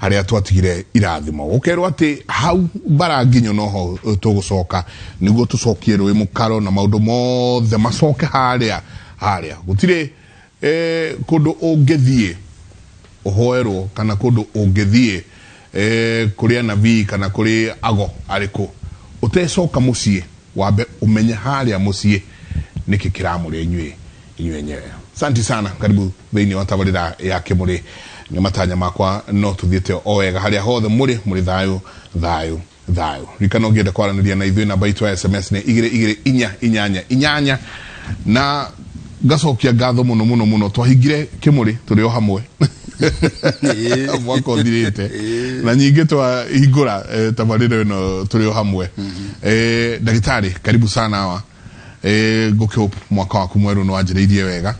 Harĩa twatigire irathimo gũkerwo atĩ hau mbara nginyo noho tũgũcoka nĩguo tũcokie rũĩ mũkaro na maũndũ mothe macoke harĩa harĩa. Gũtirĩ kũndũ ũngĩthiĩ ũhoerwo kana kũndũ ũngĩthiĩ kũrĩ anabii kana kũrĩ ago arĩkũ ũtecoka mũciĩ wambe ũmenye harĩa mũciĩ nĩkĩ kĩramũrĩa inyuĩ inyuĩ enyewe. Asante sana, karibu thĩinĩ wa tabarĩra ya Kĩmũrĩ. Nĩ matanya makwa no tũthiĩte o wega harĩa hothe mũrĩ, mũrĩ thayũ thayũ thayũ. Ririkana ũngĩenda kwaranĩria na ithuĩ namba itũ ya SMS nĩ igĩrĩ igĩrĩ inya inyanya inyanya. Na ngacokia ngatho mũno mũno mũno, twahingire Kĩmũrĩ tũrĩ o hamwe mwaka ũthirĩte, na nyingĩ twahingũra tabarĩra ĩno tũrĩ o hamwe. Ndagĩtarĩ, karibu sana hawa. Ngũkĩhope mwaka waku mwerũ nĩ wanjĩrĩirie wega.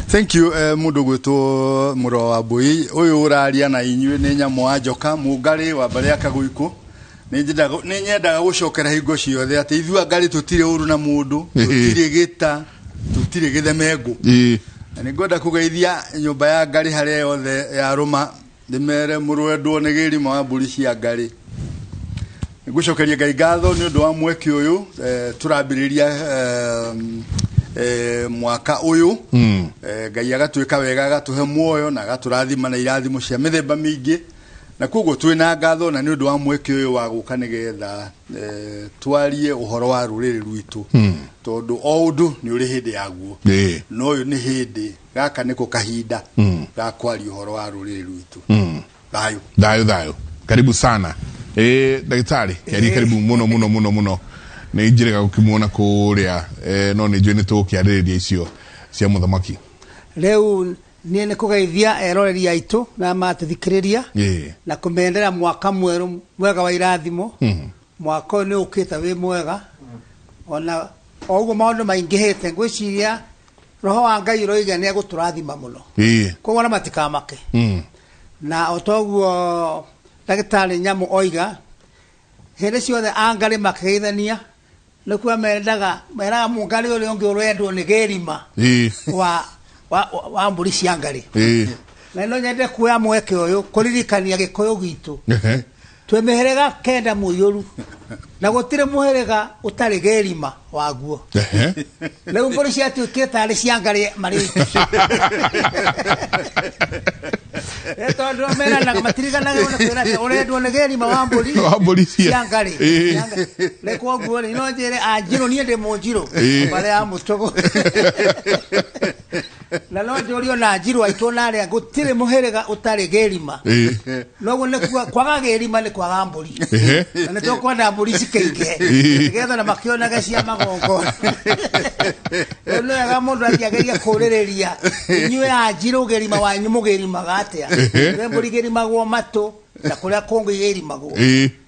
Thank you. Mundu gwitwo Mũro wa Mbui uyu uraria na inyuĩ nĩ nyamũ wa njoka mũngarĩ wa mbarĩ ya Kagũikũ. Nĩ nyendaga gũcokera hingo ciothe atĩ ithuĩ angarĩ tũtirĩ ũru na mũndũ, tũtirĩ gĩta, tũtirĩ gĩthemengũ. Na nĩ ngwenda kũgeithia nyũmba ya ngarĩ harĩa yothe ya rũma, ndĩmere mũrwendwo nĩ gĩrima wa mbũri cia ngarĩ. Ngũcokeria Ngai ngatho nĩ ũndũ wa mweke ũyũ tũrambĩrĩria mwaka ũyũ. Ngai agatwĩka wega, agatũhe muoyo na agatũrathima na irathimo cia mĩthemba mĩingĩ, na koguo twĩna ngatho na nĩ ũndũ wa mweke ũyũ wa gũka nĩgetha twarie ũhoro wa rũrĩrĩ rwitũ, tondũ o ũndũ nĩ ũrĩ hĩndĩ yaguo. No ũyũ nĩ hĩndĩ, gaka nĩko kahinda ga kwaria ũhoro wa rũrĩrĩ rwitũ. Thayũ. Thayũ thayũ, karibu sana. Ndagĩtarĩ kĩarie, karibu mũno mũno mũno mũno. Nĩ njĩrĩga gũkĩmuona kũrĩa, no nĩ njũĩ nĩ tũgũkĩarĩrĩria icio cia mũthamaki. Rĩu niĩ nĩ kũgeithia eroreri aitũ na matũthikĩrĩria na kũmendera mwaka mwerũ mwega wa irathimo. Mwaka ũyũ nĩ ũkĩte wĩ mwega, ona o ũguo maũndũ maingĩhĩte, ngwĩciria roho wa Ngai ũroiga nĩ egũtũrathima mũno. Koguo na matikamake. Na o toguo ndagĩtarĩ nyamũ oiga, hĩndĩ ciothe angarĩ makĩgeithania nĩkuo mendaga meraga mũngarĩ ũrĩa ũngĩ ũrendwo nĩ gĩrima wa mbũri cia ngarĩ. Na no nyende kuoya mweke ũyũ kũririkania gĩkũyũ gitũ twĩ mĩhĩrĩga 9 mũiyũru, na gũtirĩ mũhĩrĩga ũtarĩ gĩrima waguo. Rĩu mbũri ciatuĩkire tarĩ cia ngarĩ marĩ, tondũ meranaga matiriganaga nĩ kwĩra atĩ ũrendwo nĩ gĩrima wa mbũri wa mbũri cia ngarĩ. Rĩ koguo rĩ, no njĩre anjirũ, niĩ ndĩ mũnjirũ mbarĩ ya mũtũgũ, na no njũrio na njirũ aitũ na arĩa gũtirĩ mũhĩrĩga ũtarĩ gĩrima. Noguo nĩ kwaga gĩrima nĩ kwaga mbũri. Na nĩ tũkwenda mbũri cikĩingĩhe nĩgetha na makĩonage cia magongona. Rĩu nĩ wega mũndũ athiĩ agerie kũrĩrĩria inyuĩ anjirũ gĩrima wanyu mũgĩrimaga atĩa. Kwĩ mbũri gĩrimagwo matũ na kũrĩa kũngĩ gĩrimagwo.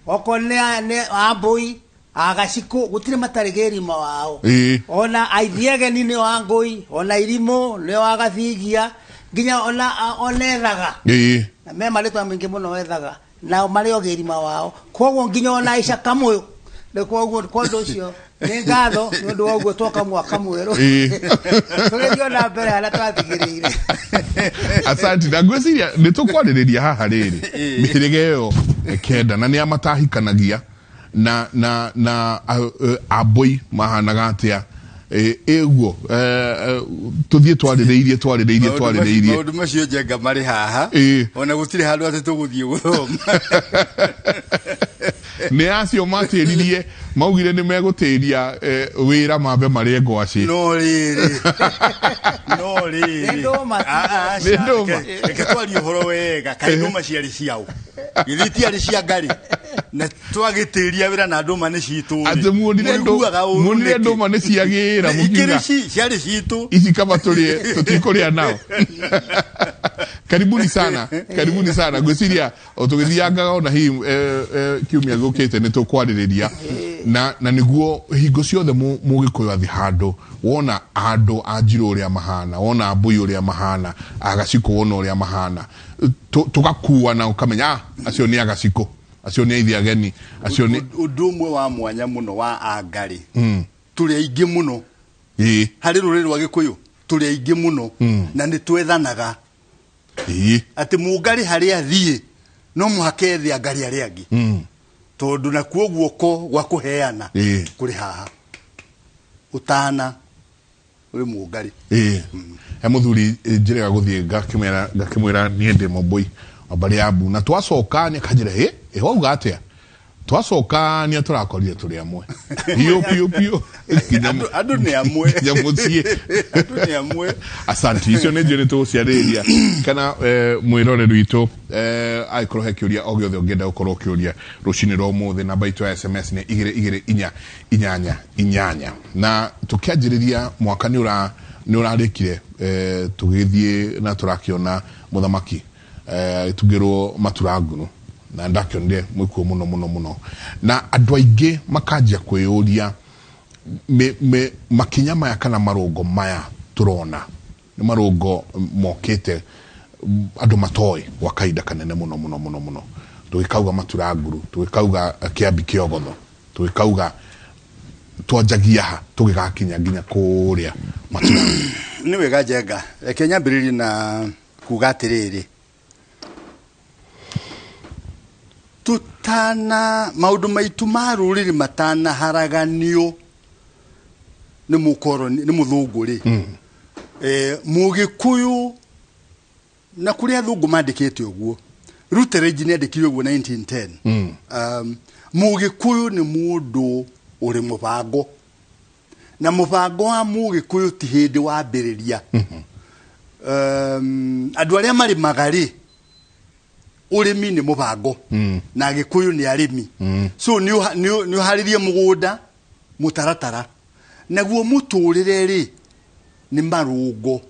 Okorwo nĩ ambũi agacikũ, gũtirĩ matarĩ gĩrima wao. Ona aithiegeni nĩo angũi, ona irimũ nĩo agathigia, nginya ona ethaga na me marĩtwa maingĩ mũno ethaga nao marĩ o gĩrima wao. Koguo nginya ona Aica Kamũyũ nĩ koguo. Kwa ũndũ ũcio nĩ ngatho nĩ ũndũ wa ũguo twoka mwaka mwerũ tũgĩthiĩ ona mbere harĩa twathigĩrĩire. Asante. Na ngwĩciria nĩ tũkwarĩrĩria haha rĩrĩ mĩhĩrĩga ĩyo 9 na nĩ a matahikanagia na ambũi mahanaga atĩa. Ĩguo tũthiĩ twarĩrĩirie twarĩrĩirie twarĩrĩirie. Maũndũ macio njenga marĩ haha. Ona gũtirĩ handũ atĩ tũgũthiĩ gũthoma. Nĩ acio matĩririe, maugire nĩ megũtĩria wĩra mambe marĩe ngwacĩ. No rĩrĩ, no rĩrĩ. Nĩ ndũma. Ah, ah, Nĩ ndũma. Reke twarie ũhoro wega. Kaĩ ndũma ciarĩ ciaũ? Githĩ itiarĩ cia ngarĩ? Na twagĩtĩria wĩra na ndũma nĩ citũ rĩ. Atĩ muonire Mũiguaga ũru muonire nĩkĩ? ndũma nĩ ciagĩra Ikĩrĩ mũkiuga ciarĩ citũ. Ici kama tũrĩe tũtikũrĩa nao. Karibuni sana, karibuni sana. Ngwĩciria o tũgĩthiangaga ona hihi kiumia gĩũkĩte nĩ tũkwarĩrĩria na nĩguo hingo ciothe mũgĩkũyũ athi handũ wona andũ a njirũ ũrĩa mahana, wona mbũi ũrĩa mahana, agacikũ wona ũrĩa mahana, tũgakuana ũkamenya, ah, acio nĩ agacikũ, acio nĩ aithi ageni, acio nĩ Ũndũ ũmwe wa mwanya mũno wa angarĩ, tũrĩ aingĩ mũno harĩ rũrĩrĩ rwa gĩkũyũ, tũrĩ aingĩ mũno na nĩ twethanaga atĩ mũngarĩ harĩa athiĩ No mũhaka ethe angarĩ arĩa angĩ, tondũ nakuo guoko gwa kũheana kũrĩ haha ũtana ũrĩ mũngarĩ. He mũthuri njĩrĩga gũthiĩ ngakĩmwĩra niĩ ndĩ Mũmbũi wa mbarĩ ya Mbu, na twacoka nĩakanjĩra ĩ wauga atĩa? Twacoka nĩa tũrakorire tũrĩ amwe biũ biũ biũ. Andũ nĩ amwe. Nginya mũciĩ. Andũ nĩ amwe. Asante, icio nĩ njũĩ nĩ tũgũciarĩrĩria kana mwĩroreri witũ angĩkorwo he kĩũria o gĩothe ũngĩenda gũkorwo ũkĩũria rũcinĩ rwa ũmũthĩ, namba itũ ya SMS nĩ 2 2 4 8 8. Na tũkĩanjĩrĩria mwaka nĩ ũrarĩkire, tũgĩthiĩ na tũrakĩona mũthamaki agĩtungĩrwo maturanguru, na ndakĩonire mwĩkuo mũno mũno mũno, na andũ aingĩ makanjia kwĩyũria makinya maya kana marũngo maya tũrona nĩ marũngo mokĩte andũ matoĩ gwa kahinda kanene mũno mũno mũno mũno. Tũgĩkauga maturanguru, tũgĩkauga kĩambi kĩogotho, tũgĩkauga twanjagia ha tũgĩgakinya nginya kũrĩa maturanguru. Nĩ wega Njenga, reke nyambĩrĩrie na kuga atĩrĩrĩ, tutana maũndũ maitũ ma rũrĩrĩ matanaharaganio nĩ mũkoroni nĩ mũthũngũ rĩ, Mũgĩkũyũ na kũrĩa athũngũ mandĩkĩte ũguo, Rutledge nĩ andĩkire ũguo 1910. Mũgĩkũyũ nĩ mũndũ ũrĩ mũbango, na mũbango wa Mũgĩkũyũ ti hĩndĩ wambĩrĩria. Andũ arĩa marĩmaga rĩ, ũrĩmi nĩ mũbango, na Agĩkũyũ nĩ arĩmi. So nĩ ũharĩrie mũgũnda mũtaratara, naguo mũtũrĩre rĩ nĩ marũngo,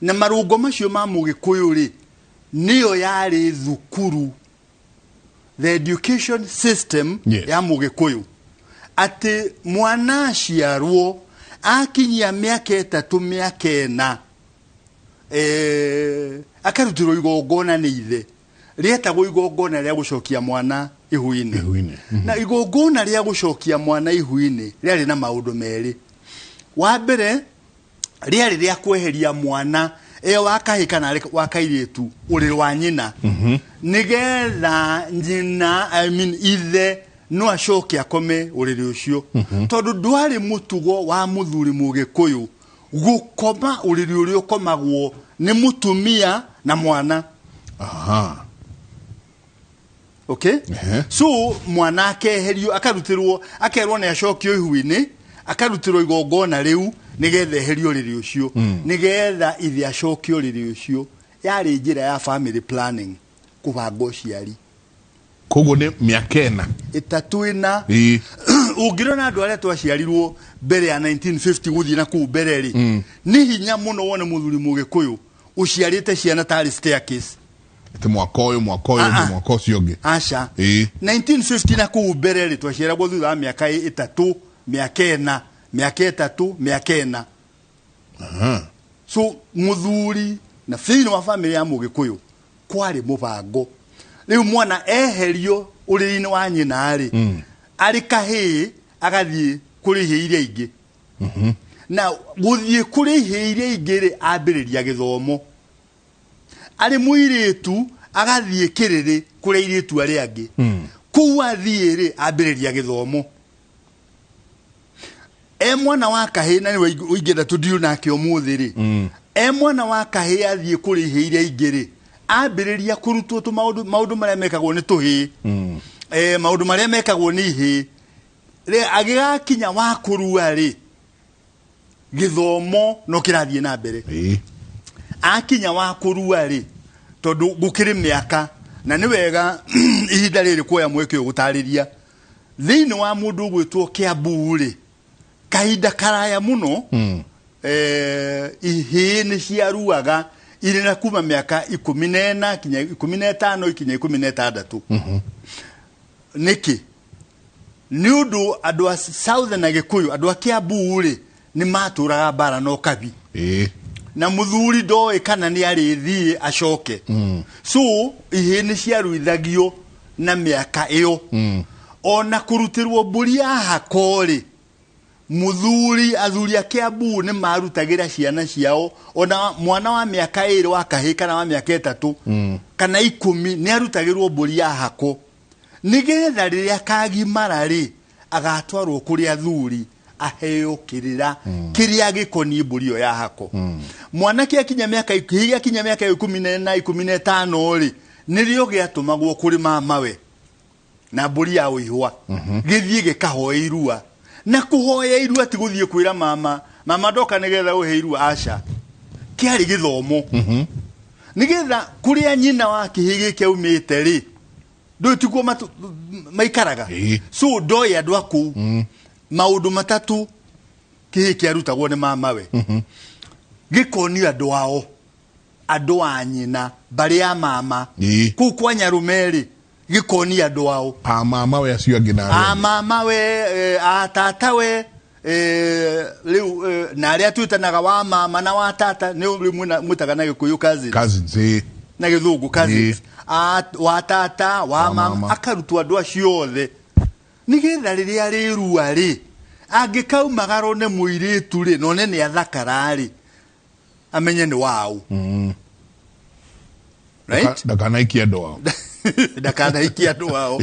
na marũngo macio ma Mũgĩkũyũ rĩ nĩyo yarĩ thukuru, the education system ya Mũgĩkũyũ, atĩ mwana aciarwo akinyia mĩaka 3 mĩaka 4 akarutĩrwo igongona nĩ ithe, rĩetagwo igongona rĩa gũcokia mwana ihu-inĩ. Na igongona rĩa gũcokia mwana ihu-inĩ rĩarĩ na maũndũ merĩ. Wa mbere rĩarĩ rĩa kweheria mwana wa kahĩĩ kana wa kairĩtu ũrĩrĩ wa nyina, nĩgetha nyina, I mean ithe no acoke akome ũrĩrĩ ũcio, tondũ ndwarĩ mũtugo wa mũthuri Mũgĩkũyũ gũkoma ũrĩrĩ ũrĩa ũkomagwo nĩ mũtumia na mwana. Okay? So mwana akeherio, akarutĩrwo, akerwo nĩ acokio ihu-inĩ, akarutĩrwo igongona rĩu nĩgetha eherio ũrĩrĩ ũcio, nĩgetha ithe acokio ũrĩrĩ ũcio. Yarĩ njĩra ya family planning, kũbanga ũciari. Koguo nĩ mĩaka 4 3 4. Ũngĩrona andũ arĩa twaciarirwo mbere ya 1950 gũthiĩ na kũu mbere rĩ, nĩ hinya mũno wone mũthuri Mũgĩkũyũ ũciarĩte ciana tarĩ staircase. Ati mwaka ũyũ, mwaka ũyũ, mwaka ũcio ũngĩ. Aca. 1950 na kũu mbere rĩ, twaciaragwo thutha wa mĩaka 3, mĩaka 4, mĩaka 3, mĩaka 4. So mũthuri na thĩinĩ wa family ya Mũgĩkũyũ kwarĩ mũbango. Rĩu mwana eherio ũrĩrĩ-inĩ wa nyina rĩ, arĩ kahĩĩ agathiĩ kũrĩ ihĩĩ iria ingĩ. Na gũthiĩ kũrĩ ihĩĩ iria ingĩ rĩ, ambĩrĩria gĩthomo. Arĩ mũirĩtu agathiĩ kĩrĩrĩ kũrĩ airĩtu arĩa angĩ. Kũu athiĩ rĩ, ambĩrĩria gĩthomo. E mwana wa kahĩĩ, na nĩwe ũingĩenda tũndirũ nake ũmũthĩ rĩ, e mwana wa kahĩĩ athiĩ kũrĩ ihĩĩ iria ingĩ rĩ, ambĩrĩria kũrutwo maũndũ marĩa mekagwo nĩ tũhĩĩ, maũndũ marĩa mekagwo nĩ ihĩĩ. Rĩ agĩgakinya wa kũrua rĩ, gĩthomo no kĩrathiĩ na mbere. Akinya wa kũrua rĩ, tondũ gũkĩrĩ mĩaka, na nĩ wega ihinda rĩrĩ kuoya mweke ũyũ gũtarĩria thĩinĩ wa mũndũ ũgwĩtwo Kĩambu rĩ, kahinda karaya mũno ihĩĩ nĩ ciaruaga irĩ na kuma mĩaka 14 kinya 15 kinya 16. Nĩkĩ? Nĩ ũndũ andũ a Southern Agĩkũyũ, andũ a Kĩambu rĩ, nĩ matũraga mbara na ũkabi. Na mũthuri ndoĩ kana nĩ arĩthiĩ acoke. So ihĩĩ nĩ ciaruithagio na mĩaka ĩyo. Ona kũrutĩrwo mbũri ya hako rĩ, mũthuri, athuri a Kĩambu nĩ marutagĩra ciana ciao, ona mwana wa mĩaka 2 wa kahĩĩ kana wa mĩaka 3, kana 10 nĩ arutagĩrwo mbũri ya hako nĩgetha rĩrĩa kagimara rĩ agatwarwo kũrĩ athuri aheo kĩrĩra kĩrĩa gĩkoniĩ mbũri ĩyo ya hako. Mwanake akinya mĩaka akinya mĩaka 14 15 rĩ nĩrĩo gĩatũmagwo kũrĩ mamawe na mbũri ya ũihwa gĩthiĩ gĩkahoe irua. Na kũhoya irua ti gũthiĩ kwĩra mama mama ndoka nĩgetha ũhe irua, aca, kĩarĩ gĩthomo. Nĩgetha kũrĩa nyina wa kĩhĩ gĩkĩ aumĩte rĩ ndũĩ tikuo maikaraga, so ndoĩ andũ a kũu. Maũndũ matatũ kĩhĩ kĩarutagwo nĩ mamawe, gĩkonio andũ ao, andũ a nyina, mbarĩ ya mama kũu kwa nyarume rĩ gĩkonio andũ ao, a mamawe acio angĩ na a mamawe, a tatawe, rĩu na arĩa twĩtanaga wa mama na wa tata nĩ rĩu mwĩtaga na Gĩkũyũ cousins, na Gĩthũngũ cousins, wa tata wa mama, akarutwo andũ acio othe nĩgetha rĩrĩa rĩrua rĩ angĩkaumagarwo nĩ mũirĩtu rĩ none nĩ athakara rĩ amenye nĩ wao. Right? Ndakanaikie andũ ao. Ndakanaikie andũ ao.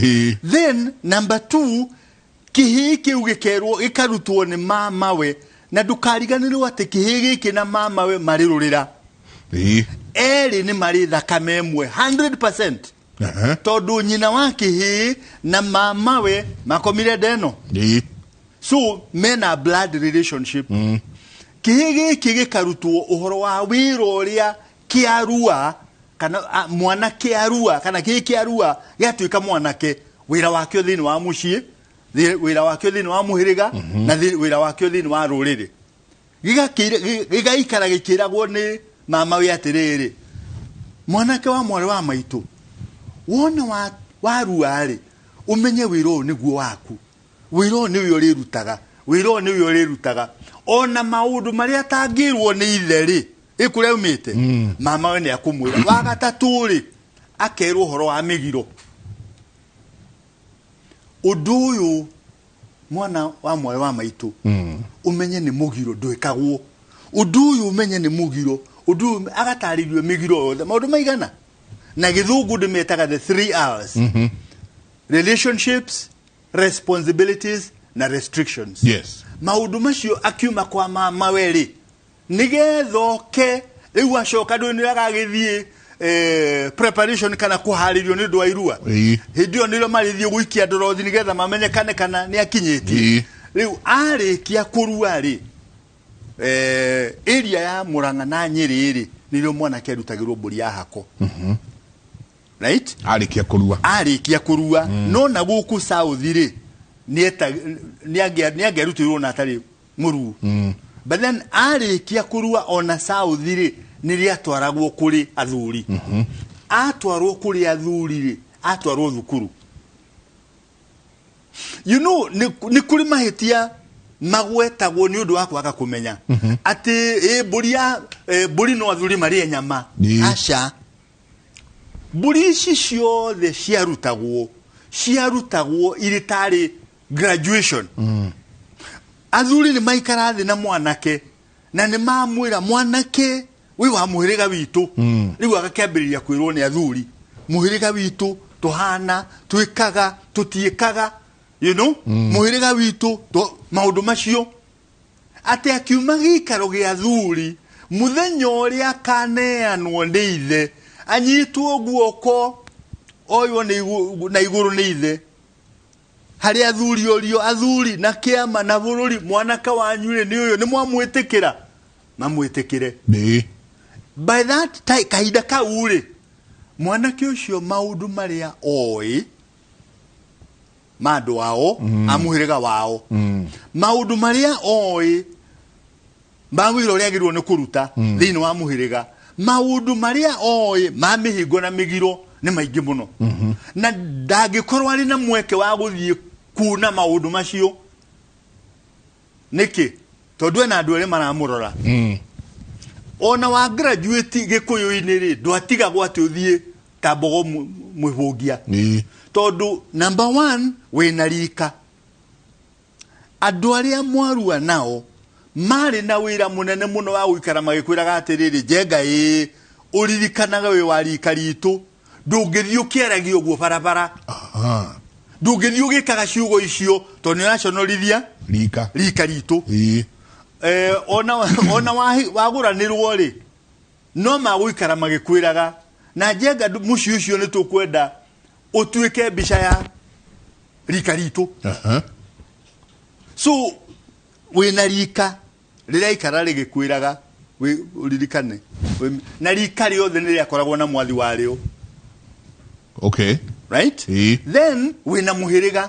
Then number 2, kĩhĩ kĩu gĩkerwo gĩkarutwo nĩ mamawe, na ndũkariganĩrwo atĩ kĩhĩ gĩkĩ na mamawe marĩ rũrĩra. Erĩ nĩ marĩ thakame ĩmwe 100%. Tondũ nyina wa kĩhĩ na mamawe makomire ndeno. So mena blood relationship. Kĩhĩ gĩkĩ gĩkarutwo ũhoro wa wĩra ũrĩa kĩarua kana mwana kĩarua kana kĩhĩ kĩarua gĩatuĩka mwanake, wĩra wakĩo thĩinĩ wa mũciĩ, wĩra wakĩo thĩinĩ wa mũhĩrĩga, na wĩra wakĩo thĩinĩ wa rũrĩrĩ. Gĩgaikara gĩkĩragwo nĩ mamawe atĩrĩrĩ, mwanake wa mwarĩ wa maitũ wona warua rĩ ũmenye wĩra ũyũ nĩguo waku, wĩra ũyũ nĩwe ũrĩrutaga, wĩra ũyũ nĩwe ũrĩrutaga. Ona maũndũ marĩa atangĩrwo nĩ ithe rĩ ĩkũrĩa aumĩte, mamawe nĩ akũmwĩra. Wa gatatũ rĩ akerwo ũhoro wa mĩgiro. Ũndũ ũyũ mwana wa mwarĩ wa maitũ ũmenye nĩ mũgiro ndwĩkagwo, ũndũ ũyũ ũmenye nĩ mũgiro, ũndũ ũyũ agatarĩrio mĩgiro yothe maũndũ maigana. Na Gĩthũngũ ndĩmetaga the 3 R's. Relationships, responsibilities na restrictions. Yes. Maũndũ macio akiuma kwa mamawe rĩ nĩgetha oke rĩu acoka ndũĩ nĩ agagĩthiĩ preparation kana kũharĩrio nĩ ũndũ wa irua. Hĩndĩ ĩyo nĩrĩo marĩthiĩ gũikia ndorothi nĩgetha mamenyekane kana nĩ akinyĩtie. Rĩu arĩkia kũrua rĩ area ya Murang'a na Nyĩrĩ rĩ nĩrĩo mwanake arutagĩrwo mbũri ya hako. Right? Arĩkia kũrua. Arĩkia kũrua. No na gũkũ South rĩ nĩ angĩarutĩirwo na atarĩ mũruu. But then arĩkia kũrua ona South rĩ nĩ rĩatwaragwo kũrĩ athuri. Atwarwo kũrĩ athuri rĩ atwarwo thukuru. You know nĩ kũrĩ mahĩtia magwetagwo nĩ ũndũ wa kwaga kũmenya atĩ mbũri ya mbũri no athuri marĩe nyama. Aca, mbũri ici ciothe ciarutagwo irĩ tarĩ graduation. Athuri nĩ maikara thĩ na mwanake na nĩ mamwĩra mwanake wĩ wa mũhĩrĩga witũ. Rĩu agakĩambĩrĩria kwĩrwo nĩ athuri mũhĩrĩga witũ tũhana twĩkaga tũtiĩkaga, you know, mũhĩrĩga witũ maũndũ macio atĩ akiuma gĩikaro gĩa athuri mũthenya ũrĩa akaneanwo nĩ ithe anyitwo guoko oywo na igũrũ nĩ ithe harĩ athuri orio athuri na kĩama na bũrũri mwanake wanyu rĩ nĩ ũyũ nĩ mwamwĩtĩkĩra mamwĩtĩkĩre. By that time kahinda kau rĩ mwanake ũcio maũndũ marĩa oĩ ma andũ ao a mũhĩrĩga wao, maũndũ marĩa oĩ ma wĩra ũrĩa agĩrĩirwo nĩ kũruta thĩinĩ wa mũhĩrĩga, maũndũ marĩa oĩ ma mĩhingo na mĩgiro nĩ maingĩ mũno. Na ndangĩkorwo arĩ na mweke wa gũthiĩ kuna maũndũ macio. Nĩkĩ? Tondũ ena andũ erĩ maramũrora. Ona wa graduate Gĩkũyũ-inĩ rĩ ndwatigagwo atĩ ũthiĩ ta mbogo mwĩhũngia. Tondũ number 1 wĩna rika. Andũ arĩa mwarua nao marĩ na wĩra mũnene mũno wa gũikara magĩkwĩraga atĩrĩrĩ njenga ĩ ũririkanaga wĩ wa rika ritũ Ndũngĩthiĩ ũkĩaragia ũguo barabara. Ndũngĩthiĩ ũgĩkaga ciugo icio tondũ nĩ ũraconorithia rika rika ritũ. Ona wagũranĩrwo rĩ, no magũikara magĩkwĩraga na Njenga mũciĩ ũcio nĩ tũkwenda ũtuĩke mbica ya rika ritũ. So wĩna rika rĩraikara rĩgĩkwĩraga ũririkane na rika rĩothe nĩ rĩakoragwo na mwathi warĩo. Okay. Right? Then wĩna mũhĩrĩga.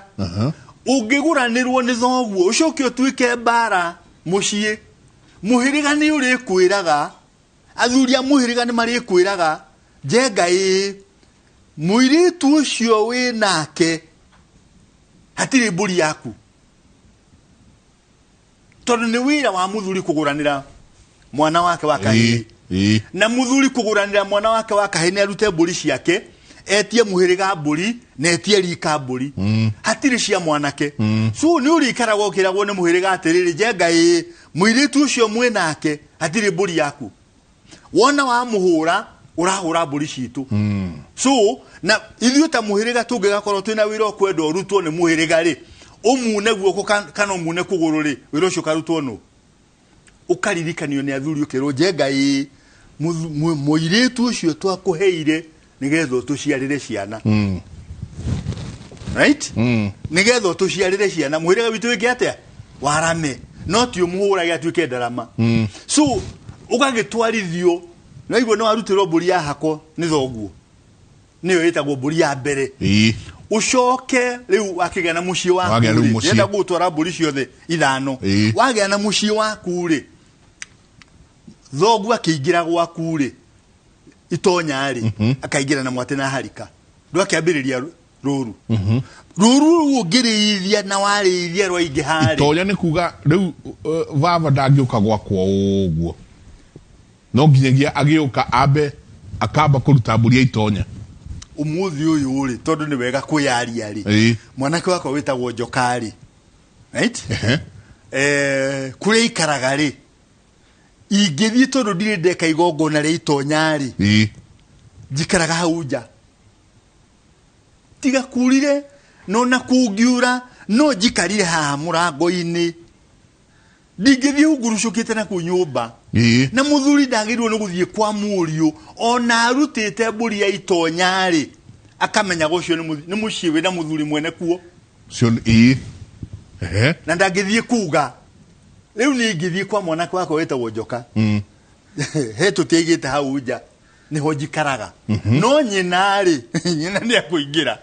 Ũngĩgũranĩrwo nĩ thoguo ũcoke ũtuĩke mbara mũciĩ, mũhĩrĩga nĩ ũrĩkwĩraga, athuri a mũhĩrĩga nĩ marĩkwĩraga Njenga ĩĩ mũirĩtu ũcio wĩ nake hatirĩ mbũri yaku, tondũ nĩ wĩra wa mũthuri kũgũranĩra mwana wake wa kahĩĩ. Na mũthuri kũgũranĩra mwana wake wa kahĩĩ nĩ arute mbũri ciake, etie mũhĩrĩga mbũri na etie rika mbũri. Hatirĩ cia mwanake. So nĩ ũrĩikaragwo ũkĩragwo nĩ mũhĩrĩga atĩrĩrĩ, Njenga ĩĩ mũirĩtu ũcio mwĩ nake hatirĩ mbũri yaku, wona wamũhũra ũrahũra mbũri citũ. So na ithuĩ ta mũhĩrĩga tũngĩgakorwo twĩna wĩra ũkwenda ũrutwo nĩ mũhĩrĩga rĩ, ũmune guoko kana ũmune kũgũrũ rĩ, wĩra ũcio ũkarutwo nũ? Ũkaririkanio nĩ athuri ũkerwo Njenga ĩĩ mũirĩtu ũcio twakũheire nĩgetha ũtũciarĩre ciana. Right? Nĩgetha ũtũciarĩre ciana mũhĩrĩga witũ wĩke atĩa? Warame. No ti ũmũhũrage atuĩke ndarama. So ũgagĩtwarithio naigua no arutĩrwo mbũri ya hako nĩ thoguo, nĩyo ĩtagwo mbũri ya mbere. Ũcoke rĩu wakĩgĩa na mũciĩ waku rĩ, ndĩrenda gũgũtwara mbũri ciothe ithano. Wagĩa na mũciĩ waku rĩ, thoguo akĩingĩra gwaku rĩ, itonya rĩ, akaingĩra na mwate na harika. Ndwakĩambĩrĩria rũru. Rũru rũu ũngĩrĩithia na warĩithia rwaingĩha rĩ. Itonya nĩ kuga rĩu baba ndangĩũka gwakwa ũguo, no nginyagia agĩũka ambe akamba kũruta mbũri ya itonya. Ũmũthĩ ũyũ rĩ, tondũ nĩ wega kwĩyaria rĩ, mwanake wakwa wĩtagwo Njoka rĩ, right? Kũrĩa aikaraga rĩ, ingĩthiĩ tondũ ndirĩ ndeka igongona rĩa itonya rĩ, njikaraga hau nja tiga kurire no na kungiura no njikarire haha mũrango-inĩ, ndingĩthiĩ hungurucũkĩte na kũu nyũmba. Na mũthuri ndagĩrĩirwo nĩ gũthiĩ kwa mũriũ ona arutĩte mbũri ya itonya rĩ, akamenyaga ũcio nĩ mũciĩ wĩna mũthuri mwene kuo. Na ndangĩthiĩ kuga rĩu niĩ ingĩthiĩ kwa mwanake wakwa wĩtagwo Njoka, he tũtiaigĩte hau nja nĩho njikaraga. No nyina rĩ, nyina nĩ akũingĩra,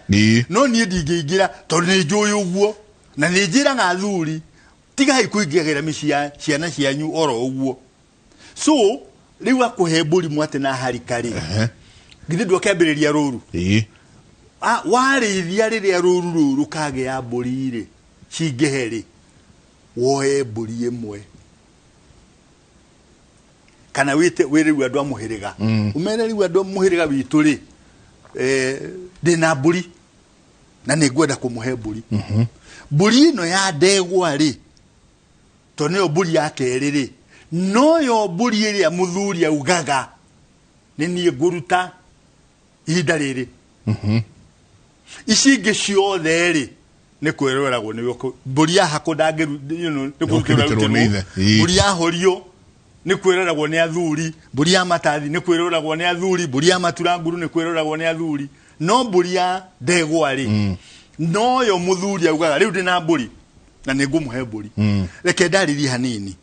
no niĩ ndingĩingĩra tondũ nĩ njũĩ ũguo, na nĩ njĩraga athuri tigai kũingĩragĩra mĩciĩ ya ciana cianyu oro ũguo. So rĩu akũhe mbũri mwate na harika rĩ, githĩ ndwakĩambĩrĩria rũru? Warĩithia rĩrĩa rũru rũu rũkagĩa mbũri rĩ, cingĩhe rĩ, woe mbũri ĩmwe kana wĩte wĩre rĩu andũ a mũhĩrĩga, ũmere rĩu andũ a mũhĩrĩga witũ rĩ, ndĩna mbũri na nĩ ngwenda kũmũhe mbũri. Mbũri ĩno ya ndegwa rĩ, tondũ nĩyo mbũri ya kerĩ rĩ, noyo mbũri ĩrĩa mũthuri augaga nĩ niĩ ngũruta ihinda rĩrĩ. Ici ingĩ ciothe rĩ, nĩ kwĩroragwo nĩ mbũri ya hako ndangĩru, nĩ kũrutĩrwo nĩ ithe. Mbũri ya horio nĩ kwĩroragwo nĩ athuri, mbũri ya matathi nĩ kwĩroragwo nĩ athuri, mbũri ya maturanguru nĩ kwĩroragwo nĩ athuri. No mbũri ya ndegwa rĩ, noyo mũthuri augaga rĩu ndĩna mbũri na nĩ ngũmũhe mbũri. Reke ndarĩrie hanini.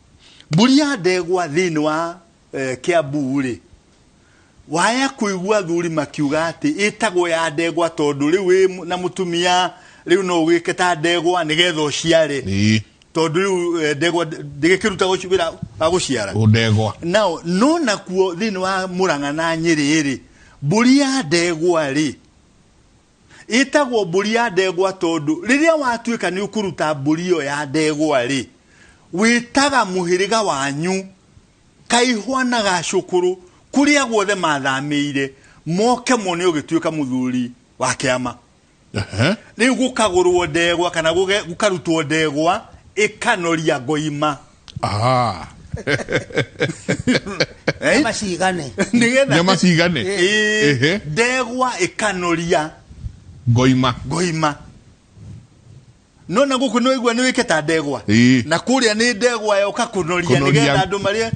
Mbũri ya ndegwa thĩinĩ wa Kiambu rĩ, waya kũigua athuri makiuga atĩ ĩtagwo ya ndegwa tondũ rĩu wĩ na mũtumia rĩu no ũgĩke ta ndegwa nĩgetha ũciare, tondũ rĩu ndegwa ndĩgĩkĩruta wĩra wa gũciara ndegwa. Nao no nakuo thĩinĩ wa Murang'a na Nyĩrĩ rĩ, mbũri ya ndegwa rĩ ĩtagwo mbũri ya ndegwa tondũ rĩrĩa watuĩka nĩ ũkũruta mbũri ĩyo ya ndegwa rĩ, wĩtaga mũhĩrĩga wanyu kaihwa na gacũkũrũ kũrĩa guothe mathamĩire moke mone ũgĩtuĩka mũthuri wa kĩama. Rĩu gũkagũrwo ndegwa kana gũkarutwo ndegwa ĩkanoria ngoima. Nyama cigane. Nĩgetha Nyama cigane. Ĩĩ, Ehe. ndegwa ĩkanoria Ngoima. Ngoima. No na gũkũ nĩ waigua nĩ wĩke ta ndegwa. Ĩĩ. Na kũrĩa nĩ ndegwa yoka kũnoria Kũnoria. nĩgetha andũ marĩe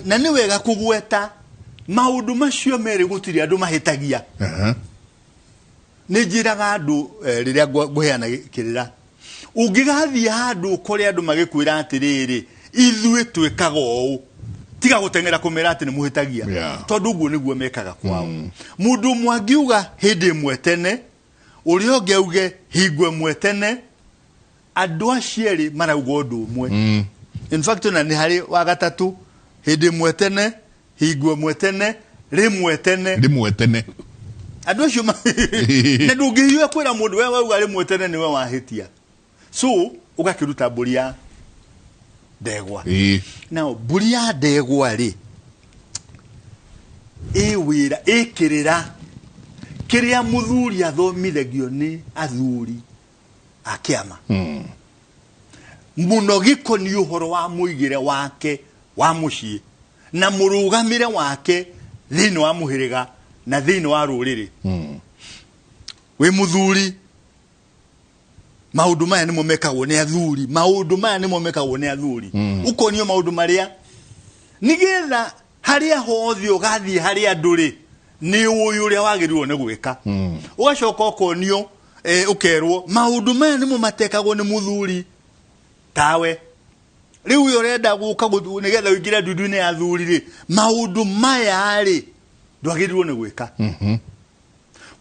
na nĩ wega kũgweta maũndũ macio merĩ gũtirĩ andũ mahĩtagia. Aha. Nĩ njĩraga andũ rĩrĩa ngũheana kĩrĩra, ũngĩgathiĩ handũ ũkore andũ magĩkwĩra atĩrĩrĩ, ithuĩ twĩkaga ũũ, tiga gũteng'era kũmera atĩ nĩ mũhĩtagia. Tondũ ũguo nĩguo mekaga kwao. Mũndũ ũmwe angiuga hĩndĩ ĩmwe tene, ũrĩa ũngĩ auge hingo ĩmwe tene, andũ acio erĩ marauga ũndũ ũmwe. In fact, ona nĩ harĩ wa gatatũ, hĩndĩ ĩmwe tene, hingo ĩmwe tene, rĩmwe tene. Rĩmwe tene. Andũ acio na ndũngĩhiũha kwĩra mũndũ we wauga rĩmwe tene nĩwe wahĩtia. So ũgakĩruta mbũri ya ndegwa. Now mbũri ya ndegwa rĩ, ĩ wĩra, ĩ kĩrĩra kĩrĩa mũthuri athomithagio nĩ athuri a kĩama. Mũno gĩkoniĩ ũhoro wa mũigĩre wake wa mũciĩ na mũrũgamĩre wake thĩinĩ wa mũhĩrĩga na thĩinĩ wa rũrĩrĩ. Wĩ mũthuri, maũndũ maya nĩmo mekagwo nĩ athuri, maũndũ maya nĩmo mekagwo nĩ athuri. Ũkonio maũndũ marĩa nĩgetha harĩa hothe ũgathiĩ harĩa andũ rĩ, nĩ ũĩ ũrĩa wagĩrĩirwo nĩ gwĩka. Ũgacoka ũkonio, ũkerwo maũndũ maya nĩmo matekagwo nĩ mũthuri tawe. Rĩu ũyũ ũrenda gũka nĩgetha ũingĩre ndundu-inĩ ya athuri rĩ, maũndũ maya rĩ ndwagĩrĩirwo nĩ gwĩka.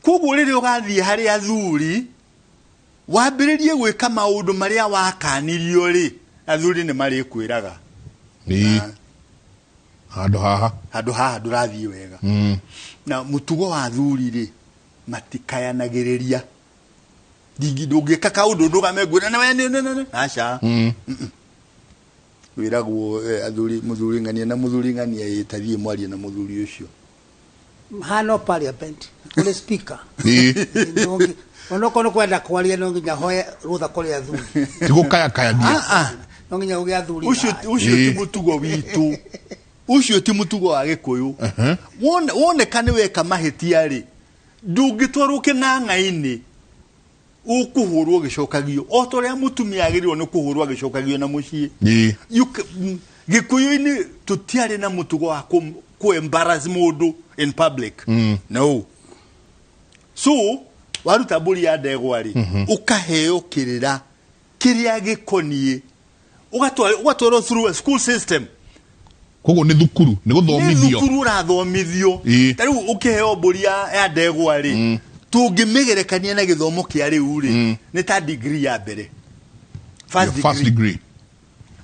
Koguo rĩrĩa ũgathiĩ harĩ athuri, wambĩrĩrie gwĩka maũndũ marĩa wakanirio rĩ, athuri nĩ marĩkwĩraga. Handũ haha. Handũ haha ndũrathiĩ wega. Na mũtugo wa athuri rĩ, matikayanagĩrĩria. Ndũngĩka kaũndũ ndũgame ngwĩre na we nĩ, nĩ, nĩ, nĩ. Aca. Wĩragwo, athuri, mũthuri ng'ania na mũthuri ng'ania ĩ, ta thiĩ mwarie na mũthuri ũcio. Hano parliament, kũrĩ speaker. Onokorwo nĩ kwenda kwaria no nginya hoe rũtha kũrĩ athuri. Ti gũkayakayania. No nginya ũgĩe athuri. Ũcio ti mũtugo witũ. Ũcio ti mũtugo wa Gĩkũyũ. Woneka nĩ weka mahĩtia rĩ, ndũngĩtwarwo kĩnang'a-inĩ, ũkũhũrwo gĩcokagio. O ta ũrĩa mũtumia agĩrĩirwo nĩ kũhũrwo agĩcokagio na mũciĩ. Gĩkũyũ-inĩ tũtiarĩ na mũtugo wa kũ-embarrass mũndũ in public. No. So, waruta mbũri ya ndegwa rĩ, ũkaheo kĩrĩra kĩrĩa gĩkoniĩ, ũgatwarwo through a school system. Koguo nĩ thukuru, nĩ gũthomithio. Nĩ thukuru ũrathomithio. Ta rĩu ũkĩheo mbũri ya ndegwa rĩ, tũngĩmĩgerekania na gĩthomo kĩa rĩu rĩ, nĩ ta degree ya mbere. First Your first degree. degree.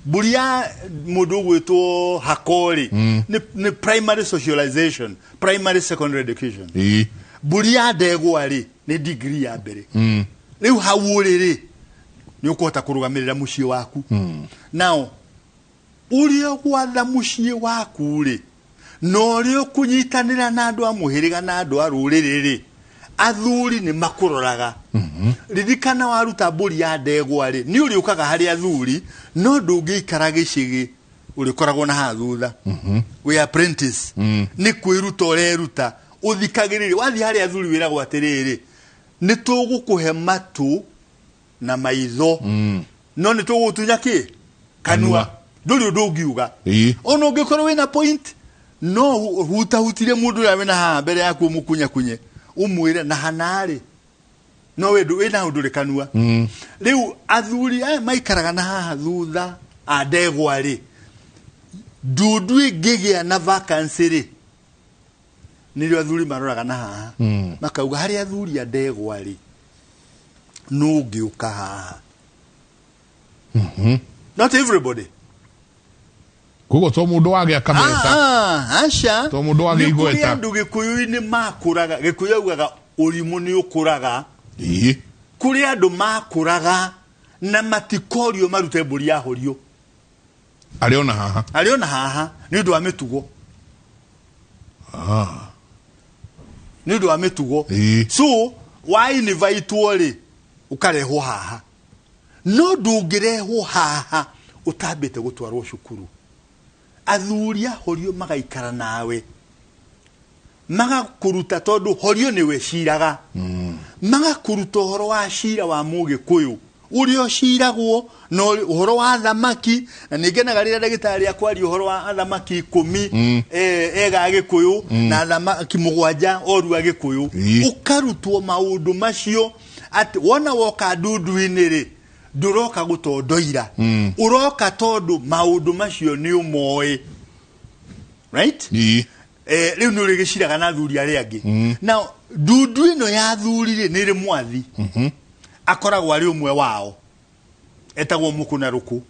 Mbũri ya mũndũ ũgwĩtwo Hako rĩ, nĩ primary socialization, primary secondary education. Mbũri ya ndegwa rĩ, nĩ degree ya mbere. Rĩu hau ũrĩ rĩ, nĩ ũkũhota kũrũgamĩrĩra mũciĩ waku. Now, ũrĩa ũgwatha mũciĩ waku rĩ, na ũrĩa ũkũnyitanĩra na andũ a mũhĩrĩga na andũ a rũrĩrĩ rĩ, athuri nĩ makũroraga. Ririkana waruta mbũri ya ndegwa rĩ, nĩ ũrĩũkaga harĩ athuri, no ndũngĩikara gĩcĩgĩ ũrĩkoragwo na haha thutha. We apprentice. Nĩ kwĩruta ũreruta, ũthikagĩrĩrie. Wathiĩ harĩ athuri wĩragwo atĩrĩrĩ, nĩ tũgũkũhe matũ na maitho, no nĩ tũgũgũtunya kĩ? Kanua. Ndũrĩ ũndũ ũngiuga. Ona ũngĩkorwo wĩna point, no hutahutire mũndũ ũrĩa wĩna haha mbere yaku ũmũkunyakunye, ũmwĩre na hanarĩ, no we wĩna ũndũ ũrĩ kanua. Rĩu athuri aya maikaraga na haha thutha a ndegwa rĩ, ndundu ĩngĩgĩa na vacancy rĩ, nĩrĩo athuri maroraga na haha. Makauga harĩ athuri a ndegwa rĩ, nũ ũngĩũka haha? Not everybody. Koguo to mũndũ wagĩa kameta. Aca. To mũndũ wagĩa Nĩ kũrĩ igweta. andũ Gĩkũyũ-inĩ makũraga. Gĩkũyũ augaga ũrimũ nĩ ũkũraga. Kũrĩ andũ makũraga na matikorio marute mbũri ya horio. Arĩ ona haha. Arĩ ona haha nĩ ũndũ wa mĩtugo. Nĩ ũndũ wa mĩtugo. So, wa invite-wo rĩ, ũkarehwo haha. No ndũngĩrehwo haha ũtambĩte gũtwarwo cukuru. Athuri a horio magaikara nawe magakuruta tondu horio niwe ciraga. Magakuruta uhoro wa cira wa Mugikuyu uria uciragwo na uhoro wa thamaki, na ningenaga rĩrĩa ndagĩtarĩ akwaria uhoro wa athamaki 10 ega Gĩkũyũ na athamaki 7 oru a Gĩkũyũ. Ũkarutwo maũndũ macio atĩ wona woka ndundu-inĩ rĩ, ndũroka gũtondoira, ũroka tondũ maũndũ macio nĩ ũmoĩ, right? Rĩu nĩ ũrĩgĩciraga na athuri arĩa angĩ. Now ndundu ĩno ya athuri rĩ, nĩ ĩrĩ mwathi. Akoragwo arĩ ũmwe wao, etagwo Mũkũnarũkũ.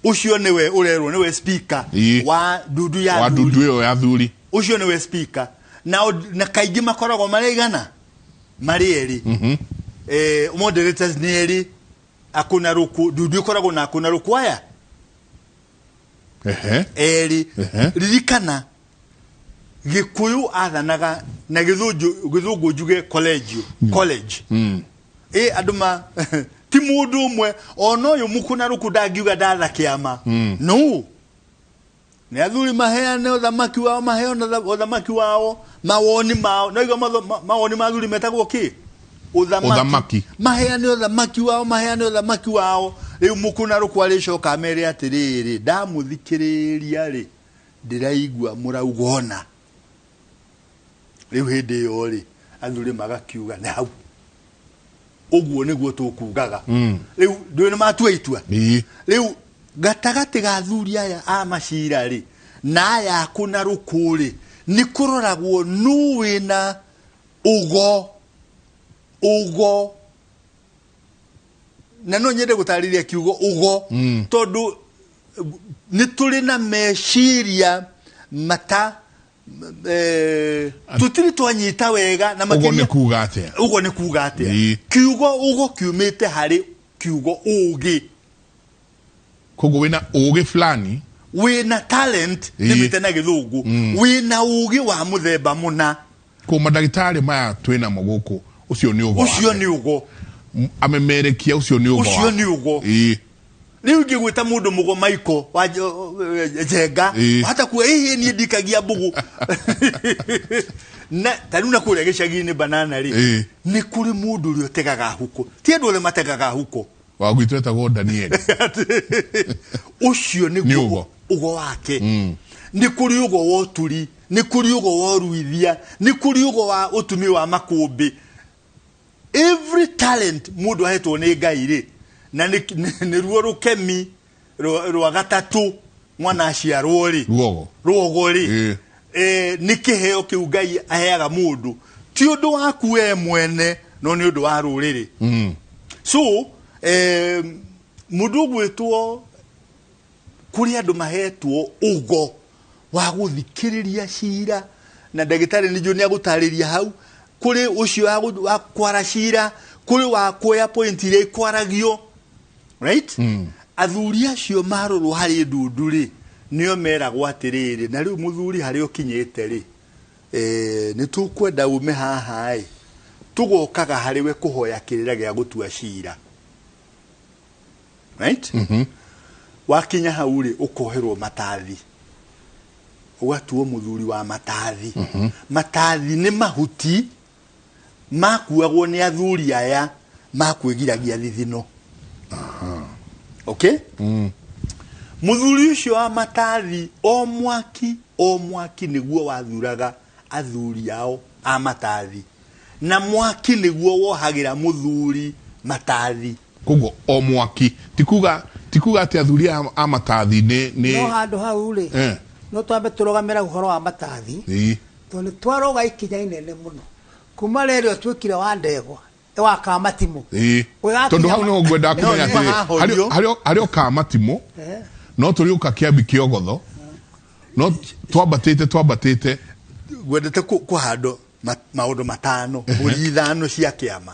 Ũcio nĩwe ũrerwo nĩwe speaker wa ndundu ya wa ndundu ĩyo ya athuri. Ũcio nĩwe speaker. Na kaingĩ makoragwo marĩ igana, marĩ erĩ. Moderators nĩ erĩ, Akũnarũkũ, ndundu ĩkoragwo na Akũnarũkũ aya erĩ. Ririkana Gĩkũyũ athanaga na gĩthũngũ njuge college. Andũ ma ti mũndũ ũmwe, ona ũyũ Mũkũnarũkũ ndangiuga ndatha kĩama. No nĩ athuri maheane ũthamaki wao, maheane ũthamaki wao, mawoni mao. No igua mawoni ma athuri metagwo kĩ? Ũthamaki. Maheane ũthamaki wao, maheane ũthamaki wao. Rĩu Mũkũnarũkũ arĩcoka amere atĩrĩrĩ, ndamũthikĩrĩria rĩ, ndĩraigua mũrauga ona. Rĩu hĩndĩ ĩyo rĩ, athuri magakiuga nĩ hau. Ũguo nĩguo tũkugaga. Rĩu ndũĩ nĩ matua itua. Rĩu gatagatĩ ga athuri aya a macira rĩ, na aya Akũnarũkũ rĩ, nĩ kũroragwo nũ wĩna ũgo. Ũgo. Na no nyende gũtarĩria kiugo ũgo, tondũ nĩ tũrĩ na meciria mata tũtirĩ twanyita wega na makĩria. Ũgo nĩ kuga atĩa? Ũgo nĩ kuga atĩa? Kiugo ũgo kiumĩte harĩ kiugo ũgĩ. Koguo wĩna ũgĩ fulani, wĩna talent nĩmĩte na gĩthũngũ, wĩna ũgĩ wa mũthemba mũna. Koguo mandagĩtarĩ maya twĩnamo gũkũ, ũcio nĩ ũgo. Ũcio nĩ ũgo. Amemerekia ũcio nĩ ũgo. Ũcio nĩ ũgo. Rĩu ingĩgwĩta mũndũ mũgo Maiko wa Njenga, hata kuga ĩhĩ niĩ ndikagia mbũgũ. Na ta rĩu na kũrĩa gĩcagi-inĩ Banana rĩ, nĩ kũrĩ mũndũ ũrĩa ũtegaga huko. Ti andũ othe mategaga huko. Wa gwitũ etagwo Daniel. Ũcio nĩguo ũgo wake. Nĩ kũrĩ ũgo wa ũturi, nĩ kũrĩ ũgo wa ũruithia, nĩ kũrĩ ũgo wa ũtumi wa makũmbĩ. Every talent mũndũ ahetwo nĩ Ngai rĩ, na nĩ ruo rũkemi rwa gatatũ mwana aciarwo rĩ, ruogo rĩ, nĩ kĩheo kĩu Ngai aheaga mũndũ, ti ũndũ waku we mwene, no nĩ ũndũ wa rũrĩrĩ. So mũndũ ũgwĩtwo kũrĩ andũ mahetwo ũgo wa gũthikĩrĩria cira, na ndagĩtarĩ nĩ njũĩ nĩ agũtarĩria hau, kũrĩ ũcio wa kwara cira, kũrĩ wa kuoya point iria ikwaragio, right? Athuri acio marorwo harĩ ndundu rĩ, nĩo meragwo atĩrĩrĩ, na rĩu mũthuri harĩa ũkinyĩte rĩ, nĩ tũkwenda ume haha ĩ, tũgokaga harĩ we kũhoya kĩrĩra gĩa gũtua cira, right? Wakinya hau rĩ, ũkoherwo matathi, ũgatuo mũthuri wa matathi. Matathi nĩ mahuti makuagwo nĩ athuri aya makwĩgiragia thithino. Okay? Mũthuri ũcio wa matathi o mwaki nĩguo wathuraga athuri ao a matathi, na mwaki nĩguo wohagĩra mũthuri matathi. Koguo o mwaki ti kuga atĩ athuri a matathi nĩ no handũ hau rĩ, no twambe tũrũgamĩre ũhoro wa matathi, tondũ nĩ twaroga ikinya inene mũno kuma rĩrĩa ũtuĩkire wa ndegwa wa kamatimũ. Tondũ hau nĩho ngwendaga kũmenya atĩrĩ, harĩ o kamatimũ no tũrĩũka kĩambi kĩogotho, no twambatĩte ngwendete kũhandwo maũndũ matano, mbũri ithano cia kĩama.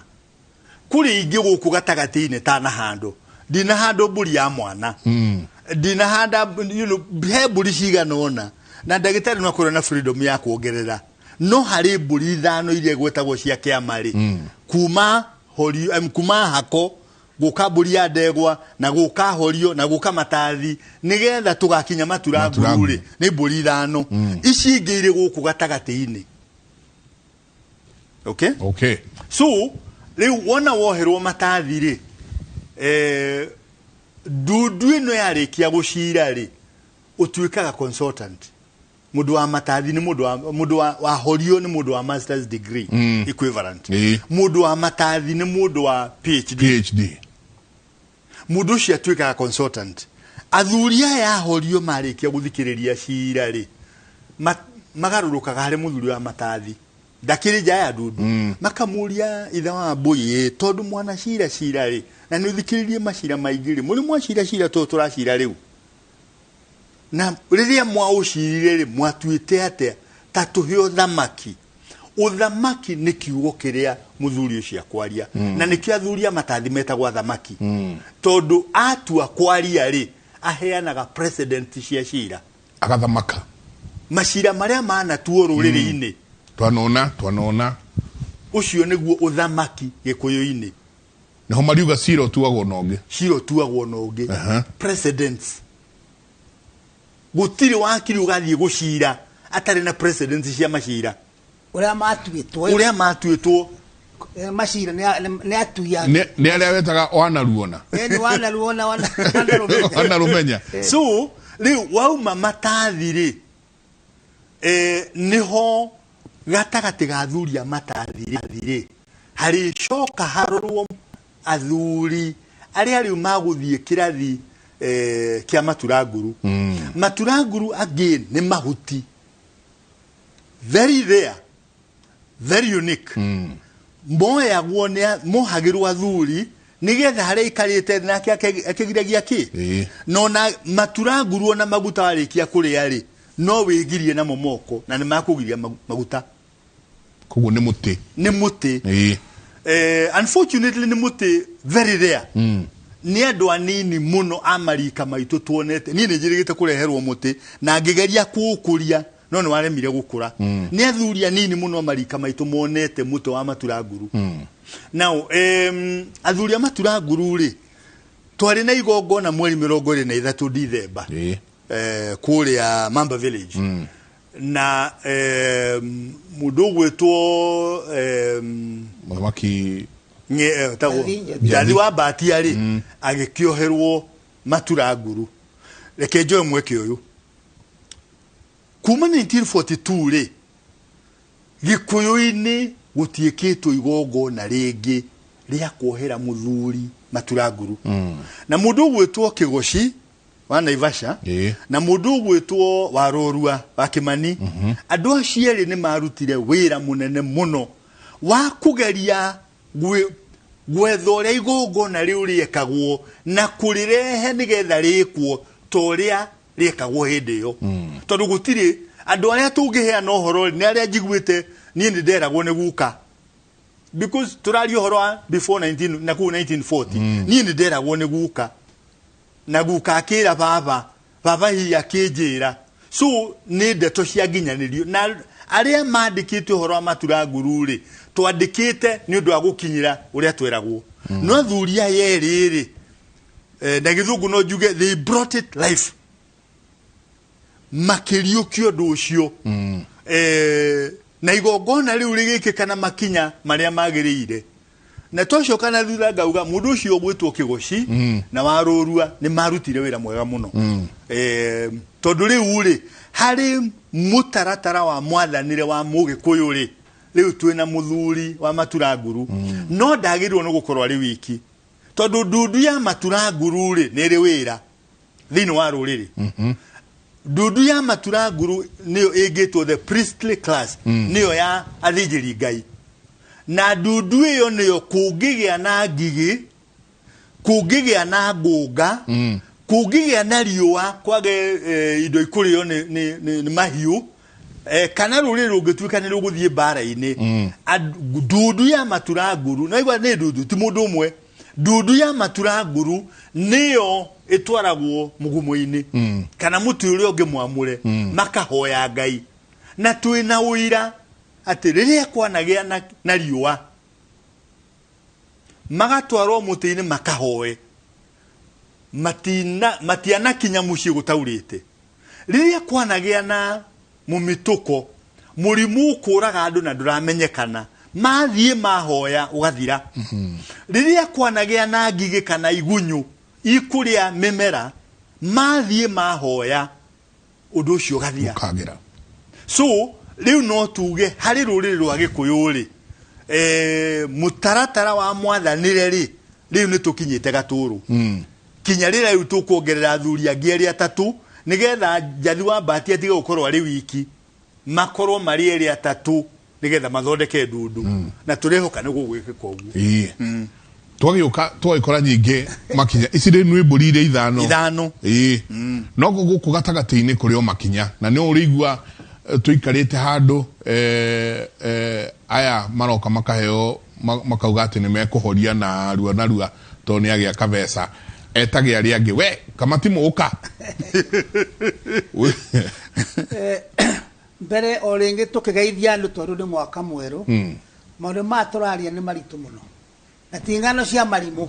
Kũrĩ ingĩ gũkũ gatagatĩ-inĩ ta na handũ, ndinahandwo mbũri ya mwana, ndinahanda, he mbũri cigana ũna, na ndagĩtarĩ no akorwo na freedom ya kuongerera, no harĩ mbũri ithano iria igwetagwo cia kĩama rĩ, kuma hako Gũka mbũri ya ndegwa na gũka horio na gũka matathi nĩgetha tũgakinya matura nguru rĩ nĩ mbũri 5. Ici ingĩ irĩ gũkũ gatagatĩ-inĩ. Okay? Okay. So rĩu wona woherwo matathi rĩ, ndundu ĩno yarĩkia gũcira rĩ, ũtuĩkaga consultant. Mũndũ wa matathi nĩ mũndũ wa horio nĩ mũndũ wa master's degree equivalent. Mũndũ wa matathi nĩ mũndũ wa PhD. Mũndũ ũcio atuĩkaga consultant. Athuri aya horio marĩkia gũthikĩrĩria cira rĩ, magarũrũkaga harĩ mũthuri wa matathi. Ndakĩrĩ nja ya ndundu. Makamũria ithe wa mbũi, tondũ mwana cira cira rĩ, na nĩ ũthikĩrĩrie macira maingĩ rĩ, mũrĩ mwacira cira tũũ tũracira rĩu. Na rĩrĩa mwaũcirire rĩ, mwatuĩte atĩa ta tũhe ũthamaki. Ũthamaki nĩ kiugo kĩrĩa mũthuri ũcio akwaria. Na nĩkĩo athuri a matathi metagwo athamaki. Tondũ atua kwaria rĩ, aheanaga precedent cia cira. Agathamaka. Macira marĩa manatuo rũrĩrĩ-inĩ. Twanona. Ũcio nĩguo ũthamaki Gĩkũyũ-inĩ. Nĩho mariuga cira ũtuagwo na ũngĩ. Cira ũtuagwo na ũngĩ. Precedents. Gũtirĩ wakiri ũgathiĩ gũcira atarĩ na precedents cia macira. Ũrĩa matuĩtwo. Macira nĩ atuia. Nĩ arĩa wetaga wanaruona. Nĩ wanaruona, wanarũmenya. So rĩu wauma matathi rĩ, nĩho gatagatĩ ga athuri a matathi rĩ, harĩcoka harorwo athuri arĩa rĩu magũthiĩ kĩrathi kĩa matura nguru. Matura nguru again nĩ mahuti. Very rare, very unique. Moyagwo nĩ mohagĩrwo athuri nĩgetha harĩa ikarĩte nake akĩgiragia kĩ. No na matura nguru ona maguta warĩkia kũrĩa rĩ, no wĩgirie namo moko na nĩ makũgiria maguta. Koguo nĩ mũtĩ. Nĩ mũtĩ. Unfortunately nĩ mũtĩ very rare. Nĩ andũ anini mũno a marika maitũ tuonete. Niĩ nĩ njĩrĩgĩte kũreherwo mũtĩ na ngĩgeria kũũkũria no nĩ waremire gũkũra. Nĩ athuri anini mũno a marika maitũ monete mũtĩ wa matura nguru. Now athuri a matura nguru rĩ, twarĩ na igongona mweri 23 Dithemba kũrĩa Mamba Village. Na mũndũ ũgwĩtwo mũthamaki Njathi wa Mbatia rĩ, agĩkĩoherwo matura nguru. Reke njoe mweke ũyũ. Kuma 1942 rĩ, Gĩkũyũ-inĩ gũtiĩkĩtwo igongona rĩngĩ rĩa kuohera mũthuri matura nguru. Na mũndũ ũgwĩtwo Kĩgoci wa Naivasha na mũndũ ũgwĩtwo wa Rorua wa Kĩmani, andũ acio erĩ nĩ marutire wĩra mũnene mũno wa kũgeria gwetha ũrĩa igongona rĩu rĩekagwo na kũrĩrehe nĩgetha rĩkwo ta ũrĩa rĩekagwo hĩndĩ ĩyo. Tondũ gũtirĩ andũ arĩa tũngĩheana ũhoro nĩ arĩa njiguĩte niĩ nĩ nderagwo nĩ guka. Because tũraria ũhoro wa before 19 na kũu 1940, niĩ nĩ nderagwo nĩ guka. Na guka akĩra baba, baba hihi akĩnjĩra. So nĩ ndeto cia nginyanĩrio. Na arĩa mandĩkĩte ũhoro wa matura nguru rĩ, twandĩkĩte nĩ ũndũ wa gũkinyĩra ũrĩa tweragwo. No athuri aya erĩ rĩ, na gĩthũngũ no njuge they brought it life. Makĩriũkia ũndũ ũcio. Na igongona rĩu rĩgĩkĩka na makinya marĩa magĩrĩire. Na twacoka na thutha ngauga mũndũ ũcio ũgwĩtwo Kĩgoci na wa Rorua nĩ marutire wĩra mwega mũno. Tondũ rĩu rĩ, harĩ mũtaratara wa mwathanĩre wa Mũgĩkũyũ rĩ, rĩu twĩna mũthuri wa matura nguru. No ndagĩrĩirwo nĩ gũkorwo arĩ wiki. Tondũ ndundu ya matura nguru rĩ, nĩ ĩrĩ wĩra thĩinĩ wa rũrĩrĩ. Ndundu ya matura nguru nĩyo ĩngĩtwo the priestly class, nĩyo ya athĩnjĩri Ngai. Na ndundu ĩyo nĩyo kũngĩgĩa na ngigĩ, kũngĩgĩa na ngũnga, kũngĩgĩa na riũa kwage indo ikũrĩo nĩ mahiũ, kana rũrĩrĩ rũngĩtuĩka nĩ rũgũthiĩ mbara-inĩ. Ndundu ya matura nguru, na igua nĩ ndundu ti mũndũ ũmwe. Ndundu ya matura nguru nĩyo ĩtwaragwo mũgumo-inĩ kana mũtĩ ũrĩa ũngĩ mwamũre, makahoya Ngai. Na twĩna ũira atĩ rĩrĩa kwanagĩa na riũa, Magatwarwo mũtĩ-inĩ makahoe. Matianakinya mũciĩ gũtaurĩte. Rĩrĩa kwanagĩa na mũmitũko, mũrimũ ũkũraga andũ na ndũramenyekana, mathiĩ mahoya ũgathira. Rĩrĩa kwanagĩa na ngigĩ kana igunyũ ikũrĩa mĩmera, mathiĩ mahoya ũndũ ũcio ũgathira. So rĩu no tuge harĩ rũrĩrĩ rwa Gĩkũyũ rĩ, mũtaratara wa mwathanĩre rĩ, rĩu nĩ tũkinyĩte gatũrũ. Kinya rĩrĩa rĩu tũkuongerera athuri angĩ erĩ atatũ nĩgetha Njathi wa Mbati atige gũkorwo arĩ wiki, makorwo marĩ erĩ atatũ nĩgetha mathondeke ndundu. Na tũrehoka nĩ gũgwĩkĩka ũguo. Twagĩũka twagĩkora nyingĩ makinya ici rĩ nĩ mbũri iria ithano. No gũkũ gatagatĩ-inĩ kũrĩ o makinya na nĩ ũrĩigua tũikarĩte handũ aya maroka makaheo makauga atĩ nĩ mekũhoria na rua na rua tondũ nĩ agĩa kabeca etage arĩa angĩ we kamati mũka. Mbere o rĩngĩ tũkĩgeithia andũ tondũ nĩ mwaka mwerũ. Maũndũ maya tũraria nĩ maritũ mũno na ti ng'ano cia marimũ.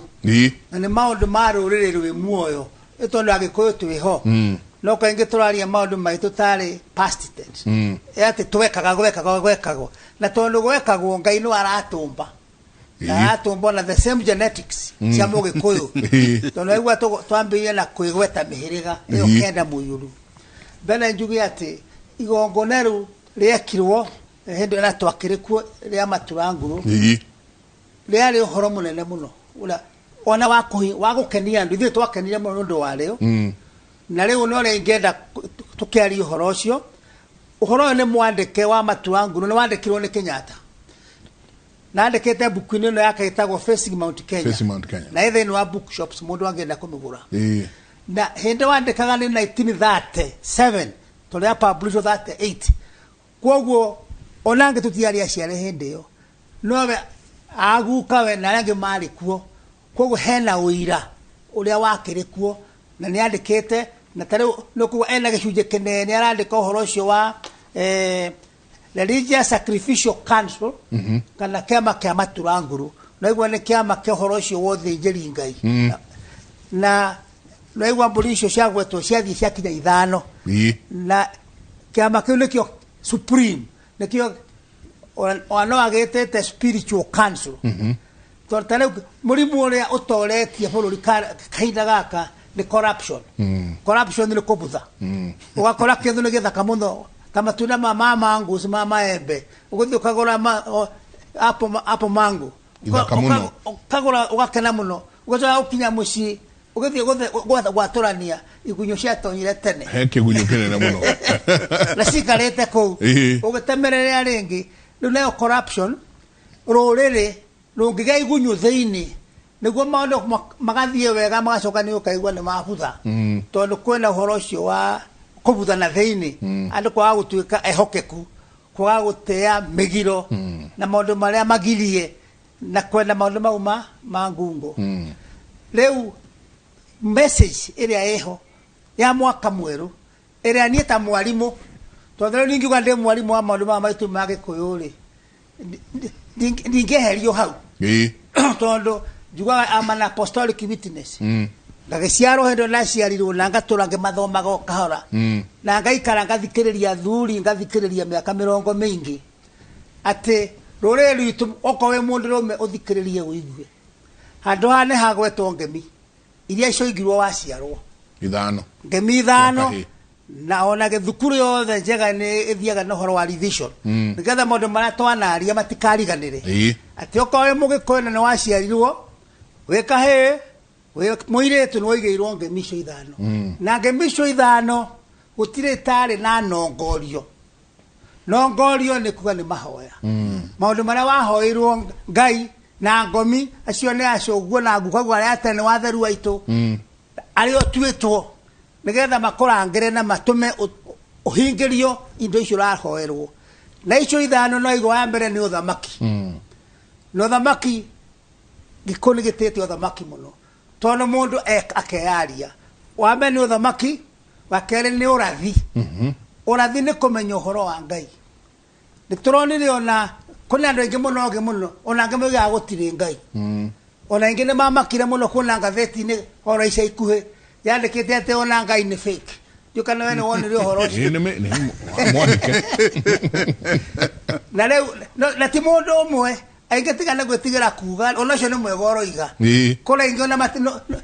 Na nĩ maũndũ ma rũrĩrĩ rwĩ muoyo ĩ tondũ Agĩkũyũ twĩho. No kaingĩ tũraria maũndũ maitũ tarĩ past tense. Atĩ twekaga gwekagwo gwekagwo na tondũ gwekagwo Ngai nĩ aratũmba. Aratũmba na the same genetics cia Mũgĩkũyũ. Tondũ aigua twambĩrĩrie na kwĩgweta mĩhĩrĩga ĩyo kenda mũiyũru. Mbere njuge atĩ igongona rĩu rĩekirwo hĩndĩ ĩrĩa twakĩrĩ kuo rĩa Maturanguru. Rĩarĩ ũhoro mũnene mũno ũrĩa ona wa gũkenia andũ, ithuĩ twakenire mũno nĩ ũndũ warĩo. Na rĩu no rĩa ingĩenda tũkĩarie ũhoro ũcio. Ũhoro ũyũ nĩ mwandĩke wa Maturanguru, nĩ wandĩkirwo nĩ Kenyatta. Na andĩkĩte mbuku-inĩ ĩno yake ĩtagwo Facing Mount Kenya. Facing Mount Kenya. Na ĩ thĩinĩ wa bookshops mũndũ angĩenda kũmĩgũra. Na hĩndĩ wandĩkaga nĩ 1937 tondũ ya publish 38. Kwoguo ona angĩ tũtiarĩ aciare hĩndĩ ĩyo. Nowe aguka we na arĩa angĩ marĩ kuo. Kwoguo hena ũira ũrĩa wakĩrĩ kuo na nĩ andĩkĩte na ta rĩu nĩ ũkuga ena gĩcunjĩ kĩnene arandĩka ũhoro ũcio wa Religious Sacrificial Council kana kĩama kĩa Maturanguru. Naigua nĩ kĩama kĩa ũhoro ũcio wa ũthĩnjĩri Ngai. Na naigua mbũri icio ciagwetwo ciathiĩ ciakinya ithano. Na kĩama kĩu nĩkĩo supreme, nĩkĩo ona no agĩtĩte spiritual council. Tondũ ta rĩu mũrimũ ũrĩa ũtoretie bũrũri kahinda gaka nĩ corruption. Corruption nĩ kũbutha. Ũgakora kĩndũ nĩ gĩthaka mũno ta matunda ma mango ma maembe, ũgũthiĩ ũkagũra apple mango ũkagũra ũgakena mũno, ũgacoka gũkinya mũciĩ ũgĩthiĩ gwatũrania igunyũ ciatonyire tene. He kĩgunyũ kĩnene mũno. Na cikarĩte kũu. Ũgĩtemerera rĩngĩ. Rĩu nayo corruption rũrĩrĩ rũngĩgĩa igunyũ thĩinĩ nĩguo maũndũ magathiĩ wega magacoka nĩ ũkaigua nĩ mabutha. Tondũ kwĩna ũhoro ũcio wa kũbuthana thĩinĩ, andũ kwaga gũtuĩka ehokeku, kwaga gũtĩa mĩgiro na maũndũ marĩa magirie na kwenda maũndũ mau ma ngungo. Rĩu message ĩrĩa ĩho ya mwaka mwerũ ĩrĩa niĩ ta mwarimũ, tondũ rĩu ningiuga ndĩ mwarimũ wa maũndũ maya maitũ ma Gĩkũyũ rĩ, ndingĩeherio hau. Tondũ njugaga I'm an apostolic witness. Ngagĩciarwo hĩndĩ ĩyo ndaciarirwo na ngatũra ngĩmathomaga o kahora. Na ngaikara ngathikĩrĩria athuri, ngathikĩrĩria mĩaka mĩrongo mĩingĩ. Atĩ rũrĩrĩ rwitũ okorwo wĩ mũndũrũme ũthikĩrĩrie ũigue. Handũ haha nĩ hagwetwo ngemi iria cioigirwo waciarwo. Ithano. Ngemi ithano. Na ona gĩthukuru yothe njega nĩ ĩthiaga na ũhoro wa revision. Nĩgetha maũndũ marĩa twanaria matikariganĩre. Atĩ okorwo wĩ Mũgĩkũyũ na nĩ waciarirwo wĩ kahĩĩ, wĩ mũirĩtu nĩ waigĩirwo ngemi icio ithano. Na ngemi icio ithano gũtirĩ tarĩ na nongorio. Nongorio nĩ kuga nĩ mahoya. Maũndũ marĩa wahoirwo Ngai na ngomi acio nĩ acũguo na ngukaguo arĩa tene watheru aitũ arĩa ũtuĩtwo nĩgetha makũrangĩre na matũme ũhingĩrio indo icio ũrahoerwo. Na icio ithano no igwa ya mbere nĩ ũthamaki. Na ũthamaki Gĩkũyũ nĩ gĩtĩte ũthamaki mũno tondũ mũndũ akeyaria. Wa mbere nĩ ũthamaki, wa kerĩ nĩ ũrathi. Ũrathi nĩ kũmenya ũhoro wa Ngai. Nĩ tũronire ona kwĩna andũ aingĩ mũno ogĩ mũno ona angĩ moigaga gũtirĩ Ngai. Ona ingĩ nĩ mamakire mũno kuona ngathĩti-inĩ oro ica ikuhĩ yandĩkĩte atĩ ona Ngai nĩ fake. Ndiũ kana we nĩ wonire ũhoro ũcio. Ĩĩ, nĩ mwandĩke. Na rĩu na ti mũndũ ũmwe, aingĩ tiga nĩ gwĩtigĩra kuga, ona ũcio nĩ mwega ũroiga. Kũrĩ aingĩ ona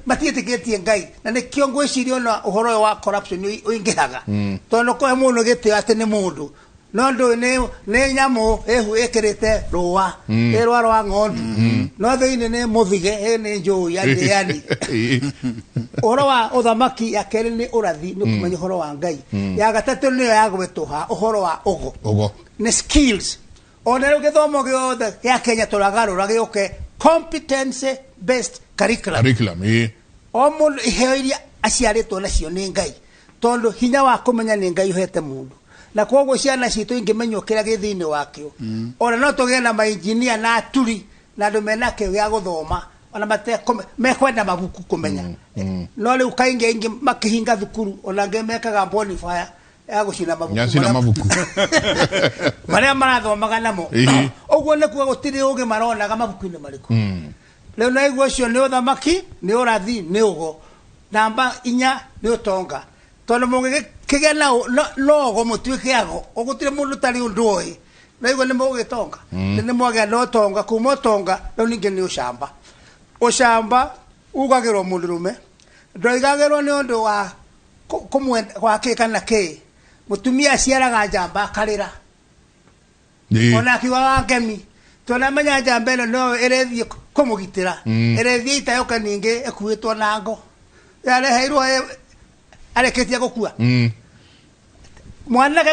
matiĩtĩkĩtie Ngai, na nĩkĩo ngwĩciria ona ũhoro ũyũ wa corruption ũingĩhaga. Tondũ kũhe mũndũ gĩtĩo atĩ nĩ mũndũ, no ndũĩ nĩ nyamũ ĩhu ĩkĩrĩte rũa, ĩ rũa rwa ng'ondu. No thĩinĩ nĩ mũthige, ĩ nĩ njũi ya ndĩani. Ũhoro wa ũthamaki ya kerĩ nĩ ũrathi, nĩ kũmenya ũhoro wa Ngai. Ya gatatũ nĩyo ya gwetwo haha, ũhoro wa ũgo. Ũgo. Nĩ skills. Ona rĩu gĩthomo gĩothe gĩa Kenya tũragarũra gĩũke competence based curriculum. Curriculum, ĩĩ. O mũndũ iheo iria aciarĩtwo nacio nĩ Ngai, tondũ hinya wa kũmenya nĩ Ngai ũhete mũndũ. Na koguo ciana citũ ingĩmenywo kĩrĩa gĩ thĩinĩ wakĩo, ona no tũgĩe na mainjinia na aturi na andũ mena kĩo gĩa gũthoma, ona mekwenda mabuku kũmenya. No rĩu kaingĩ aingĩ makĩhinga thukuru, ona angĩ mekaga bonfire ya gũcina mabuku Nyacina mabuku. marĩa marathomaga namo. Ũguo nĩ kuga gũtirĩ ũgĩ maronaga mabuku-inĩ marĩkũ. Rĩu na iguo ũcio nĩ ũthamaki, nĩ ũrathi, nĩ ũgo. Namba 4 nĩ ũtonga. Tondũ mũngĩkĩgĩa na ũgo mũtuĩke ago, gũtirĩ mũndũ ũtarĩ ũndũ oĩ. Na iguo nĩ mũgũgĩtonga. Nĩ mwagĩa na ũtonga, kuma ũtonga, rĩu ningĩ nĩ ũcamba. Ũcamba ugagĩrwo mũndũrũme, ndoigagĩrwo nĩ ũndũ wa kũmwenda wa kĩ kana kĩ. Mũtumia aciaraga njamba akarĩra. Ona akiugaga ngemi. Tondũ amenya njamba ĩno no ĩrĩthiĩ kũmũgitĩra. Ĩrĩthiĩ ita yũke ningĩ ĩkuĩtwo na ngo. Yareheirwo arĩkĩtie gũkua. Mwanake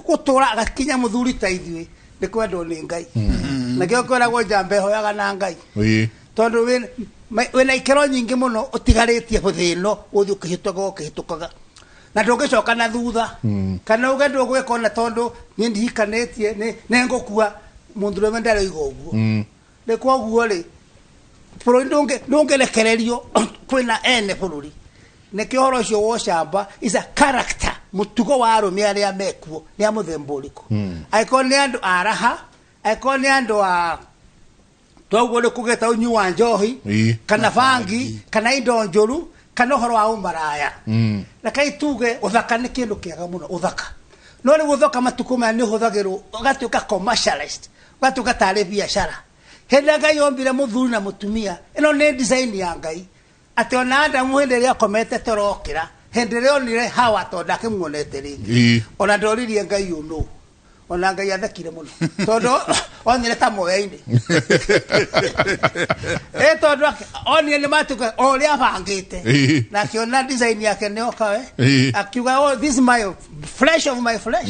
gũtũra agakinya mũthuri ta ithuĩ nĩ kwendwo nĩ Ngai. Nakĩo kwĩragwo njamba ĩhoyaga na Ngai. Tondũ wĩna ikĩro nyingĩ mũno ũtigarĩtie thĩno ũthiĩ ũkĩhĩtũkaga ũkĩhĩtũkaga. Na ndũngĩcoka na thutha. Kana uge ndũgwĩka ona tondũ niĩ ndihikanĩtie, nĩ ngũkua. Mũndũrũme ndarĩ oiga ũguo. Rĩ koguo rĩ, bũrũri ndũngĩrekererio kwĩna ene bũrũri. Nĩkĩo ũhoro ũcio wa ũcamba is a character, mũtugo wa arũme arĩa mekuo nĩ a mũthemba ũrĩkũ. Angĩkorwo nĩ andũ a raha, angĩkorwo nĩ andũ a toguo nĩ kũgĩta ũnyui wa njohi, kana bangi, kana indo njũru, kana ũhoro wa ũmaraya. Rekei tuge ũthaka nĩ kĩndũ kĩega mũno, ũthaka. No rĩu ũthaka matukũ maya nĩ ũhũthagĩrwo ũgatuĩka commercialized, ũgatuĩka tarĩ biacara. Hĩndĩ ĩrĩa Ngai ombire mũthuri na mũtumia, ĩno nĩ design ya Ngai. Atĩ ona Adamu hĩndĩ ĩrĩa akomete toro okĩra, hĩndĩ ĩrĩa onire Hawa tondũ ndakĩmuonete rĩngĩ. Ona ndoririe Ngai ũyũ nũ. Ona Ngai athekire mũno. Tondũ onire ta moya-inĩ. Tondũ onire nĩ matuĩka o ũrĩa abangĩte. Na akĩona design yake nĩ oka we. Akiuga, oh, this is my flesh of my flesh,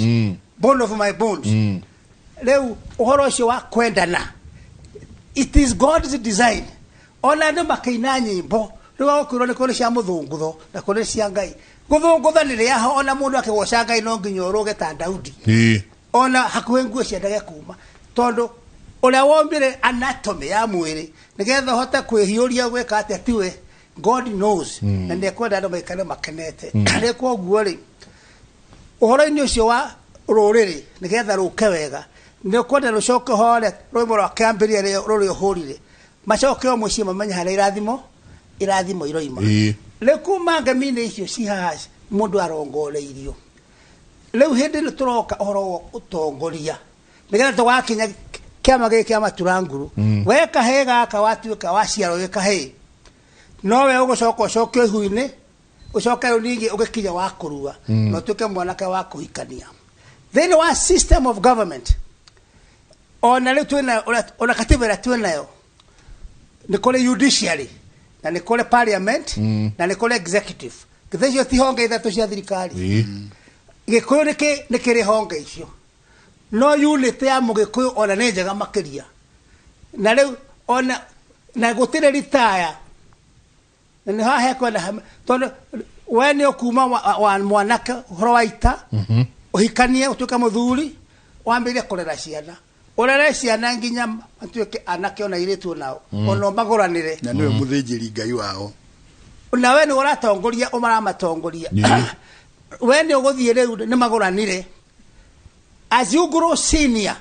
bone of my bones. Rĩu ũhoro ũcio wa kwendana, it is God's design. Ona andũ makĩina nyĩmbo, rĩu agũkwĩrwo nĩ kũrĩ cia mũthũngũtho na kũrĩ cia Ngai. Gũthũngũtha nĩ rĩaho ona mũndũ akĩgoca Ngai no nginya ũrũge ta Daudi. Ona hakuhĩ nguo ciendage kuma. Tondũ ũrĩa wombire anatomy ya mwĩrĩ nĩgetha ũhote kwĩhiũria gwĩka atĩa tiwe, God knows. Na nĩekwenda andũ maikare makenete. Rĩ koguo rĩ, ũhoro-inĩ ũcio wa rũrĩrĩ nĩgetha rũke wega, nĩ ũkwenda rũcoke hore rwĩmbo rwa kĩambĩrĩria rũrĩa ũhũrire. Macoke o mũciĩ mamenye harĩa irathimo iroima. Rĩu kuma ngemi-inĩ icio ci haha mũndũ arongoreirio. Rĩu hĩndĩ ĩno tũroka ũhoro wa ũtongoria nĩgetha tũgakinya kĩama gĩkĩ kĩa maturanguru. We kahĩĩ gaka watuĩka waciarwo wĩ kahĩĩ, no we ũgũcoka ũcokio ihu-inĩ, ũcoke rĩu ningĩ ũgĩkinya wa kũrua, na ũtuĩke mwanake wa kũhikania. Thĩinĩ wa system of government, ona rĩu twĩna, ona katiba ĩrĩa twĩnayo, nĩ kũrĩ judiciary, na nĩ kũrĩ parliament, na nĩ kũrĩ executive. Githĩ icio ti honge ithatũ cia thirikari? Gĩkũyũ nĩ kĩrĩ honge icio. No unit ya mũgĩkũyũ ona nĩ njega makĩria. Na rĩu ona na gũtirĩ ritaya. Na nĩ haha hekwenda tondũ we nĩ ũkuma wa mwanake ũhoro wa ita, ũhikanie ũtuĩke mũthuri, wambĩrĩrie kũrera ciana. Ũrere ciana nginya matuĩke anake ona airĩtu onao, ona ũmagũranĩre. Na nĩwe mũthĩnjĩri Ngai wao. Na we nĩ ũratongoria, ũmaramatongoria. We nĩ ũgũthiĩ rĩu nĩ magũranire. As you grow senior,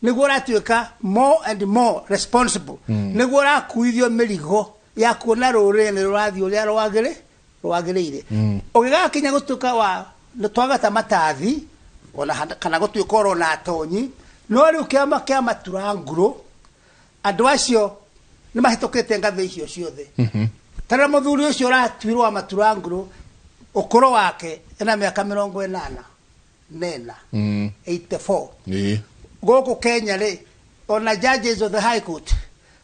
Nĩguo ũratuĩka more and more responsible. Nĩguo ũrakuithio mĩrigo ya kuona rũrĩrĩ nĩ rũrathiĩ ũrĩa rwagĩrĩire. Ũgĩgakinya gũtuĩka wa twagata matathi ona kana gũtuĩka oro na atonyi, no rĩu kĩama kĩa maturanguro andũ acio nĩ mahĩtũkĩte ngathĩ icio ciothe. Tara mũthuri ũcio ũratuirwo wa maturanguro ũkũrũ wake ena mĩaka 84 84. Gũkũ Kenya rĩ, ona judges of the High Court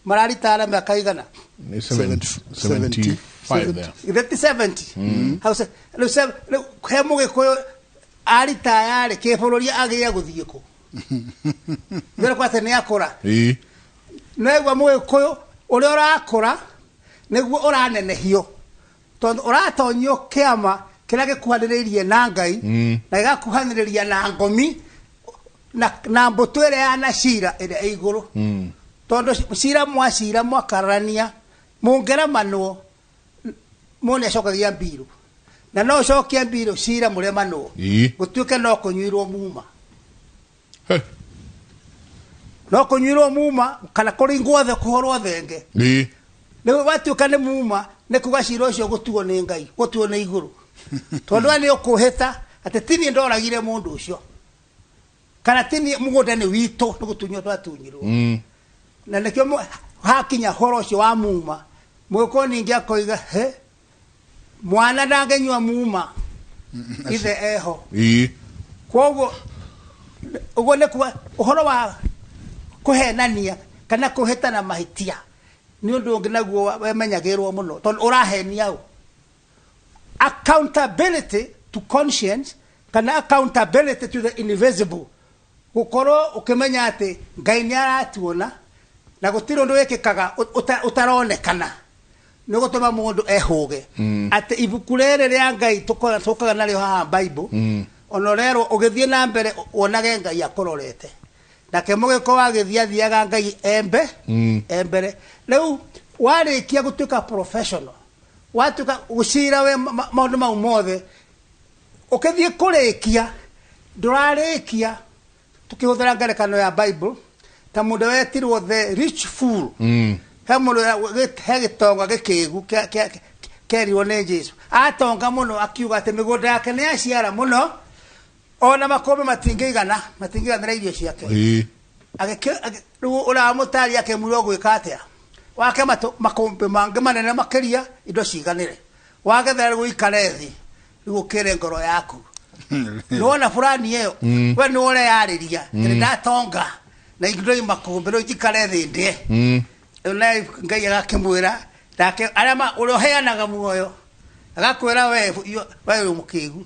mararitara mĩaka igana? 75 there. 70. Hau rĩu he mũgĩkũyũ aritaya rĩ, kĩbũrũri agĩe gũthiĩ kũ? Mbere kwa atĩ nĩ akũra. Nĩguo mũgĩkũyũ ũrĩa ũrakũra nĩguo ũranenehio, tondũ ũratonyio kĩama kĩrĩa gĩkuhanĩrĩirie na Ngai na gĩgakuhanĩrĩria na ngomi na mbũtũ ĩrĩa ya na cira ĩrĩa ĩ igũrũ. Tondũ cira mwacira mwakararania mũngĩremanwo, mũndũ nĩacokagia mbirũ, na no ũcokie mbirũ cira mũremanwo gũtuĩke no kũnyuirwo muma. No kũnyuirwo muma kana kũringwo the kũhorwo thenge. Nĩ watuĩka nĩ muma, nĩ kuga cira ũcio gũtuo nĩ Ngai, gũtuo nĩ igũrũ. Tondũ we nĩ ũkũhĩta atĩ ti niĩ ndoragire mũndũ ũcio, kana ti niĩ, mũgũnda nĩ witũ, nĩ gũtunywo twatunyirwo. Na nĩkĩo hakinya horo ũcio wa muma, mũgĩkũyũ ningĩ akoiga he mwana ndangĩnyua muma ithe eho. Koguo ũguo nĩ kuga ũhoro wa kũhenania kana kũhĩtana mahĩtia nĩ ũndũ ũngĩ naguo wemenyagĩrwo mũno, tondũ ũrahenia ũ. Accountability to conscience kana accountability to the invisible, gũkorwo ũkĩmenya atĩ Ngai nĩ aratuona na gũtirĩ ũndũ wĩkĩkaga ũtaronekana, nĩ gũtũma mũndũ ehũge atĩ ibuku rĩrĩ rĩa Ngai tũkaga narĩo haha Bible, ona ũrerwo ũgĩthiĩ na mbere wonage Ngai akũrorete. Nake mũgĩkũyũ agĩthiĩ athiaga Ngai embe embere. Rĩu warĩkia gũtuĩka professional, watuĩka gũcira we maũndũ mau mothe, ũkĩthiĩ kũrĩkia ndũrarĩkia. Tukĩhũthĩra ngerekano ya Bible ta mũndũ wetirwo the rich fool, he mũndũ he gĩtonga gĩkĩgu kerirwo nĩ Jesu atonga mũno, akiuga atĩ mĩgũnda yake nĩ yaciara mũno, ona makũmbĩ matingĩiganĩra irio ciake. Rĩu ũramũtaria akĩmwĩra ũgwĩka atĩa, wake makũmbĩ mangĩ manene makĩria indo ciganĩre, wagethera rĩu ũikare thĩ, rĩu ũkĩre ngoro yaku nĩwona fulani ĩyo we nĩwe ũreyarĩria atĩ ndatonga na indo i makũmbĩ, rĩu njikare thĩ ndĩe. Rĩu naye Ngai agakĩmwĩra nake arĩa ũrĩa ũheanaga muoyo agakwĩra we wĩ mũkĩgu,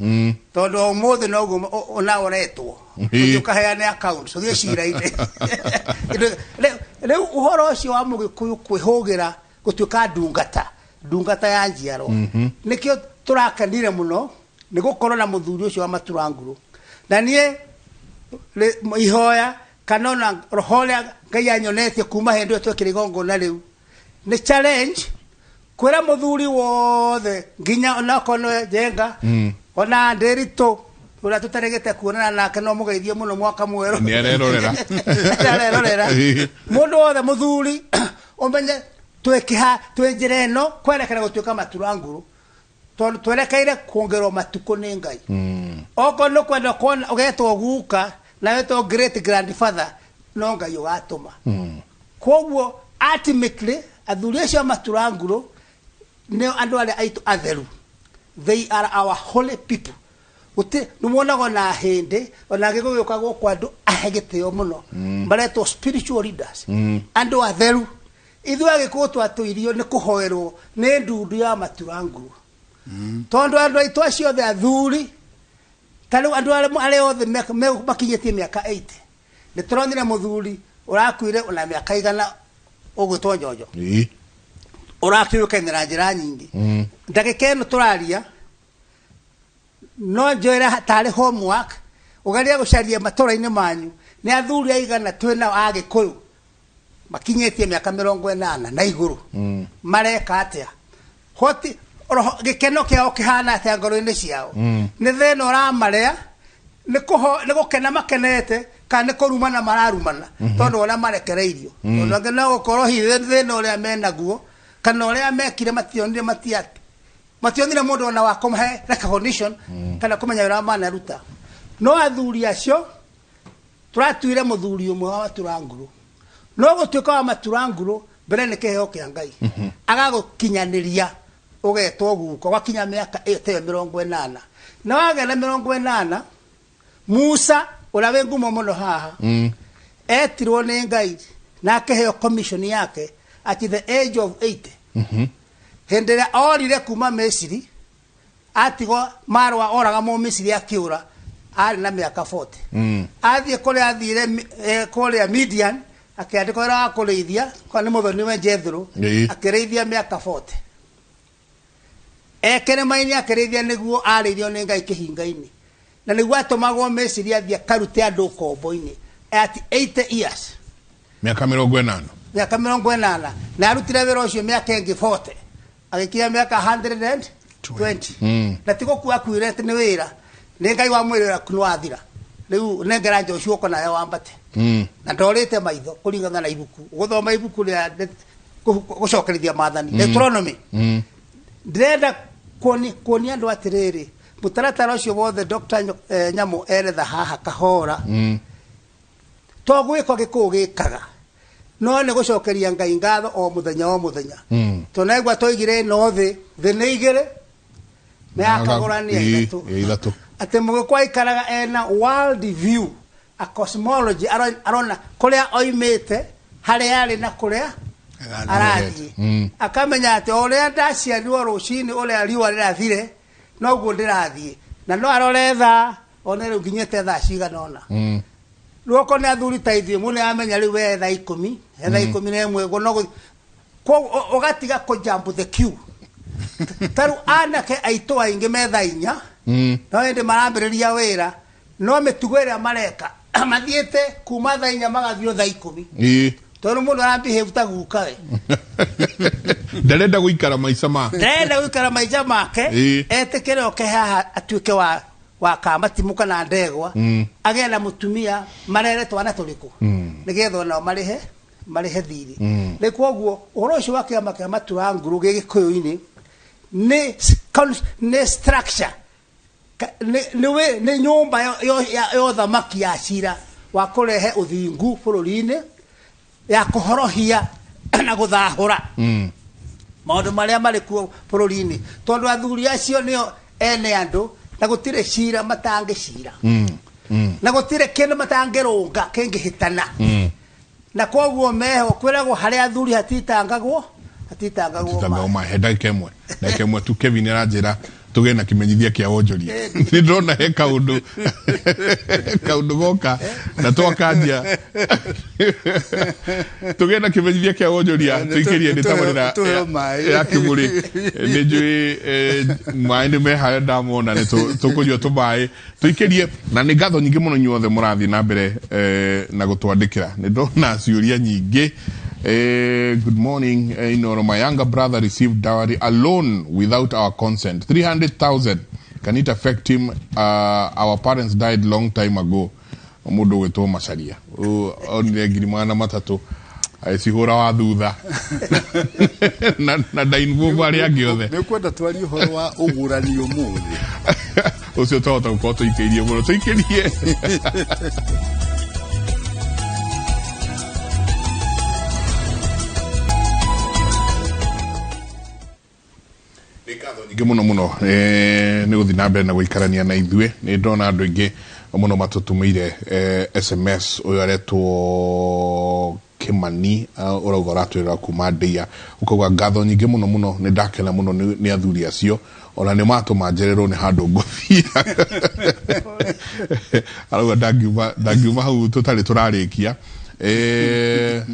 tondũ o ũmũthĩ noguo ona ũretwo ũthiĩ ũkaheane accounts, ũthiĩ cira-inĩ. Rĩu ũhoro ũcio wa mũgĩkũyũ kwĩhũgĩra gũtuĩka ndungata ya njiarwa, nĩkĩo tũrakenire mũno nĩ gũkorwo na mũthuri ũcio wa maturanguro. Na niĩ ihoya kana ona roho ũrĩa Ngai anyonetie kuma hĩndĩ ĩyo twekĩra igongona rĩu nĩ challenge kwĩra mũthuri wothe nginya onakorwo nĩwe Njenga ona Ndĩritũ ũrĩa tũtarĩgĩte kuonana nake, no mũgeithie mũno mwaka mwerũ. Nĩ arerorera. Nĩ arerorera. Mũndũ wothe mũthuri ũmenye twĩkĩha twĩ njĩra ĩno kwerekera gũtuĩka maturanguro, tondũ twerekeire kuongerwo matukũ nĩ Ngai. Okorwo nĩ kwenda kuona ũgetwo guka na wetwo great grandfather, no Ngai ũgatũma. Koguo ultimately athuri acio a maturanguro nĩo andũ arĩa aitũ atheru, they are our holy people. Gũtirĩ nĩmuonaga ona hĩndĩ ona gĩgũgĩũka gũkũ andũ ahe gĩtĩo mũno maretwo spiritual leaders, andũ atheru. Ithuĩ Agĩkũyũ twatũirio nĩ kũhoerwo nĩ ndundu ya maturanguro, tondũ andũ aitũ acio othe athuri ta rĩu andũ arĩa othe makinyĩtie mĩaka 80, nĩ tũronire mũthuri ũrakuire ona mĩaka igana ũgwĩtwo Njonjo, ũrakĩũkaine na njĩra nyingĩ. Ndagĩka ĩno tũraria no njoere tarĩ homework ũgerie gũcaria matũra-inĩ manyu nĩ athuri aigana twĩ nao a Gĩkũyũ makinyĩtie mĩaka 80 na igũrũ, mareka atĩa, hoti roho gĩkeno kĩao kĩhana atĩa ngoro-inĩ ciao, nĩ thĩna ũramarĩa, nĩ gũkena makenete Kana nĩ kũrumana mararumana tondũ ũrĩa marekereirio, tondũ angĩ no gũkorwo hihi thĩna ũrĩa menaguo kana ũrĩa mekire mationire mationire mũndũ ona wa kũmahe recognition kana kũmenya wĩra manaruta. No athuri acio tũratuire mũthuri ũmwe wa Maturanguru, no gũtuĩka wa Maturanguru mbere nĩ kĩheo kĩa Ngai, agagũkinyanĩria ũgetwo guko wakinya mĩaka ĩyo ta ĩyo 80, na wagĩa na 80. Musa ũrĩa wĩ ngumo mũno haha etirwo nĩ Ngai na akĩheo commission yake at the age of 80. Hĩndĩ ĩrĩa orire kuma Misiri, atigwo marũa oraga Mũmisiri akĩũra, arĩ na mĩaka 40. Athiĩ kũrĩa athire kũrĩa Midian, akĩandĩkwo wĩra wa kũrĩithia kwa nĩ mũthoni we Jethro, akĩrĩithia mĩaka 40. Ekĩrĩma-inĩ akĩrĩithia nĩguo arĩirio nĩ Ngai kĩhinga-inĩ, na nĩguo atũmagwo Misiri athiĩ akarute andũ ũkombo-inĩ at 80 years. Mĩaka 80. Mĩaka 80, na arutire wĩra ũcio mĩaka ĩngĩ 40, agĩkinya mĩaka 120. Na ti gũkua akuire atĩ nĩ wĩra, nĩ Ngai wamwĩrĩra nĩ wathira, rĩu nengera Joshua ũko nawe wambate. Na ndorĩte maitho kũringana na ibuku, gũthoma ibuku rĩa gũcokerithia maathani, Deuteronomy. Ndĩrenda kuonia andũ atĩrĩrĩ, mũtaratara ũcio wothe Dr. Nyamũ eretha haha kahora, to gwĩka gĩkũyũ gĩkaga, no nĩ gũcokeria Ngai ngatho o mũthenya o mũthenya. Tũnaigua twoigire no thĩ nĩ igĩrĩ na yakagũrania ithatũ, atĩ mũgĩkũyũ aikaraga ena world view, a cosmology, arona kũrĩa oimĩte, harĩa arĩ na kũrĩa arathiĩ, akamenya atĩ o ũrĩa ndaciarirwo rũcinĩ ũrĩa riũa rĩrathire noguo ndĩrathiĩ, na no arore thaa one rĩu nginyĩte thaa cigana ũna. Rĩu okorwo nĩ athuri ta ithuĩ, mũndũ nĩaramenya rĩu we thaa 10, thaa 11 no koguo ũgatiga kũ jump the queue. Ta rĩu anake aitũ aingĩ me thaa 4, no hĩndĩ marambĩrĩria wĩra, no mĩtugo ĩrĩa mareka mathiĩte kuma thaa 4 magathiĩ thaa 10. Tondũ mũndũ arambihave ta guka we. Ndarenda gũikara maica ma. Ndarenda gũikara maica make, etĩkĩre oke haha atuĩke wa kamatimu kana ndegwa, agĩe na mũtumia, marere twana tũrĩkũ, nĩgetha onao marĩhe thirĩ. Rĩu koguo ũhoro ũcio wa kĩama kĩa Maturanguru gĩ Gĩkũyũ-inĩ nĩ structure, nĩ nyũmba ya ũthamaki ya cira wa kũrehe ũthingu bũrũri-inĩ, ya kũhorohia na gũthahũra maũndũ marĩa marĩ kuo bũrũri-inĩ, tondũ athuri acio nĩo ene andũ, na gũtirĩ cira matangĩcira, na gũtirĩ kĩndũ matangĩrũnga kĩngĩhĩtana. Na koguo meho kwĩragwo harĩa athuri hatitangagwo maĩ. Ndagĩka ĩmwe tu Kevin aranjĩra tũgĩe na kĩmenyithia kĩa wonjoria. Nĩ ndĩrona he kaũndũ goka na twakanjia tũgĩe na kĩmenyithia kĩa wonjoria, tũikĩrie nĩ tabarĩra ya Kĩmũrĩ. Nĩ njũĩ maĩ nĩ me harĩa ndamona, nĩ tũkũnyua tũmaĩ tũikĩrie. Na nĩ ngatho nyingĩ mũno inyuothe mũrathiĩ na mbere na gũtwandĩkĩra. Nĩ ndona ciũria nyingĩ. Good morning. Inoro, my younger brother received dowry alone without our consent, 300,000. Can it affect him? Our parents died long time ago. Mũndũ ũgwĩtwo Macharia onire 300,000 agĩcihũra wa thutha na ndainvolve arĩa angĩ othe. Nĩ ũkwenda twarie ũhoro wa ũgũrani ũmũthĩ? Ũcio twahota gũkorwo tũikĩirie mũno, tũikĩrie. Nyingĩ mũno mũno nĩ gũthiĩ na mbere na gũikarania na ithuĩ. Nĩ ndona andũ aingĩ mũno matũtũmĩire SMS. Ũyũ aretwo Kimani, ũrauga ũratwĩrĩra kuma Ndeia, ũkauga ngatho nyingĩ mũno mũno, nĩ ndakena mũno nĩ athuri acio, ona nĩ matũma njererwo nĩ handũ ngũthiĩ. Arauga ndangiuma hau tũtarĩ tũrarĩkia.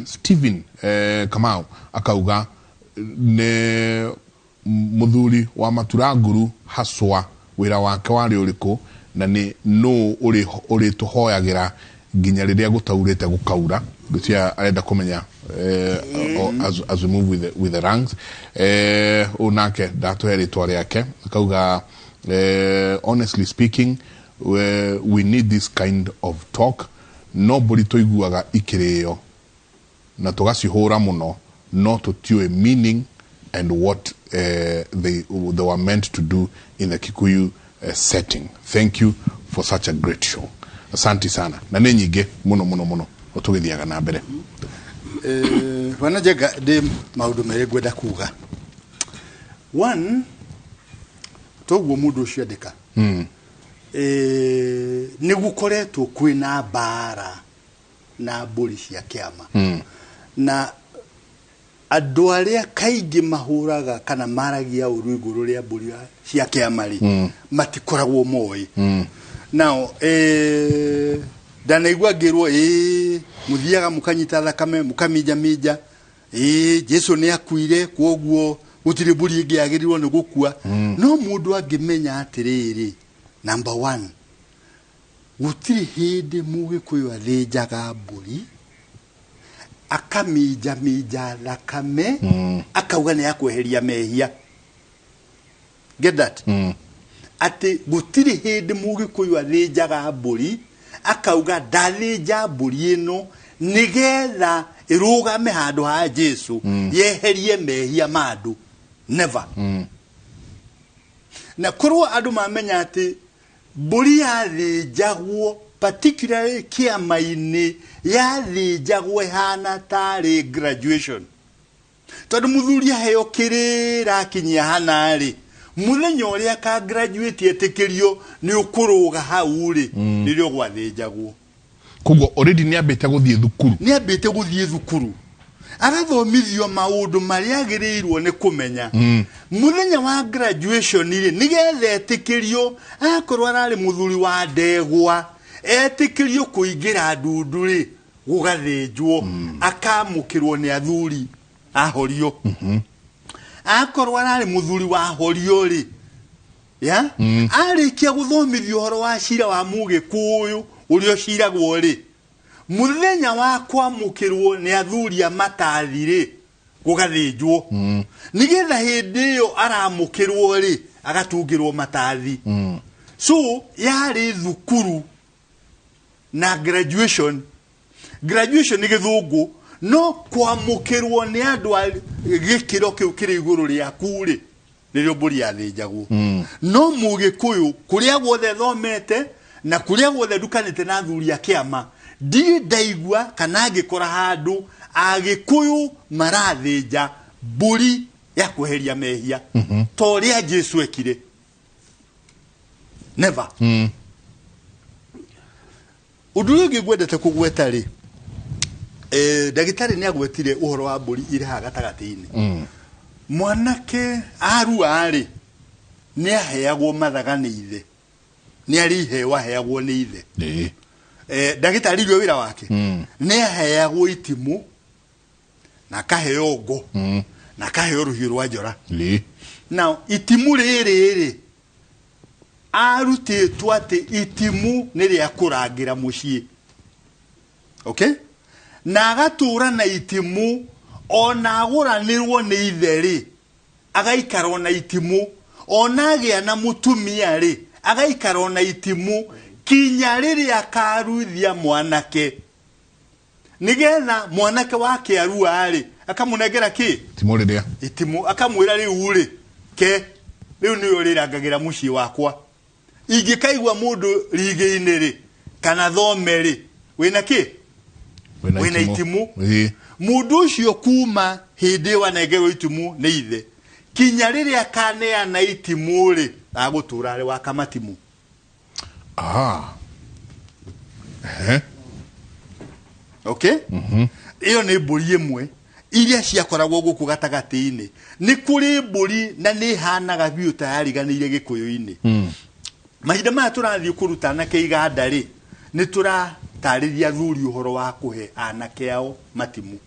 Stephen Kamau akauga nĩ mũthuri wa Maturanguru haswa wĩra wake warĩ ũrĩkũ, na nĩ nũ ũrĩtũhoyagĩra nginya rĩrĩa gũtaurĩte gũkaura. Ngwĩciria arenda kũmenya as we move with the ranks. Ũyũ nake ndatũhe rĩtwa rĩake, akauga honestly speaking, we need this kind of talk. No mbũri tũiguaga ikĩrĩo na tũgacihũra mũno, no tũtiũĩ meaning and what they were meant to do in the Kikuyu setting. Thank you for such a great show. Asante sana. Na nĩ nyingĩ mũno mũno mũno tũgĩthiaga na mbere. Bwana Njenga, ndĩ maũndũ merĩ ngwenda kuga. One, toguo mũndũ ũcio andĩka. Nĩ gũkoretwo kwĩna mbara na mbũri cia kĩama. Na andũ arĩa kaingĩ mahũraga kana maragia ũru igũrũ rĩa mbũri cia kĩama rĩ, matikoragwo moĩ. Now, ndanaigua ngĩrwo mũthiaga mũkanyita thakame mũkaminjaminja, Jesu nĩ akuire kwoguo gũtirĩ mbũri ĩngĩ yagĩrĩirwo nĩ gũkua. No mũndũ angĩmenya atĩrĩrĩ, number one, gũtirĩ hĩndĩ mũgĩkũyũ athĩnjaga mbũri akaminjaminja thakame akauga nĩ akweheria mehia. Get that? Atĩ gũtirĩ hĩndĩ mũgĩkũyũ athĩnjaga mbũri akauga ndathĩnja mbũri ĩno nĩgetha ĩrũgame handũ ha Jesu yeherie mehia ma andũ. Never. Na korwo andũ mamenya atĩ mbũri yathĩnjagwo particularly kĩama-inĩ yathĩnjagwo ĩhana tarĩ graduation, tondũ mũthuri aheo kĩrĩra akinyia hana rĩ, mũthenya ũrĩa ka graduate etĩkĩrio nĩ ũkũrũga hau rĩ, nĩrĩo gwathĩnjagwo. Koguo already nĩ ambĩte gũthiĩ thukuru. Nĩ ambĩte gũthiĩ thukuru, arathomithio maũndũ marĩa agĩrĩirwo nĩ kũmenya. Mũthenya wa graduation rĩ, nĩgetha etĩkĩrio, akorwo ararĩ mũthuri wa ndegwa, etĩkĩrio kũingĩra ndundu rĩ, gũgathĩnjwo, akamũkĩrwo nĩ athuri ahorio. Akorwo ararĩ mũthuri wa horio rĩ, ya arĩkia gũthomithio ũhoro wa cira wa mũgĩkũyũ ũrĩa ũciragwo rĩ, mũthenya wa kwamũkĩrwo nĩ athuri a matathi rĩ, gũgathĩnjwo, nĩgetha hĩndĩ ĩyo aramũkĩrwo rĩ, agatungĩrwo matathi. So yarĩ thukuru na graduation. Graduation nĩ gĩthũngũ, no kwamũkĩrwo nĩ andũ a gĩkĩro kĩu kĩrĩ igũrũ rĩaku rĩ, nĩrĩo mbũri yathĩnjagwo. No mũgĩkũyũ kũrĩa guothe thomete na kũrĩa guothe ndukanĩte na athuri a kĩama, ndirĩ ndaigua kana ngĩkora handũ agĩkũyũ marathĩnja mbũri ya kweheria mehia ta ũrĩa Jesu ekire. Never. Ũndũ ũrĩa ũngĩ ngwendete kũgweta rĩ, ndagĩtarĩ nĩ agwetire ũhoro wa mbũri irĩ haha gatagatĩ-inĩ. Mwanake arua rĩ, nĩ aheagwo mathaga nĩ ithe, nĩ arĩ iheo aheagwo nĩ ithe. Ndagĩtarĩ irio wĩra wake, nĩ aheagwo itimũ na akaheo ngo na akaheo rũhiũ rwa njora. Now itimũ rĩrĩ rĩ, arutĩtwo atĩ itimũ nĩ rĩa kũrangĩra mũciĩ. Okay? Na agatũra na itimũ ona agũranĩrwo nĩ ithe rĩ, agaikara na itimũ, ona agĩa na mũtumia rĩ, agaikara na itimũ kinya rĩrĩa akaruithia mwanake, nĩgetha mwanake wake arua rĩ, akamũnengera kĩ? Itimũ rĩrĩa. Itimũ, akamwĩra rĩu rĩ, ke rĩu nĩwe ũrĩrangagĩra mũciĩ wakwa. Ingĩkaigua mũndũ rigĩ-inĩ rĩ, kana thome rĩ, wĩna kĩ? Wĩna itimũ. Mũndũ ũcio kuma hĩndĩ ĩyo anengerwo itimũ nĩ ithe, kinya rĩrĩa akaneana itimũ rĩ, agũtũra arĩ wa kamatimũ. Okay? Ĩyo nĩ mbũri ĩmwe iria ciakoragwo gũkũ gatagatĩ-inĩ. Nĩ kũrĩ mbũri na nĩ ĩhanaga biũ ta yariganĩire gĩkũyũ-inĩ. Mahinda maya tũrathiĩ kũruta anake iganda rĩ, nĩ tũratarĩria athuri ũhoro wa kũhe anake ao matimũ.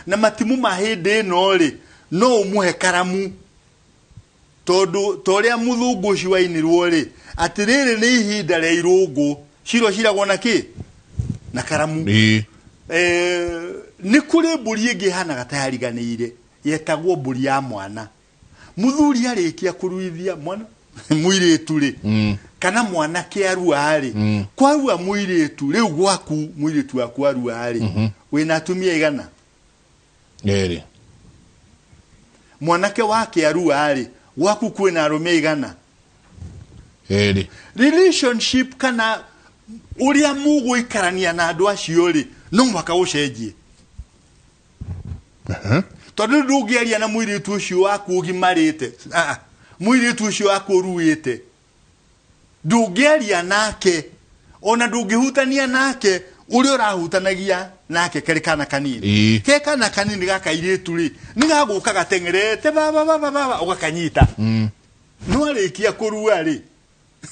Na matimũ ma hĩndĩ ĩno rĩ, no ũmũhe karamu, tondũ ta ũrĩa mũthũngũ ũcio wainirwo rĩ, atĩ rĩrĩ nĩ ihinda rĩa irũngũ, ciro ciragwo na kĩ? Na karamu. Nĩ kũrĩ mbũri ĩngĩ ĩhanaga ta yariganĩire, yetagwo mbũri ya mwana. Mũthuri arĩkia kũruithia mwana mũirĩtu rĩ, Kana mwanake arua rĩ, kwarua mũirĩtu rĩu gwaku mũirĩtu waku arua rĩ, wĩna atumia igana? Erĩ. Mwanake wake arua rĩ, gwaku kwĩna arũme igana? Erĩ. Relationship kana ũrĩa mũgũikarania na andũ acio rĩ, no mũhaka ũcenjie. Tondũ ndũngĩaria na mũirĩtu ũcio waku ũgimarĩte, mũirĩtu ũcio waku ũruĩte, ndũngĩaria nake ona ndũngĩhutania nake ũrĩa ũrahutanagia nake karĩ kana kanini. Ke kana kanini gaka irĩtu rĩ, nĩ gagũka gateng'erete baba baba baba ũgakanyita. No arĩkia kũrua rĩ,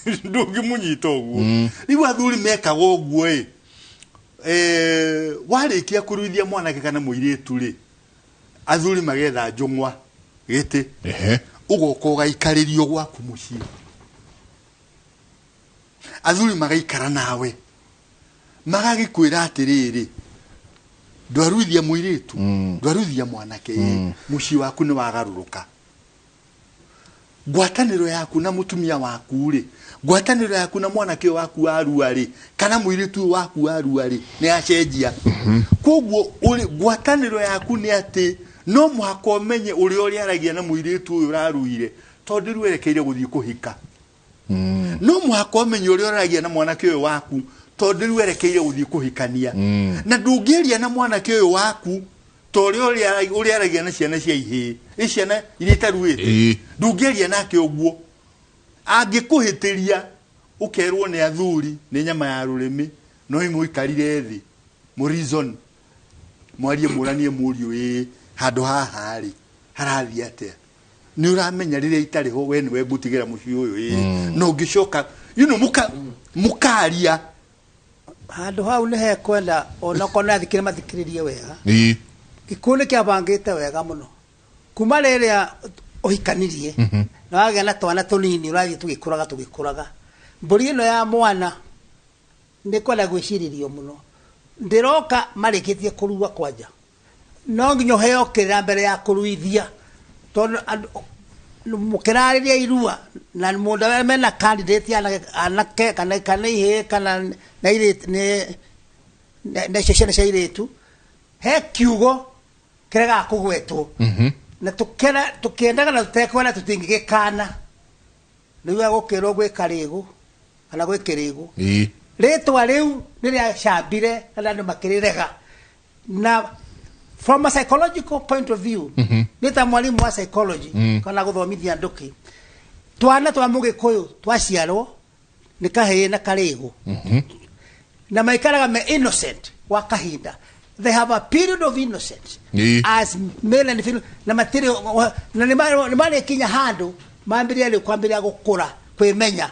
ndũngĩmũnyita ũguo. Rĩu athuri mekaga ũguo ĩ, warĩkia kũruithia mwanake kana mũirĩtu rĩ, athuri magetha njũng'wa gĩtĩ, ũgoka ũgaikarĩrio gwaku mũciĩ, athuri magaikara nawe magagĩkwĩra atĩrĩrĩ, ndwaruithia mũirĩtu, ndwaruithia mwanake, mũciĩ waku nĩ wagarũrũka. Ngwatanĩro yaku na mũtumia waku rĩ, ngwatanĩro yaku na mwanake waku warua rĩ, kana mũirĩtu waku warua rĩ, nĩ yacenjia. Koguo ngwatanĩro yaku nĩ atĩ no mũhaka ũmenye ũrĩa ũrĩaragia na mũirĩtu ũyũ ũraruire, tondũ rĩu erekeire gũthiĩ kũhika. No mũhaka ũmenye ũrĩa ũraragia na mwanake ũyũ waku, tondũ rĩu erekeire gũthiĩ kũhikania. Na ndũngĩaria na mwanake ũyũ waku ta ũrĩa ũrĩaragia na ciana cia ihĩĩ, ĩ ciana iria itaruĩte, ndũngĩaria nake ũguo. Angĩkũhĩtĩria ũkerwo nĩ athuri nĩ nyama ya rũrĩmĩ, no imũikarire thĩ mũ reason, mwarie mũranie mũriũ, ĩ handũ haha rĩ harathiĩ atĩa, nĩ ũramenya rĩrĩa itarĩ ho we nĩwe ngũtigĩra mũciĩ ũyũ, ĩ na ũngĩcoka you know, mũkaria handũ hau nĩ hekwenda onokorwo nĩ athikĩrĩria mathikĩrĩrie wega. Gĩkuũ nĩ kĩabangĩte wega mũno kuma rĩrĩa ũhikanirie na wagĩa na twana tũnini, ũrathiĩ tũgĩkũraga tũgĩkũraga. Mbũri ĩno ya mwana nĩ kwenda gwĩcirĩrio mũno. Ndĩroka marĩkĩtie kũrua kwanja, no nginya ũheo kĩrĩra mbere ya kũruithia, tondũ mũkĩrarĩria irua na mũndũ arĩa mena candidate anake kana ihĩĩ kana na irĩtu, nĩ icio ciana cia irĩtu, he kiugo kĩregaga kũgwetwo na tũkĩendaga na tũtekwenda tũtingĩgĩkana, nĩguo gũkĩrwo gwĩ karĩgũ kana gwĩ kĩrĩgũ. Rĩtwa rĩu nĩ rĩacambire kana andũ makĩrĩrega, na from a psychological point of view, nĩ ta mwarimũ wa psychology kana gũthomithia andũ, twana twa mũgĩkũyũ twaciarwo nĩ kahĩĩ na karĩgũ, na maikaraga me innocent wa kahinda. They have a period of innocence as male and female, na matirĩ na nĩ marĩkinya handũ mambĩrĩria rĩu kwambĩrĩria gũkũra kwĩmenya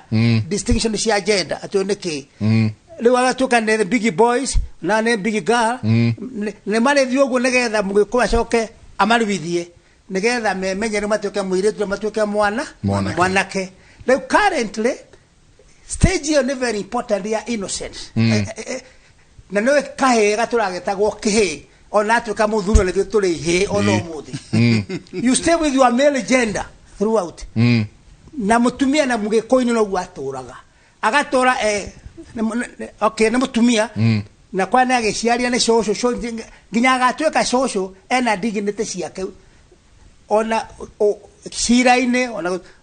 distinction cia gender, atĩ ũyũ nĩ kĩĩ. Rĩu agatuĩka nĩ big boys na nĩ big girl, nĩ marĩthiĩ ũguo nĩgetha mũgĩkũyũ acoke amaruithie nĩgetha memenye rĩu matuĩke mũirĩtu na matuĩke mwana Mwanake. Mwanake. Rĩu currently stage ĩyo nĩ very important ya innocence. Na nĩ kahĩĩ gatũragetagwo kĩhĩĩ, ona atuĩka mũthuri ona ithuĩ tũrĩ ihĩĩ ona ũmũthĩ. You stay with your male gender throughout. Na mũtumia na mũgĩkũyũ noguo atũraga, agatũra okay, nĩ mũtumia na kwa nĩ agĩciaria nĩ cũcũ cũcũ nginya agatuĩka cũcũ, ena dignity ciake ona cira-inĩ,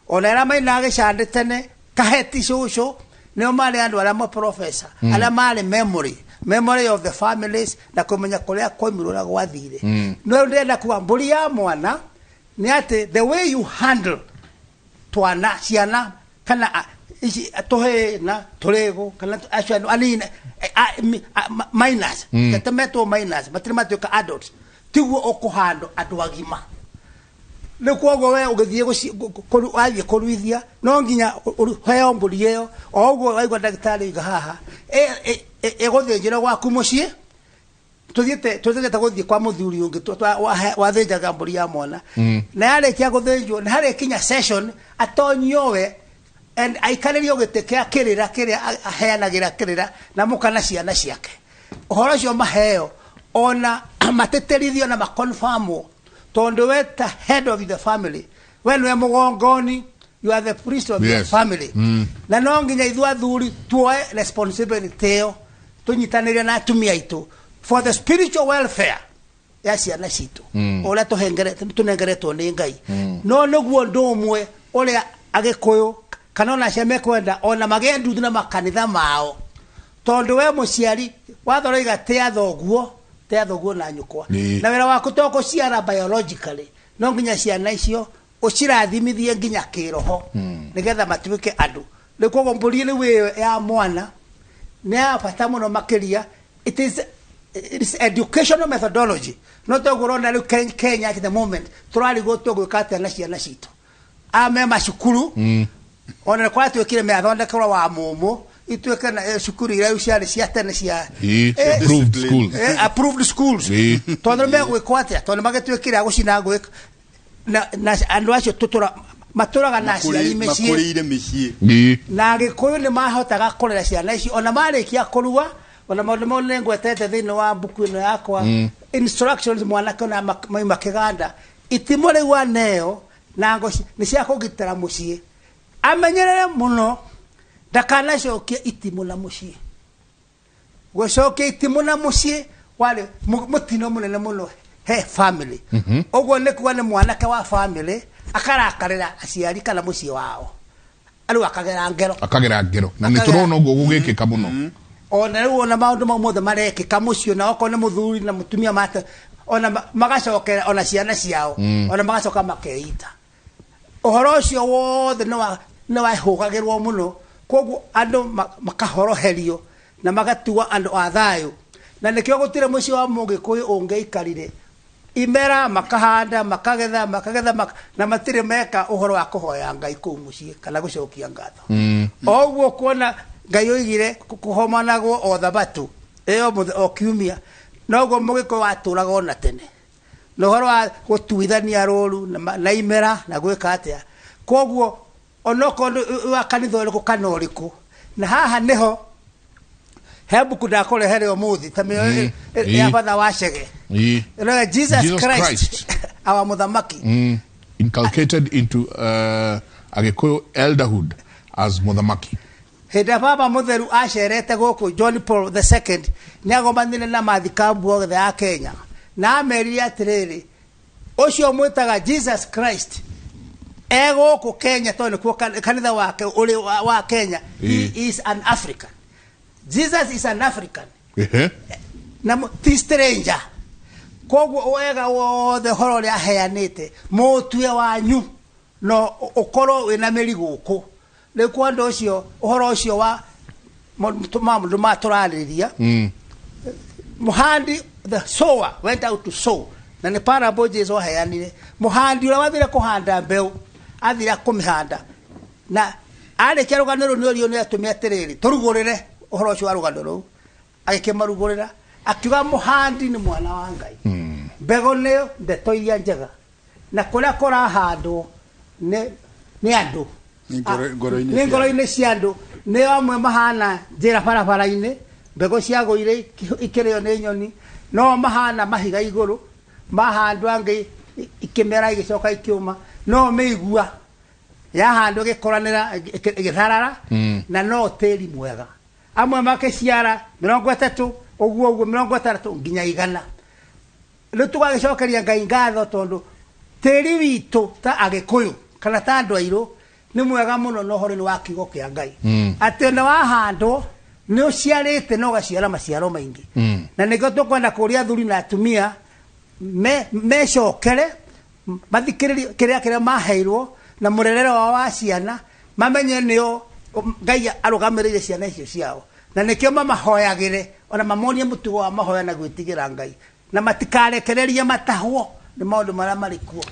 ona arĩa mainaga gĩcandĩ tene kaheti cũcũ nĩo marĩ andũ arĩa maprofesa arĩa marĩ memory of the families na kũmenya kũrĩa kwaumirwo ũrĩa gwathire. No ndĩrenda kuga mbũri ya mwana nĩ atĩ the way you handle twana ciana kana ici tũhĩĩ na tũrĩgũ kana acio andũ anini minors, kete metwo minors, matirĩ matuĩka adults, tiguo ũkũhandwo andũ agima. Rĩu koguo we ũgĩthiĩ wathiĩ kũruithia no nginya ũheo mbũri ĩyo o ũguo waigua ndagĩtarĩ oiga haha ĩgũthĩnjĩrwo gwaku mũciĩ. Tũthiĩte gũthiĩ kwa mũthuri ũngĩ wathĩnjaga mbũri ya mwana, na yarĩkia gũthĩnjwo nĩ harĩkinya session atonyio we and aikarĩrio gĩtĩ kĩa kĩrĩra kĩrĩa aheanagĩra kĩrĩra na mũka na ciana ciake. Ũhoro ũcio maheo ona matĩtĩrithio na maconfirmwo, tondũ we ta head of the family we nĩwe mũgongoni. You are the priest of your family. Na no nginya ithuĩ athuri tuoe responsibility ĩyo, tũnyitanĩre na atumia aitũ for the spiritual welfare ya ciana citũ, ũrĩa tũnengeretwo nĩ Ngai. No nĩguo ũndũ ũmwe ũrĩa Agĩkũyũ kana ona acio mekwenda ona magĩe nduthu na makanitha mao, tondũ we mũciari watho ũroiga tĩa thoguo, tĩa thoguo na nyũkwa. Na wĩra waku to kũciara biologically, no nginya ciana icio ũcirathimithie nginya kĩroho, nĩgetha matuĩke andũ. Rĩu koguo mbũri rĩu ĩyo ya mwana nĩ ya bata mũno makĩria. It is educational methodology. No toguo ũrona rĩu Kenya at the moment tũrarigwo tũgwĩka atĩa na ciana citũ ame macukuru. Ona nĩ kwatuĩkire mĩathondekerwo wa mũmũ ituĩke na cukuru iria rĩu ciarĩ cia tene cia Approved schools. Approved schools. Tondũ megwĩkwo atĩa? Tondũ magĩtuĩkire a gũcina ngũĩ na andũ acio tũtũra matũraga na aciari mĩciĩ. Makũrĩire mĩciĩ. Na Agĩkũyũ nĩ mahotaga kũrera ciana ici ona marĩkia kũrua. Ona maũndũ mau nĩ ngwetete thĩinĩ wa mbuku ĩno yakwa, instructions. Mwanake ona mauma kĩganda, itimũ rĩu aneo na ngo nĩ cia kũgitĩra mũciĩ. Amenyerere mũno ndakanacokie itimũ na mũciĩ. Gũcokia itimũ na mũciĩ warĩ mũtino mũnene mũno he family. Ũguo nĩ kuga nĩ mwanake wa family akarakarĩra aciari kana mũciĩ wao, rĩu akagera ngero. Akagera ngero na nĩ tũrona ũguo gũgĩkĩka mũno. Ona rĩu ona maũndũ mau mothe marekĩka mũciĩ, ona okorwo nĩ mũthuri na mũtumia mate, ona magacokera ona ciana ciao, ona magacoka makeita. Ũhoro ũcio wothe nĩ wahũgagĩrwo mũno. Koguo andũ makahoroherio na magatuo andũ a thayũ, na nĩkĩo gũtirĩ mũciĩ wa Mũgĩkũyũ ũngĩikarire imera makahanda, makagetha, makagetha, na matirĩ meka ũhoro wa kũhoya Ngai kũu mũciĩ kana gũcokia ngatho. O ũguo kuona Ngai oigire kũhomanagwo o thabatũ ĩyo, o kiumia, noguo Mũgĩkũyũ watũraga ona tene na ũhoro wa gũtuithania rũru na imera na gwĩka atĩa. Koguo onokorwo nĩ wa kanitha ũrĩkũ kana ũrĩkũ, na haha nĩho he mbuku ndakũrehere ũmũthĩ ta mĩo ya batha wa Chege. Ĩroiga Jesus, Jesus Christ, Christ. Our mũthamaki. Inculcated into Agikuyu elderhood as Muthamaki. Hĩndĩ ĩrĩa baba mũtheru acerete gũkũ, John Paul the Second, nĩ agomanire na mathikabu othe a Kenya na amerire atĩrĩrĩ, ũcio mwĩtaga Jesus Christ e gũkũ Kenya tondũ nĩkuo kanitha wake ũrĩ wa Kenya. He is an African. Jesus is an African na ti stranger. Koguo wega wothe ũhoro ũrĩa aheanĩte mũtue wanyu no ũkorwo wĩna mĩri gũkũ. Rĩu kwa ũndũ ũcio, ũhoro ũcio wa maũndũ ma tũrarĩrĩria, mũhandi, the sower went out to sow, na nĩ parable Jesu aheanire. Mũhandi ũrĩa wathire kũhanda mbeũ, athire kũmĩhanda, na arĩkia rũgano rũu nĩ orio nĩ atũmia atĩrĩrĩ, tũrugũrĩre ũhoro ũcio wa rũgano rũu. Agĩkĩmarugũrĩra akiuga mũhandi nĩ mwana wa Ngai, mbegũ nĩyo ndeto iria njega, na kũrĩa kũrahandwo nĩ andũ. Nĩ ngoro-inĩ nĩ cia ngoro-inĩ cia andũ. Nĩ amwe mahana njĩra barabara-inĩ, mbegũ ciagũire ikĩrĩo nĩ nyoni. No mahana mahiga igũrũ mahandwo, angĩ ikĩmera, igĩcoka ikĩũma. No mĩigua yahandwo ĩgĩkũranĩra, ĩgĩtharara, na no tĩri mwega. Amwe makĩciara 30, ũguo ũguo, 60 nginya 100. Rĩu tũgagĩcokeria Ngai ngatho tondũ tĩri witũ ta Agĩkũyũ kana ta andũ airũ nĩ mwega mũno na ũhoro-inĩ wa kiugo kĩa Ngai, atĩ nĩ wahandwo nĩ ũciarĩte na ũgaciara maciaro maingĩ. Na nĩkĩo tũkwenda kũria athuri na atumia mecokere, mathikĩrĩrie kĩrĩa kĩrĩa maheirwo na mũrerere wao wa ciana, mamenye nĩo Ngai arũgamĩrĩire ciana icio ciao, na nĩkĩo mamahoyagĩre ona mamonie mũtugo wa mahoya na gwĩtigĩra Ngai, na matikarekererie matahwo nĩ maũndũ marĩa marĩ kuo.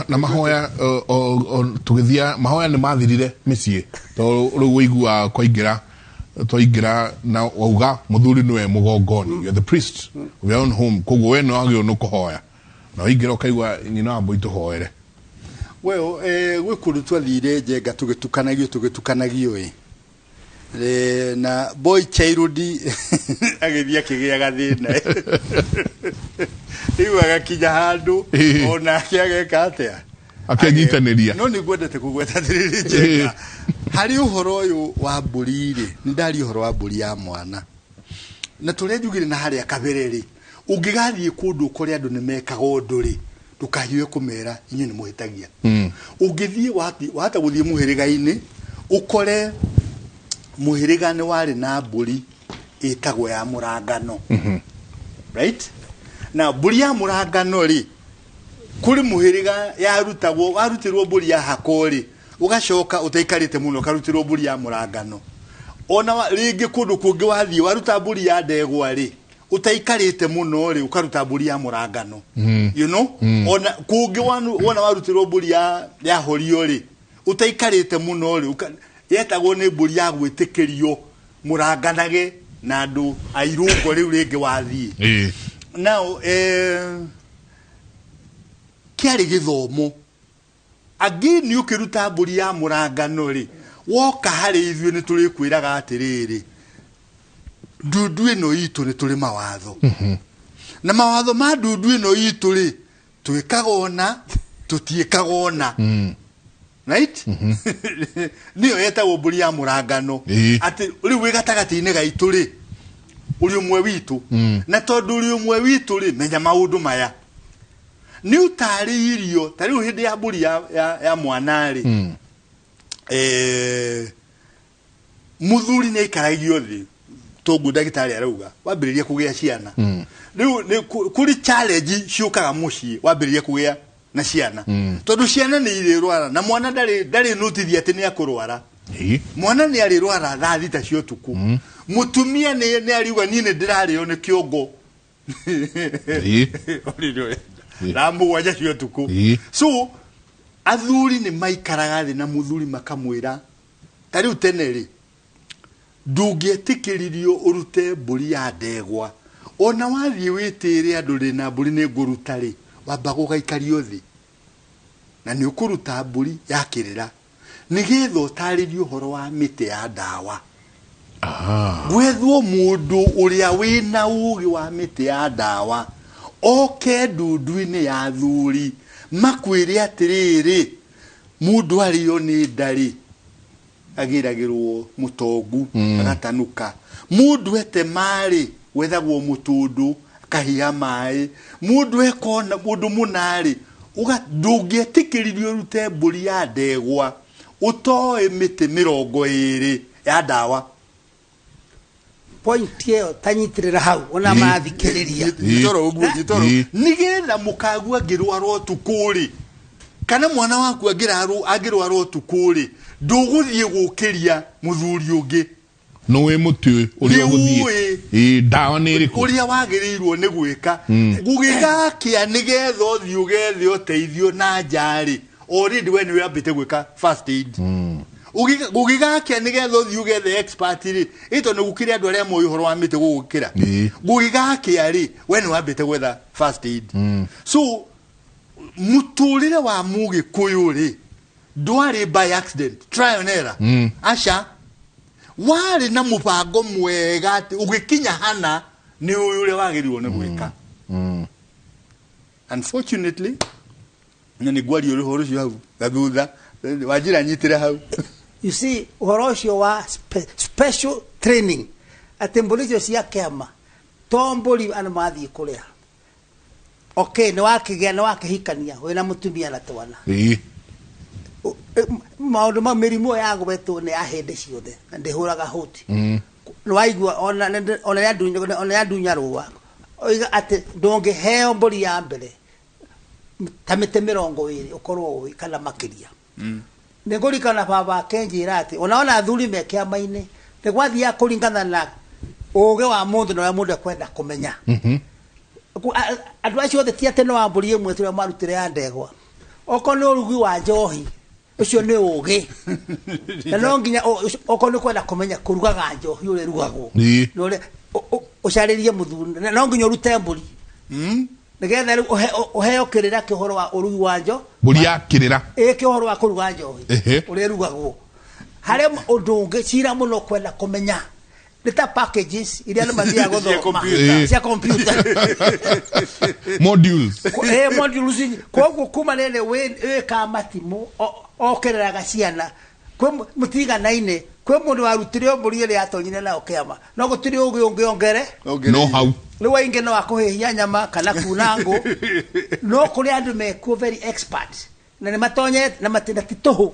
Na mahoya tũgĩthia mahoya nĩ mathirire mĩciĩ, tondũ rĩu ũiguaga kwaingĩra twaingĩra na wauga mũthuri nĩwe mũgongoni. You're the priest of your own home, koguo we nĩ wagĩrĩirwo nĩ kũhoya, na waingĩra ũkaigua nyina wa mbũi tũhoere. Well, gwĩ kũndũ twathire njenga tũgĩtukanagio na boy child agĩthiĩ akĩgĩaga thĩna, rĩu agakinya handũ onake ageka atĩa. Akĩnyitanĩria. No nĩ ngwendete kũgweta atĩrĩrĩ Njenga, harĩ ũhoro ũyũ wa mbũri rĩ, nĩ ndaria ũhoro wa mbũri ya mwana na tũrĩa njugire na harĩa kabere rĩ, ũngĩgathiĩ kũndũ ũkore andũ nĩ mekaga ũndũ rĩ, ndũkahiũhe kũmera inyuĩ nĩ mũhĩtagia. Ũngĩthiĩ wahota gũthiĩ mũhĩrĩga-inĩ ũkore mũhĩrĩga nĩ warĩ na mbũri ĩtagwo ya mũrangano. Right? Na mbũri ya mũrangano rĩ, kũrĩ mũhĩrĩga yarutagwo, warutĩrwo mbũri ya hako rĩ, ũgacoka ũtaikarĩte mũno ũkarutĩrwo mbũri ya mũrangano. Ona rĩngĩ kũndũ kũngĩ wathiĩ waruta mbũri ya ndegwa rĩ, ũtaikarĩte mũno rĩ, ũkaruta mbũri ya mũrangano. You know? Ona kũngĩ wona warutĩrwo mbũri ya horio rĩ, ũtaikarĩte mũno rĩ, yetagwo nĩ mbũri ya gwĩtĩkĩrio mũranganage na andũ a irũngo rĩu rĩngĩ wathiĩ. Now, kĩarĩ gĩthomo. Again ũkĩruta mbũri ya mũrangano rĩ, woka harĩ ithuĩ nĩ tũrĩkwĩraga atĩrĩrĩ, ndundu ĩno itũ nĩ tũrĩ mawatho. Na mawatho ma ndundu ĩno itũ rĩ, twĩkaga ona, tũtiĩkaga ona. Right? Nĩyo yetagwo mbũri ya mũrangano. Atĩ rĩu wĩ gatagatĩ-inĩ gaitũ rĩ, ũrĩ ũmwe witũ. Na tondũ ũrĩ ũmwe witũ rĩ, menya maũndũ maya. Nĩ ũtarĩirio, ta rĩu hĩndĩ ya mbũri ya mwana rĩ, mũthuri nĩ aikaragio thĩ, toguo ndagĩtarĩ arauga, wambĩrĩria kũgĩa ciana. Rĩu nĩ kũrĩ challenge ciũkaga mũciĩ wambĩrĩria kũgĩa na ciana. Tondũ ciana nĩ irĩrwara na mwana ndarĩ notithi atĩ nĩ akũrwara. Mwana nĩ arĩrwara thaa thita cia ũtukũ. Mũtumia nĩ ariuga niĩ nĩ ndĩrarĩo nĩ kĩongo. Thaa mũgwanja cia ũtukũ. So athuri nĩ maikaraga thĩ na mũthuri makamwĩra, ta rĩu tene rĩ, ndũngĩetĩkĩririo ũrute mbũri ya ndegwa. Ona wathiĩ wĩtĩre andũ rĩ na mbũri nĩ ngũruta rĩ, wambaga ũgaikario thĩ. Na nĩ ũkũruta mbũri ya kĩrĩra. Nĩgetha ũtarĩrie ũhoro wa mĩtĩ ya ndawa. Gwethwo mũndũ ũrĩa wĩna ũgĩ wa mĩtĩ ya ndawa, oke ndundu-inĩ ya athuri, makwĩre atĩrĩrĩ, mũndũ arĩo nĩ nda rĩ, agĩragĩrwo mũtongu, agatanuka. Mũndũ etema rĩ, gwethagwo mũtũndũ, akahiha maĩ. Mũndũ ekona ũndũ mũna rĩ, ndũngĩetĩkĩririo ũrute mbũri ya ndegwa, ũtoĩ mĩtĩ 20 ya ndawa. Point ĩyo tanyitirĩra hau ona mathikĩrĩria. Nyitoro ũguo, nyitoro. Nĩgetha mũkagua angĩrwara ũtukũ rĩ, kana mwana waku angĩrwara ũtukũ rĩ, ndũgũthiĩ gũkĩria mũthuri ũngĩ. Nĩũĩ mũtĩ ũrĩa ũgũthiĩ. Ndawa nĩ ĩrĩkũ? Ũrĩa wagĩrĩirwo nĩ gwĩka. Gũgĩgakĩa nĩgetha ũthiĩ ũgethe ũteithio na nja rĩ, already we nĩwe wambĩte gwĩka first aid. Gũgĩgakĩa nĩgetha ũthiĩ ũgethe expert rĩ, ĩ tondũ gũkĩrĩ andũ arĩa moĩ ũhoro wa mĩtĩ gũgũkĩra. Gũgĩgakĩa rĩ, we nĩwe wambĩte gwetha first aid. So mũtũrĩre wa Mũgĩkũyũ rĩ, ndwarĩ by accident, trial and error. Aca, warĩ na mũbango mwega atĩ ũgĩkinya hana nĩ ũyũ ũrĩa wagĩrĩirwo nĩ gwĩka. Unfortunately, na nĩ ngwaria ũhoro ũcio hau na thutha, wanjĩra nyitĩre hau. You see, ũhoro ũcio wa special training, atĩ mbũri icio cia kĩama, to mbũri andũ mathiĩ kũrĩa. Okay, nĩ wakĩgĩa, nĩ wakĩhikania, wĩna mũtumia na twana. Maũndũ ma mĩrimũ ya gwetwo nĩ ya hĩndĩ ciothe, na ndĩhũraga hũti. Nĩ waigua ona yandunya rũa. Oiga atĩ ndũngĩheo mbũri ya mbere ta mĩtĩ 20 ũkorwo ũĩ kana makĩria. Nĩ ngũririkana baba akĩnjĩra atĩ ona athuri me kĩama-inĩ nĩ gwathiaga kũringana na ũgĩ wa mũndũ na ũrĩa mũndũ ekwenda kũmenya. Andũ acio othe ti atĩ no wa mbũri ĩmwe tũrĩa marutĩre ya ndegwa. Okorwo nĩ ũrugi wa njohi, ũcio nĩ ũgĩ. Na no nginya okorwo nĩ kwenda kũmenya kũrugaga njohi ũrĩa ĩrugagwo. Na ũrĩa ũcarĩrie mũthuri, na no nginya ũrute mbũri. Nĩgetha rĩu ũheo kĩrĩra kĩa ũhoro wa ũrugi wa njo. Mbũri ya kĩrĩra. Ĩ, kĩa ũhoro wa kũruga njohi. Ũrĩa ĩrugagwo. Harĩ ũndũ ũngĩ cira mũno kwenda kũmenya. Nĩ ta packages iria andũ mathiaga Cia gũthoma computer. Cia computer. Modules. Modules. Koguo kuma rĩrĩ wĩkaga matimũ okereraga ciana kwĩ mũtiganaine, kwĩ mũndũ warutire mbũri ĩrĩa atonyire nayo kĩama, no gũtirĩ ũgĩ ũngĩ ongere. No hau. Rĩu aingĩ no akũhĩhia nyama kana kuna ngũ, no kũrĩ andũ mekuo very expert na nĩ matonyete na matinda ti tũhũ,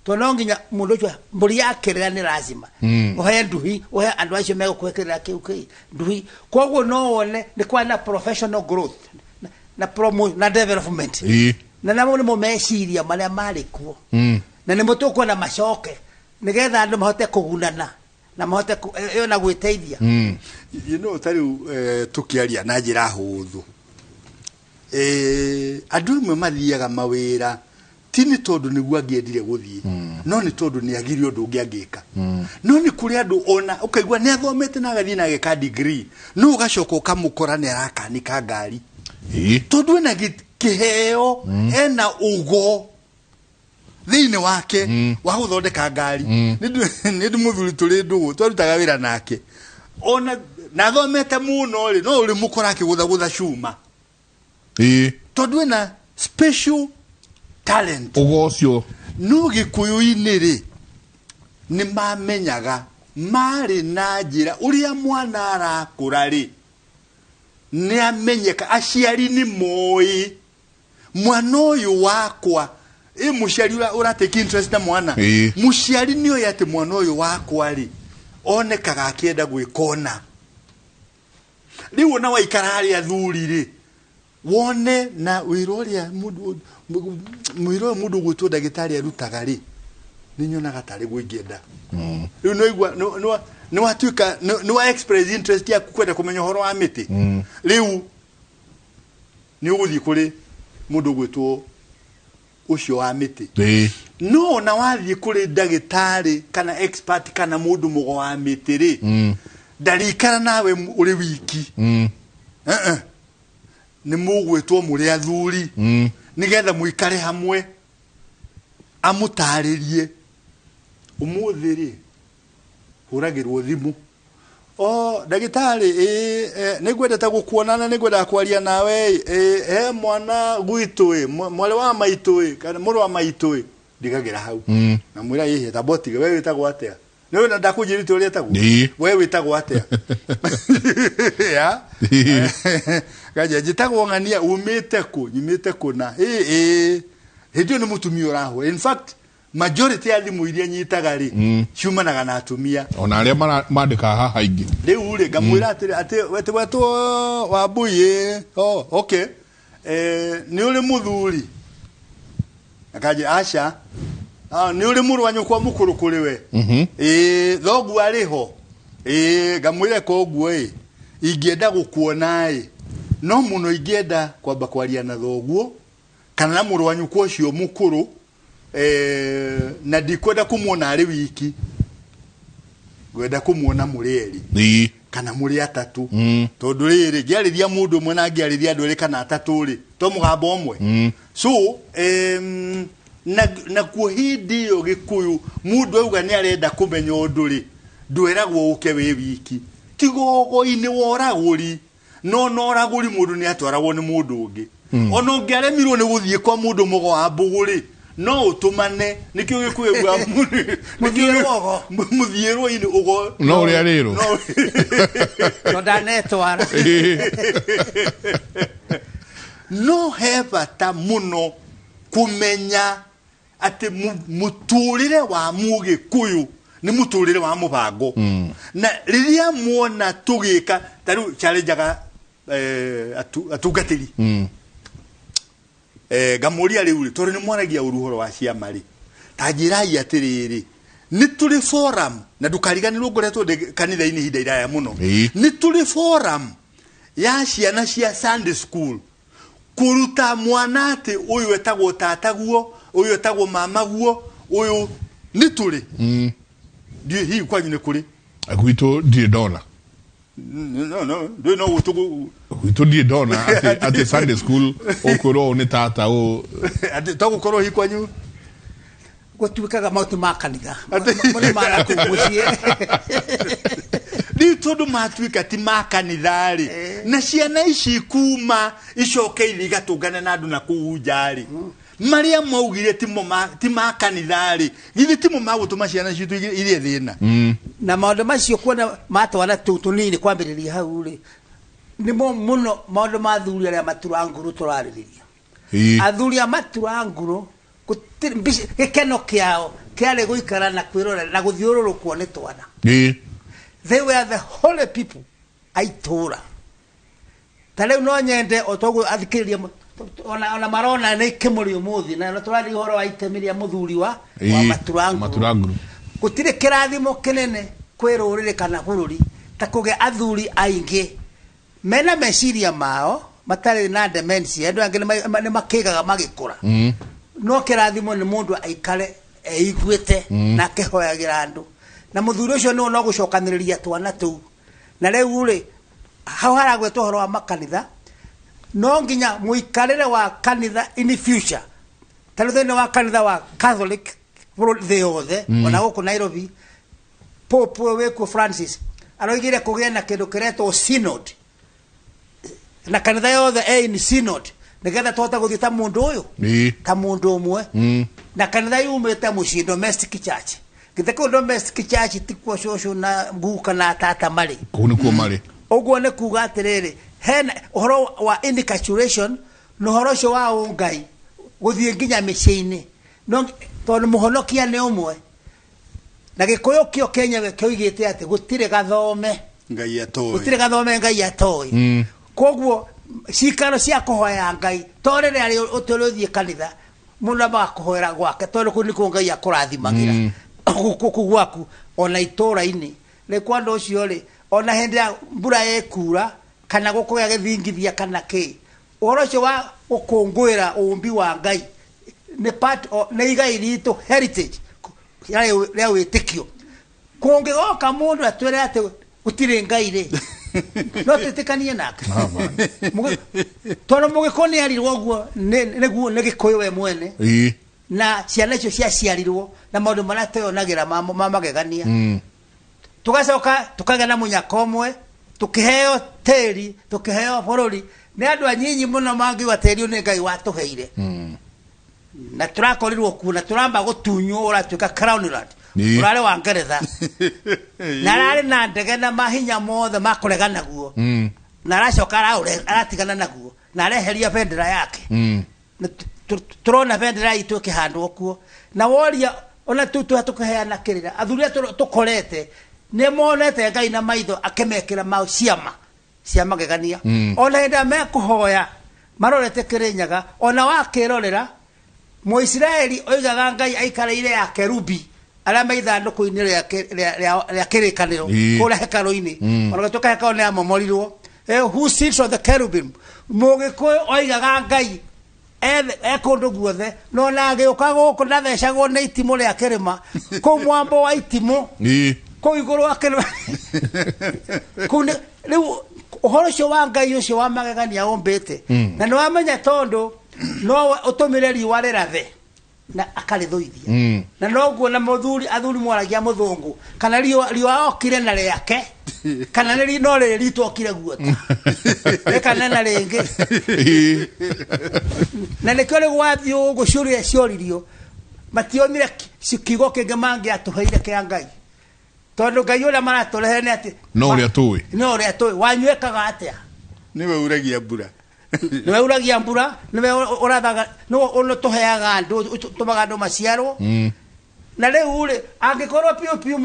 tondũ no nginya mũndũ ũcio mbũri ya kĩrĩra nĩ lazima ũhe nduhi, ũhe andũ acio megũkũhe kĩrĩra kĩu kĩ nduhi. Koguo no wone nĩ kwarĩ na professional growth na promo na development. Na namo nĩmo meciria marĩa marĩ kuo na nĩmo tũkwenda macoke nĩgetha andũ mahote kũgunana na mahote na gwĩteithia. Ta rĩu tũkĩaria na njĩra hũthũ, andũ amwe mathiaga mawĩra ti nĩ tondũ nĩguo angĩendire gũthiĩ, no nĩ tondũ nĩ agire ũndũ ũngĩ angĩka. No nĩ kũrĩ andũ ona ũkaigua nĩ athomete na agathiĩ na ageka degree, no ũgacoka ũkamũkora nĩ arakanika ngari tondũ ena kĩheo, ena ũgo thĩinĩ wake wa gũthondeka ngari. Nĩ ndĩ mũthuri tũrĩ ndũgũ twarutaga wĩra nake, ona na athomete mũno rĩ, no ũrĩ mũkora akĩgũthagũtha cuma tondũ ena special talent. Ũgo ũcio. No gĩkũyũ-inĩ rĩ, nĩ mamenyaga marĩ na njĩra ũrĩa mwana arakũra rĩ, nĩ amenyeka, aciari nĩ moĩ mwana ũyũ wakwa. Ĩ mũciari ũra take interest na mwana, mũciari nĩ oĩ atĩ mwana ũyũ wakwa rĩ, onekaga akĩenda gwĩka ũna. Rĩu ona waikara harĩ athuri rĩ, wone na wĩra ũrĩa mũndũ mwĩra ũyũ mũndũ ũgwĩtwo ndagĩtarĩ arutaga rĩ, nĩ nyonaga tarĩ guo ingĩenda. Rĩu nĩ waigua nĩ watuĩka nĩ wa express interest yaku kwenda kũmenya ũhoro wa mĩtĩ. Rĩu nĩ ũgũthiĩ kũrĩ mũndũ ũgwĩtwo ũcio wa mĩtĩ. No ona wathiĩ kũrĩ ndagĩtarĩ kana expert kana mũndũ mũgo wa mĩtĩ rĩ, ndarikara nawe ũrĩ wiki. Nĩ mũgwĩtwo mũrĩ athuri nĩgetha mũikare hamwe, amũtarĩrie. Ũmũthĩ rĩ, hũragĩrwo thimũ, o ndagĩtarĩ, ĩ nĩ ngwendete gũkuona na nĩ ngwendaga kwaria nawe, ĩ he mwana gwitũ, ĩ mwarĩ wa maitũ, ĩ kana mũrũ wa maitũ, ĩ ndigagĩra hau. Na mwĩra ĩhĩ tambotige, we wĩtagwo atĩa? Nĩ na ndakũnjĩrĩte ũrĩa etagwo. We wĩtagwo atĩa? Ya ganja njĩtagwo ng'ania, umĩte kũ? Nyumĩte kũna. Ĩ ĩ hĩndĩ ĩyo nĩ mũtumia ũrahũra. In fact, majority ya thimũ iria nyitaga rĩ, ciumanaga na atumia. Ona arĩa mandĩkaga haha aingĩ. Rĩu rĩ, ngamwĩra atĩrĩ atĩ wetĩ wetwo Wambui. Ĩ oh okay, nĩ ũrĩ mũthuri? Akanjĩra aca. Ah, nĩ ũrĩ mũrũ wa nyũkwa mũkũrũ kũrĩ we? Ĩ thoguo arĩ ho? Ĩ ngamwĩra koguo ĩ ingĩenda gũkuona ĩ no mũno ingĩenda kwamba kwaria na thoguo kana na mũrũ wa nyũkwa ũcio mũkũrũ, na ndikwenda kũmuona arĩ wiki, ngwenda kũmuona mũrĩ erĩ kana mũrĩ atatũ, tondũ rĩrĩ ngĩarĩria mũndũ ũmwe na ngĩarĩria andũ erĩ kana atatũ rĩ, to mũgambo ũmwe. So na kuo hĩndĩ ĩyo gĩkũyũ mũndũ auga nĩ arenda kũmenya ũndũ rĩ, ndweragwo ũke wĩ wiki, tiga ũgo-inĩ wa ũragũri. No na ũragũri mũndũ nĩ atwaragwo nĩ mũndũ ũngĩ. Ona ũngĩaremirwo nĩ gũthiĩ kwa mũndũ mũgo wa mbũgũ rĩ, no ũtũmane. Nĩkĩo gĩkũyũ gwa Mũthiĩrwo ũgo. Mũthiĩrwo-inĩ ũgo. No ũrĩa rĩrũ. No ndanetwara. No he bata mũno kũmenya atĩ mũtũrĩre wa mũgĩkũyũ nĩ mũtũrĩre wa mũbango. Na rĩrĩa muona tũgĩka ta rĩu challengeaga atungatĩri, ngamũria rĩu rĩ, tondũ nĩ mwaragia ũru ũhoro wa ciama rĩ, ta njĩrai atĩrĩrĩ, nĩ tũrĩ forum, na ndũkariganĩrwo ngoretwo ndĩ kanitha-inĩ ihinda iraya mũno, nĩ tũrĩ forum ya ciana cia Sunday school kũruta mwana atĩ ũyũ etagwo tataguo, ũyũ etagwo mamaguo, ũyũ nĩ tũrĩ? Ndiũĩ hihi kwanyu nĩ kũrĩ. Gwitũ ndirĩ ndona. No no ndũĩ no gũtũ Gwitũ ndirĩ ndona atĩ Sunday school ũkwĩrwo ũũ nĩ tata ũũ. Atĩ to gũkorwo hihi kwanyu Gũtuĩkaga maũndũ ma kanitha mũrĩ mara kũu mũciĩ. Rĩu tondũ matuĩka ti ma kanitha-rĩ, na ciana ici kuma icoke ithiĩ igatũngane na andũ na kũu nja-rĩ, marĩa maugire timo ma, ti ma kanitha-rĩ, githĩ timo magũtũma ciana citũ igĩe thĩna? Na maũndũ macio kuona matwana tũu tũnini kwambĩrĩria hau rĩ, nĩmo mũno maũndũ ma athuri arĩa matura nguru tũrarĩrĩria. Athuri a matura nguru gũtirĩ mbica gĩkeno kĩao kĩarĩ gũikara na kwĩrorera na gũthiũrũrũkwo nĩ twana. They were the holy people a itũũra. Ta rĩu no nyende o toguo athikĩrĩria ona marona nĩ kĩmũrĩ ũmũthĩ na tũraria ũhoro wa itemi rĩa mũthuri wa matura nguru. Matura nguru. Gũtirĩ kĩrathimo kĩnene kwĩ rũrĩrĩ kana bũrũri ta kũgĩa athuri aingĩ mena meciria mao matarĩ na dementia. Andũ angĩ nĩ makĩgaga magĩkũra. No kĩrathimo nĩ mũndũ aikare eiguĩte na akĩhoyagĩra andũ. Na mũthuri ũcio nĩwe no gũcokanĩrĩria twana tũu. Na rĩu rĩ, hau haragwetwo ũhoro wa makanitha, no nginya mũikarĩre wa kanitha in future. Ta rĩu thĩinĩ wa kanitha wa Catholic bũrũri thĩ yothe, ona gũkũ Nairobi, Pope ũyũ wĩkuo Francis aroigire kũgĩe na kĩndũ kĩretwo synod. Na kanitha yothe ĩ in synod nĩgetha tũhote gũthiĩ ta mũndũ ũyũ, ta mũndũ ũmwe. Na kanitha yumĩte mũciĩ, domestic church. Githĩ kũu domestic church ti kuo cũcũ na guka na tata marĩ? Kũu nĩkuo marĩ. Ũguo nĩ kuga atĩrĩrĩ, hena ũhoro wa inculturation na ũhoro ũcio wa ũngai gũthiĩ nginya mĩciĩ-inĩ. No tondũ mũhonokia nĩ ũmwe. Na Gĩkũyũ kĩo kĩenyewe kĩoigĩte atĩ gũtirĩ gathome. Ngai atoĩ. Gũtirĩ gathome Ngai atoĩ. Koguo cikaro cia kũhoya Ngai to rĩrĩa rĩ ũtũrĩ ũthiĩ kanitha mũndũ ambaga kũhoera gwake tondũ kũu nĩkuo Ngai akũrathimagĩra. Gũkũ gwaku ona itũũra-inĩ. Rĩu kwa ũndũ ũcio rĩ, ona hĩndĩ ya mbura ĩkura kana gũkũgĩa gĩthingithia kana kĩ, ũhoro ũcio wa gũkũngũĩra ũmbi wa Ngai nĩ part of, nĩ igai ritũ, heritage rĩa wĩtĩkio. Kũngĩgoka mũndũ atwĩre atĩ gũtirĩ Ngai rĩ, no twĩtĩkanie nake. Tondũ Mũgĩkũyũ nĩ erirwo ũguo nĩguo nĩ Gĩkũyũ we mwene. Na ciana icio ciaciarirwo na maũndũ marĩa tweyonagĩra ma magegania. Tũgacoka tũkagĩa na mũnyaka ũmwe, tũkĩheo tĩri, tũkĩheo bũrũri. Nĩ andũ anyinyi mũno mangiuga tĩri ũyũ nĩ Ngai watũheire. Na tũrakorirwo kuo na tũramba gũtunywo ũratuĩka Crown Land. Ũrarĩ wa Ngeretha. Na ararĩ na ndege na mahinya mothe ma kũrega naguo. Na aracoka aratigana naguo. Na areheria bendera yake. Na tũrona bendera itũ ĩkĩhandwo kuo. Na woria ona tu tũkĩheana kĩrĩra. Athuri arĩa tũkorete nĩ monete Ngai na maitho akĩmekĩra mau ciama cia magegania. Ona hĩndĩ ĩrĩa mekũhoya marorete Kĩrĩnyaga, ona wakĩrorera Mũisiraeli oigaga Ngai aikarĩire ya kerubi arĩa me ithandũkũ-inĩ rĩa kĩrĩkanĩro kũrĩa hekarũ-inĩ. Ona gũtuĩka hekarũ nĩ yamomorirwo. Who sits on the cherubim? Mũgĩkũyũ oigaga Ngai e kũndũ guothe, no na agĩũka gũkũ ndathecagwo nĩ itimũ rĩa kĩrĩma kũu mwambo wa itimũ kũu igũrũ wa kĩrĩma. Kũu nĩ rĩu ũhoro ũcio wa Ngai ũcio wa magegania ũmbĩte. Na nĩ wamenya tondũ no ũtũmĩre riũa rĩrathe na akarĩthũithia. Na noguo na mũthuri athuri mwaragia mũthũngũ kana riũa okire na rĩake kana nĩ no rĩrĩ ritũ okire guota rĩkana na rĩngĩ. Na nĩkĩo rĩu wathiĩ ũguo ciũria cioririo mationire kiugo kĩngĩ mangĩatũheire kĩa Ngai. Tondũ Ngai ũrĩa maratũrehere nĩ atĩ No ũrĩa tũĩ. No ũrĩa tũĩ. Wanyu ekaga atĩa? Nĩwe uragia mbura. Nĩwe uragia mbura, nĩwe ũrathaga, nĩwe ũtũheaga andũ, ũtũmaga andũ maciarwo. Na rĩu rĩ, angĩkorwo piũ piũ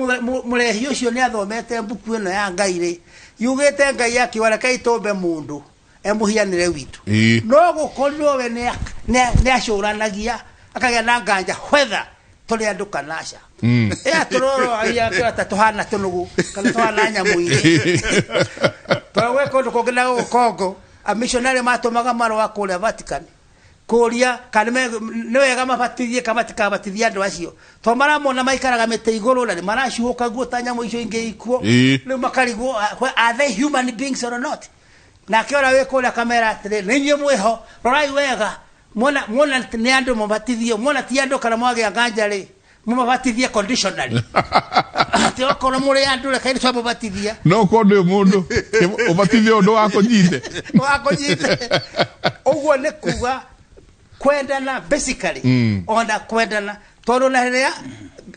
mũrehi ũcio nĩ athomete mbuku ĩno ya Ngai rĩ, yugĩte Ngai akiuga rekei tũmbe mũndũ emũhianĩre witũ. No gũkorirwo we nĩ acũranagia akagĩa na nganja whether tũrĩ andũ kana aca. Ĩ atũrororagia akĩona ta tũhana tũnũgũ kana tũhana nyamũ ingĩ. Tondũ gwĩ kũndũ kũngĩ na gũkũ Congo, amishonarĩ matũmaga marũa kũrĩa Vatican kũria kana nĩ wega mabatithie kana matikabatithie andũ acio. Tondũ maramona maikaraga mĩtĩ igũrũ na nĩ maracuhũka guo ta nyamũ icio ingĩ ikuo. Rĩu makarigwo, are they human beings or not? Nake ũrĩa wĩ kũrĩa akamera atĩrĩ, nĩ inyuĩ mwĩho, rorai wega. Mwona nĩ andũ mũbatithio, mwona ti andũ kana mwagĩa nganja rĩ, mũmabatithie conditionally. Atĩ okorwo mũrĩ andũ reke twamũbatithia. No korwo ndũrĩ mũndũ ũbatithio ũndũ wa kũnyite. Wa kũnyite. Ũguo nĩ kuga kwendana basically. Ona kwendana tondũ na rĩrĩa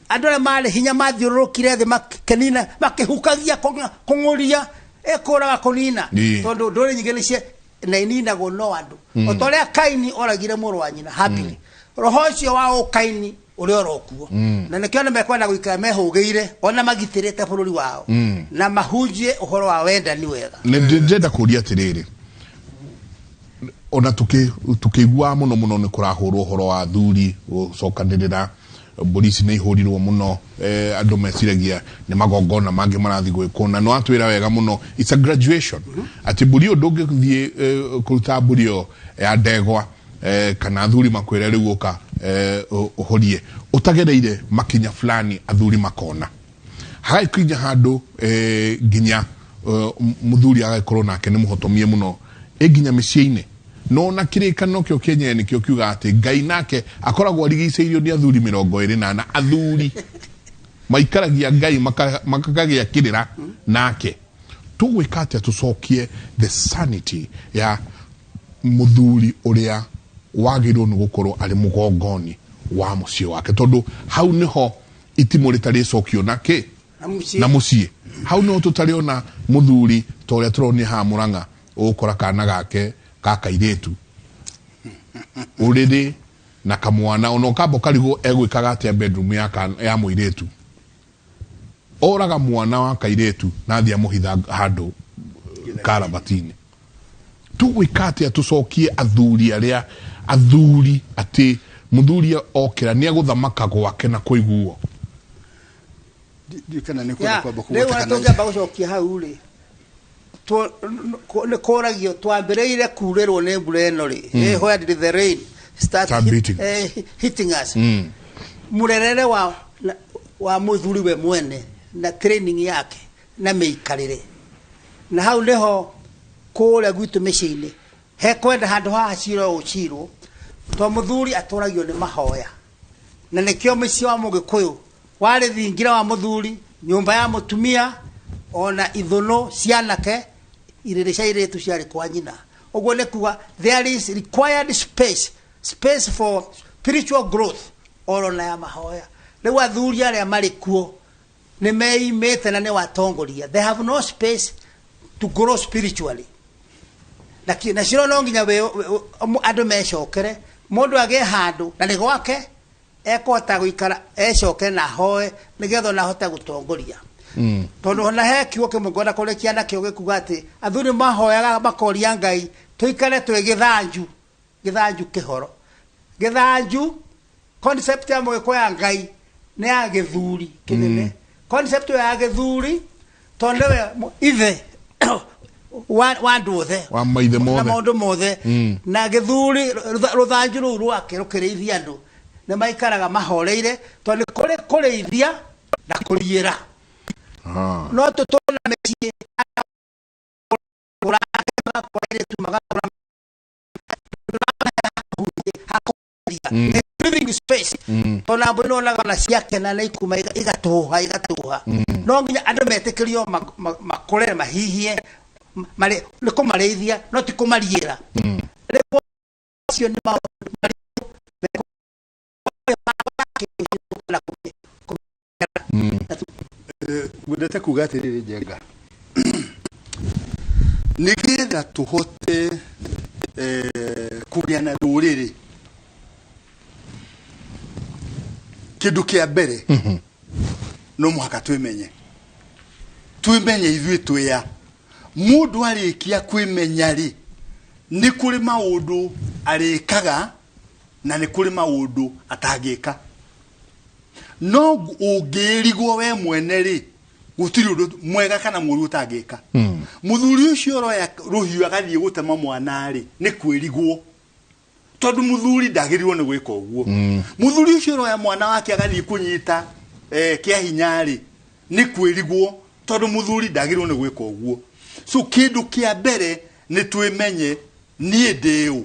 andũ arĩa marĩ hinya mathiũrũrũkire thĩ makĩnina makĩhukagia kũng'ũria ĩkũraga kũnina tondũ ndũrĩrĩ nyingĩ nĩcio na ininagwo no andũ. O ta ũrĩa Kaini oragire mũrũ wa nyina Habili. Roho ũcio wa ũkaini ũrĩa ũrokuo. Na nĩkĩo andũ mekwenda gũikara mehũgĩire ona magitĩrĩte bũrũri wao na mahunjie ũhoro wa wendani wega. Nĩ ndĩrenda kũria atĩrĩrĩ, ona tukĩiguaga mũno mũno nĩ kũrahũrwo ũhoro wa athuri gũcokanĩrĩra, mbũri ici nĩ ihũrirwo mũno, andũ meciragia nĩ magongona mangĩ marathiĩ gwĩkwo, na nĩ watwĩra wega mũno it's a graduation. Atĩ mbũri ĩyo ndũngĩthiĩ kũruta mbũri ĩyo ya ndegwa kana athuri makwĩre rĩu ũka ũhorie ũtagereire makinya fulani athuri makona hagagĩkinya handũ nginya mũthuri agagĩkorwo nake nĩ mũhotomie mũno nginya mĩciĩ-inĩ. No na kĩrĩkanĩro kĩo kĩenyewe nĩkĩo kiuga atĩ Ngai nake akoragwo arigicĩirio nĩ athuri 24. Athuri maikaragia Ngai makagĩa kĩrĩra nake. Tũgwĩka atĩa tũcokie the sanity ya mũthuri ũrĩa wagĩrĩirwo nĩ gũkorwo arĩ mũgongoni wa mũciĩ wake, tondũ hau nĩho itimũ rĩtarĩcokio na kĩ na mũciĩ. Hau nĩho tũtarĩona mũthuri ta ũrĩa tũronire haha Mũrang'a ũgũkora kana gake ka kairĩtu ũrĩrĩ na kamwana ona ũkamba ũkarigwo egwĩkaga atĩa bedroom ya mũirĩtu. Oraga mwana wa kairĩtu na athiĩ amũhitha handũ karabatini. Tũgwĩka atĩa tũcokie athuri arĩa athuri atĩ mũthuri okĩra nĩ egũthamaka gwake na kũiguo. Kana nĩ kwenda kwamba Rĩu kũgweta kana tũngĩamba gũcokia hau rĩ, nĩ kũragio twambĩrĩire kurĩrwo nĩ mbura ĩno rĩ. Where did the rain start hitting us? Mũrerere wa mũthuri we mwene na training yake na mĩikarĩre. Na hau nĩho kũrĩa gwitũ mĩciĩ-inĩ hekwenda handũ haha cira ũcirwo to mũthuri atũragio nĩ mahoya. Na nĩkĩo mũciĩ wa Mũgĩkũyũ warĩ thingira wa mũthuri, nyũmba ya mũtumia ona ithũnũ cianake irĩrĩ cia irĩtu ciarĩ kwa nyina. Ũguo nĩ kuga there is required space for spiritual growth oro na ya mahoya. Rĩu athuri arĩa marĩ kuo nĩ meimĩte na nĩ watongoria. They have no space to grow spiritually. Na ciro no nginya andũ mecokere, mũndũ agĩe handũ na nĩ gwake ekũhota gũikara ecoke na hoe nĩgetha ona ahote gũtongoria. Tondũ ona he kiugo kĩmwe ngwenda kũrĩkia nakĩo gĩkuga atĩ athuri mahoyaga makoria Ngai tũikare twĩ gĩthanju, gĩthanju kĩhoro. Gĩthanju concept ya Mũgĩkũyũ ya Ngai nĩ ya gĩthuri kĩnene. Concept ya gĩthuri tondũ nĩwe ithe wa andũ othe wa maithe mothe na maũndũ mothe. Na gĩthuri rũthanju rũu rwake rũkĩrĩithia andũ nĩ maikaraga mahoreire tondũ nĩ kũrĩ kũrĩithia na kũriĩra. No tũtũna mĩciĩ living space. Tondũ mbũri nĩwonaga ona ciakena na ikuma igatũha igatũha. No nginya andũ metĩkĩrio makũre mahihie nĩ kũmarĩithia no ti kũmariĩra. Rĩu acio nĩ maũndũ maritũ. Ngwendete kuga atĩrĩrĩ Njenga, nĩgetha tũhote kũgĩa na rũrĩrĩ, kĩndũ kĩa mbere no mũhaka twĩmenye. Twĩmenye ithuĩ twĩa. Mũndũ arĩkia kwĩmenya rĩ, nĩ kũrĩ maũndũ arĩkaga na nĩ kũrĩ maũndũ atangĩka. No ũngĩrigwo we mwene rĩ, gũtirĩ ũndũ mwega kana mũũru ũtangĩka. Mũthuri ũcio ũroya rũhiũ agathiĩ gũtema mwana rĩ, nĩ kwĩrigwo. Tondũ mũthuri ndagĩrĩirwo nĩ gwĩka ũguo. Mũthuri ũcio ũroya mwana wake agathiĩ kũnyita kĩa hinya rĩ, nĩ kwĩrigwo tondũ mũthuri ndagĩrĩirwo nĩ gwĩka ũguo. So kĩndũ kĩa mbere nĩ twĩmenye niĩ ndĩ ũ.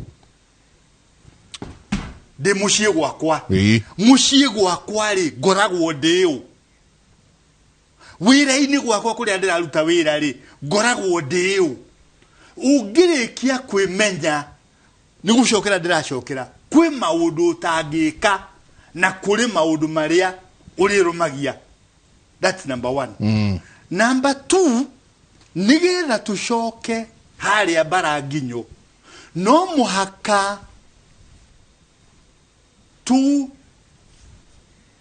Ndĩ mũciĩ gwakwa. Mũciĩ gwakwa rĩ, ngoragwo ndĩ ũ. Wĩra-inĩ gwakwa kũrĩa ndĩraruta wĩra rĩ, ngoragwo ndĩ ũ. Ũngĩrĩkia kwĩmenya nĩ gũcokera ndĩracokera, kwĩ maũndũ ũtangĩka na kũrĩ maũndũ marĩa ũrĩrũmagia. That's number one. Number two, nĩgetha tũcoke harĩa Mbaranginyo, no mũhaka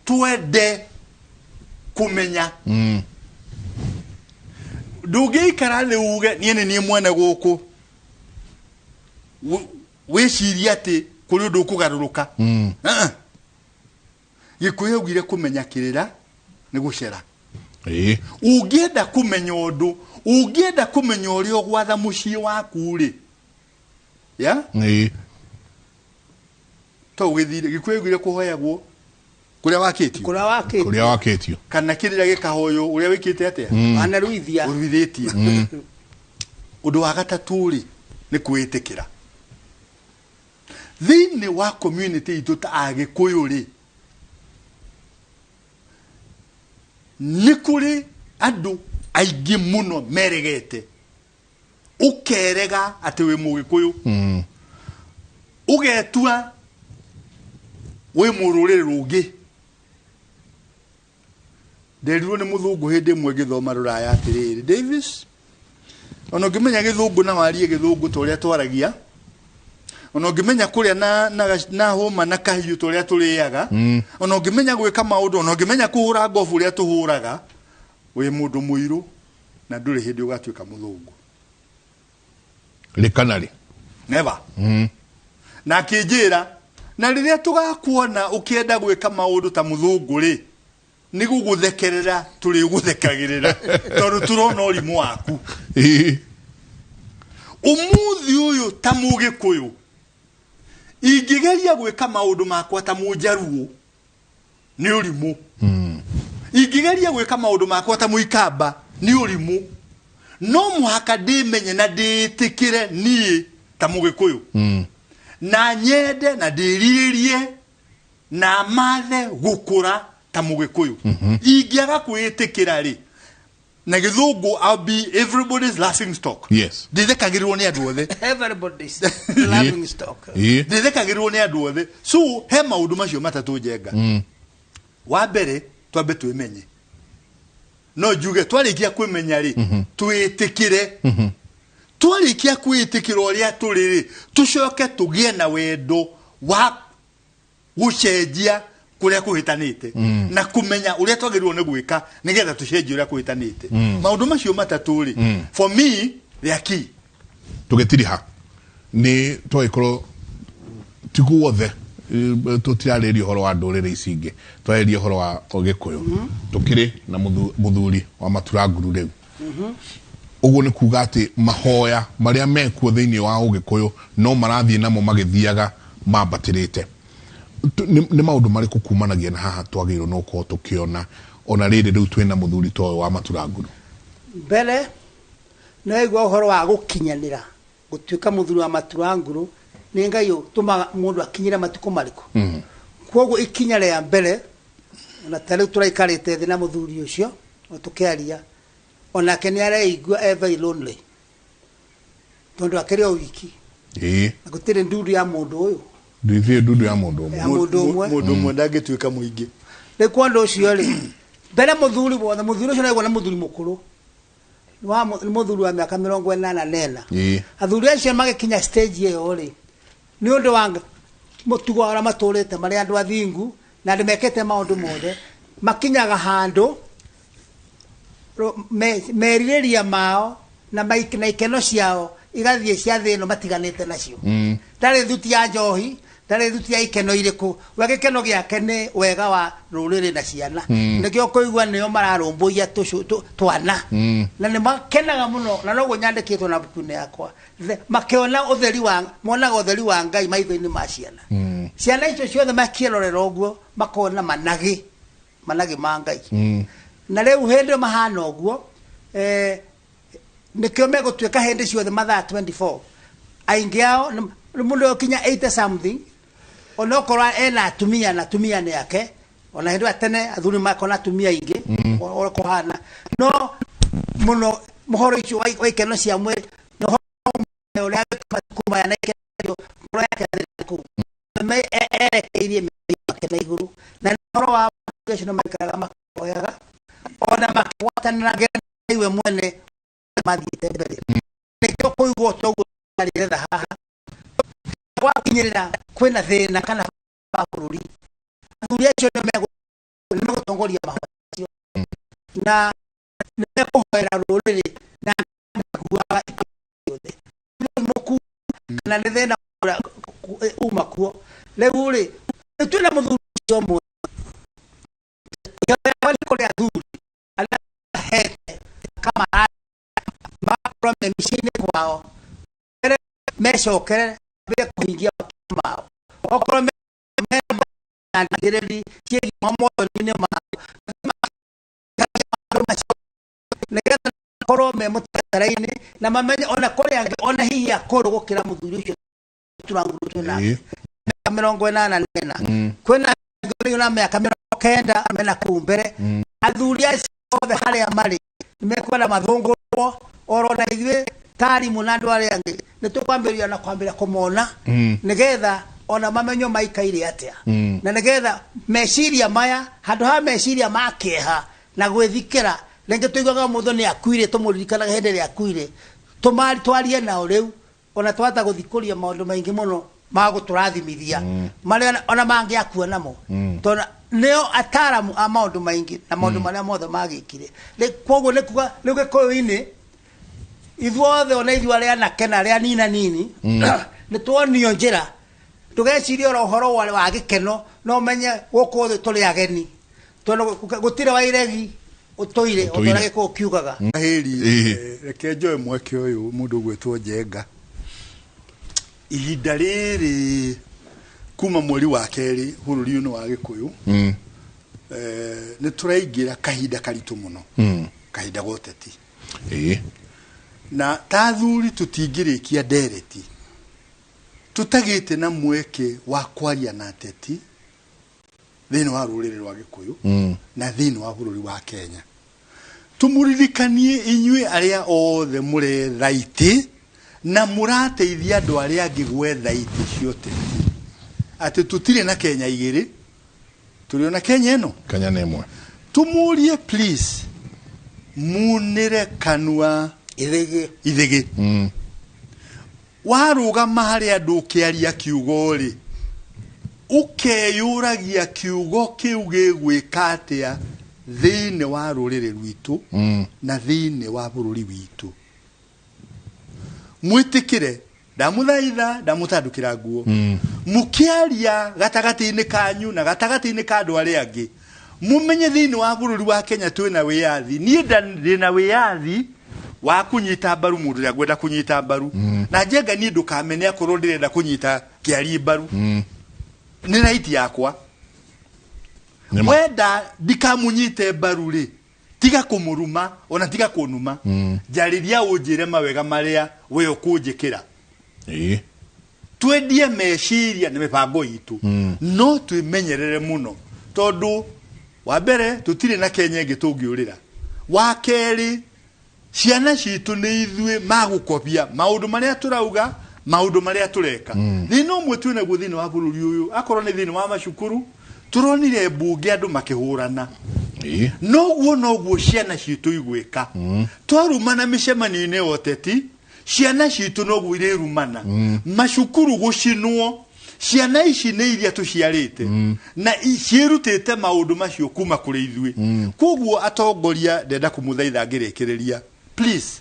twende kũmenya. Ndũngĩikara thĩ uge niĩ nĩ niĩ mwene gũkũ, wĩcirie atĩ kũrĩ ũndũ ũkũgarũrũka. Gĩkũyũ augire kũmenya kĩrĩra nĩ gũcera. Ũngĩenda kũmenya ũndũ, ũngĩenda kũmenya ũrĩa ũgwatha mũciĩ waku rĩ, ya to ũgĩthire. Gĩkũyũ augire kũhoyagwo kũrĩa wakĩtio, kũrĩa wakĩtio, kana kĩrĩra gĩkahoywo ũrĩa wĩkĩte atĩa, anaruithia, ũruithĩtie. Ũndũ wa gatatũ rĩ, nĩ kwĩĩtĩkĩra. Thĩinĩ wa community itũ ta Agĩkũyũ rĩ, nĩ kũrĩ andũ aingĩ mũno meregete. Ũkerega atĩ wĩ Mũgĩkũyũ, ũgetua wĩ mũrũrĩrĩ rũngĩ. Nderirwo nĩ mũthũngũ hĩndĩ ĩmwe ngĩthoma rũraya atĩrĩrĩ, Davis, ona ũngĩmenya gĩthũngũ na warie gĩthũngũ ta ũrĩa twaragia, ona ũngĩmenya kũrĩa na hũma na kahiũ ta ũrĩa tũrĩaga, ona ũngĩmenya gwĩka maũndũ, ona ũngĩmenya kũhũra ngobu ũrĩa tũhũraga, wĩ mũndũ mũirũ na ndũrĩ hĩndĩ ũgatuĩka mũthũngũ. Rĩ kana rĩ? Never. Na akĩnjĩra, na rĩrĩa tũgakuona ũkĩenda gwĩka maũndũ ta mũthũngũ rĩ, nĩ gũgũthekerera tũrĩgũthekagĩrĩra tondũ tũrona ũrimũ waku. Ũmũthĩ ũyũ ta Mũgĩkũyũ ingĩgeria gwĩka maũndũ makwa ta Mũnjaruo nĩ ũrimũ. Ingĩgeria gwĩka maũndũ makwa ta Mũikamba nĩ ũrimũ. No mũhaka ndĩmenye na ndĩĩtĩkĩre niĩ ta Mũgĩkũyũ, na nyende na ndĩrirĩrie na mathe gũkũra ta Mũgĩkũyũ. Ingĩaga kwĩĩtĩkĩra rĩ, na gĩthũngũ I'll be everybody's laughing stock. Ndĩthekagĩrĩrwo nĩ andũ othe. Everybody's laughing stock. Ndĩthekagĩrĩrwo nĩ andũ othe. So he maũndũ macio matatũ Njenga. Wa mbere twambe twĩmenye. No njuge twarĩkia kwĩmenya rĩ, twĩtĩkĩre. Twarĩkia kwĩtĩkĩra ũrĩa tũrĩ rĩ, tũcoke tũgĩe na wendo wa gũcenjia kũrĩa kũhĩtanĩte na kũmenya ũrĩa twagĩrĩirwo nĩ gwĩka nĩgetha tũcenjie ũrĩa kũhĩtanĩte. Maũndũ macio matatũ rĩ, for me they are key. Tũgĩtiriha nĩ twagĩkorwo ti guothe tũtirarĩria ũhoro wa ndũrĩrĩ ici ingĩ, twarĩria ũhoro wa Ũgĩkũyũ. Tũkĩrĩ na mũthuri wa Maturanguru rĩu. Ũguo nĩ kuga atĩ mahoya marĩa mekuo thĩinĩ wa Ũgĩkũyũ no marathiĩ namo magĩthiaga mambatĩrĩte. Nĩ maũndũ marĩkũ kumanagia na haha twagĩrĩirwo no gũkorwo tũkĩona ona rĩrĩ rĩu twĩna mũthuri ta ũyũ wa Maturanguru? Mbere nĩ waigua ũhoro wa gũkinyanĩra gũtuĩka mũthuri wa Maturanguru nĩ Ngai ũtũmaga mũndũ akinyĩre matukũ marĩkũ. Koguo ikinya rĩa mbere ona ta rĩu tũraikarĩte thĩ na mũthuri ũcio tũkĩaria, onake nĩ areigua e very lonely tondũ akĩrĩ o wiki. Na gũtirĩ ndundu ya mũndũ ũyũ. Ndithie ndundu ya mũndũ ũmwe. Ya mũndũ ũmwe. Mũndũ ũmwe ndangĩtuĩka mũingĩ. Rĩu kwa ũndũ ũcio rĩ, mbere mũthuri wothe, mũthuri ũcio nĩaigua nĩ mũthuri mũkũrũ. Nĩ mũthuri wa mĩaka 84. Athuri acio magĩkinya stage ĩyo rĩ, nĩ ũndũ wa mũtugo wa ũrĩa matũrĩte marĩ andũ athingu na andũ mekĩte maũndũ mothe, makinyaga handũ merirĩria mao na ikeno ciao igathiĩ cia thĩ ĩno matiganĩte nacio. Ndarĩ thuti ya njohi, ndarĩ thuti ya ikeno irĩkũ, we gĩkeno gĩake nĩ wega wa rũrĩrĩ na ciana. Nĩkĩo kũigua nĩo mararũmbũiya twana. Na nĩ makenaga mũno, na noguo nyandĩkĩtwo na mbuku-inĩ yakwa. Makĩona ũtheri wa, monaga ũtheri wa Ngai maitho-inĩ ma ciana. Ciana icio ciothe makĩrorera ũguo, makona managĩ, managĩ ma Ngai. Na rĩu hĩndĩ mahana ũguo, nĩkĩo megũtuĩka hĩndĩ ciothe mathaa 24. Aingĩ ao nĩ mũndũ ũkinya 80 something, onokorwo ena atumia na atumia nĩ ake, ona hĩndĩ ya tene athuri makona atumia aingĩ, Ũrĩa kũhana no mũno mũhoro icio wa ikeno cia mwĩrĩ na ũhoro ũrĩa matukũ maya na ikeno ngoro yake kũu erekeirie meciria make na igũrũ na ũhoro wa acio nĩ maikaraga makĩhoyaga ona makĩgwatanĩra iwe mwene mathiĩte mbere. Nĩkĩo kũigwo toguo arĩretha haha gwakinyĩrĩra kwĩna thĩna kana wa bũrũri, athuri acio nĩ megũtongoria mahoya macio na nĩ mekũhoera rũrĩrĩ na makuaga ciothe mũku kana nĩ thĩna ũrĩa uma kuo. Rĩu rĩ twĩna mũthuri ũcio ũmwe nĩ kũrĩ athuri arĩa hete kamara magakorwo me mĩciĩ-inĩ kwao mecokere mbere kũhingia matua mao, okorwo mena ndigĩrĩri ciĩgiĩ mamothoni-inĩ mao nĩgetha makorwo me mũtaratara-inĩ na mamenye ona kũrĩ angĩ ona hihi akũrũ gũkĩra mũthuri ũcio turanguru twĩna mĩaka 84, kwĩna angĩ na mĩaka 90 mena kũu mbere. Athuri acio othe harĩa marĩ nĩmekwenda mathũngũrwo oro na ithuĩ tarimũ na andũ arĩa angĩ nĩ tũkwambĩrĩria na kwambĩrĩria kũmona nĩgetha ona mamenyo maikaire atĩa na nĩgetha meciria maya handũ ha meciria ma kĩeha na gwĩthikĩra rĩngĩ tũiguaga mũndũ nĩ akuire tũmũririkanaga hĩndĩ ĩrĩa akuire, twarie nao rĩu ona twahota gũthikũria maũndũ maingĩ mũno ma gũtũrathimithia marĩa ona mangĩakua namo, tondũ nĩo ataaramu a maũndũ maingĩ na maũndũ marĩa mothe magĩkire. Koguo nĩ kuga rĩu Gĩkũyũ-inĩ ithuothe ona ithuĩ arĩa anake na arĩa nina nini nĩ tuonio njĩra, ndũgecirie oro ũhoro wa gĩkeno, no ũmenye gũkũ thĩ tũrĩ ageni tondũ gũtirĩ wa iregi ũtũire Ũtũire. ũtũra Gĩkũyũ kiugaga. Hĩri reke njoe mweke ũyũ mũndũ ũgwĩtwo Njenga, ihinda rĩrĩ kuma mweri wa kerĩ bũrũri-inĩ wa Gĩkũyũ nĩ tũraingĩra kahinda karitũ mũno, kahinda ga ũteti. Na ta athuri tũtingĩrĩkia ndereti tũtagĩte na mweke wa kwaria na ateti thĩinĩ wa rũrĩrĩ rwa Gĩkũyũ na thĩinĩ wa bũrũri wa Kenya. Tũmũririkanie inyuĩ arĩa othe mũretha itĩ na mũrateithia andũ arĩa angĩ gwetha itĩ cia ũteti atĩ tũtirĩ na Kenya igĩrĩ, tũrĩ ona Kenya ĩno. Kenya nĩ ĩmwe. Tũmũrie please munĩre kanua ithĩgĩ ithĩgĩ. Warũgama harĩ andũ ũkĩaria kiugo rĩ, ũkeyũragia kiugo kĩu gĩgwĩka atĩa thĩinĩ wa rũrĩrĩ rwitũ na thĩinĩ wa bũrũri witũ. Mwĩtĩkĩre ndamũthaitha ndamũtandũkĩra nguo mũkĩaria gatagatĩ-inĩ kanyu na gatagatĩ-inĩ ka andũ arĩa angĩ, mũmenye thĩinĩ wa bũrũri wa Kenya twĩna wĩyathi. Niĩ ndĩ na wĩyathi wa kũnyita mbaru mũndũ ũrĩa ngwenda kũnyita mbaru na Njenga niĩ ndũkamene akorwo ndĩrenda kũnyita Kĩarie mbaru, nĩ right yakwa. Nĩma. Wenda ndikamunyite mbaru rĩ, tiga kũmũruma ona tiga kũnuma, njarĩria ũnjĩre mawega marĩa we ũkũnjĩkĩra. Twendie meciria na mĩbango itũ, no twĩmenyerere mũno tondũ wa mbere tũtirĩ na Kenya ĩngĩ tũngĩũrĩra, wa kerĩ ciana citũ nĩ ithuĩ magũkobia maũndũ marĩa tũrauga, maũndũ marĩa tũreka. Thĩna ũmwe twĩnaguo thĩinĩ wa bũrũri ũyũ, akorwo nĩ thĩinĩ wa macukuru, tũronire mbunge andũ makĩhũrana. Noguo noguo ciana citũ igwĩka twarumana mĩcemanio-inĩ ya ũteti, ciana citũ noguo irĩrumana macukuru gũcinwo. Ciana ici nĩ iria tũciarĩte na ciĩrutĩte maũndũ macio kuma kũrĩ ithuĩ. Koguo atongoria, ndenda kũmũthaitha ngĩrĩkĩrĩria, please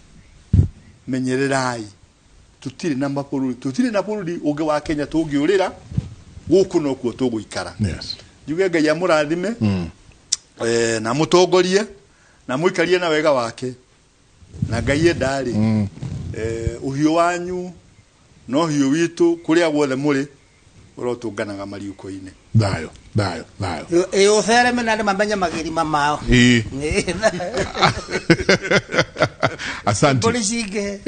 menyererai, tũtirĩ na mabũrũri, tũtirĩ na bũrũri ũngĩ wa Kenya tũngĩũrĩra, gũkũ nokuo tũgũikara. Njuge Ngai amũrathime na mũtongorie na mũikarie na wega wake, na Ngai enda rĩ ũhiũ wanyu no hiũ witũ kũrĩa guothe mũrĩ ũrotũnganaga mariũko-inĩ. Thayũ, thayũ, thayũ. Ĩ ũthereme na andũ mamenye magĩrima mao. Asante. Mbũri cingĩhe.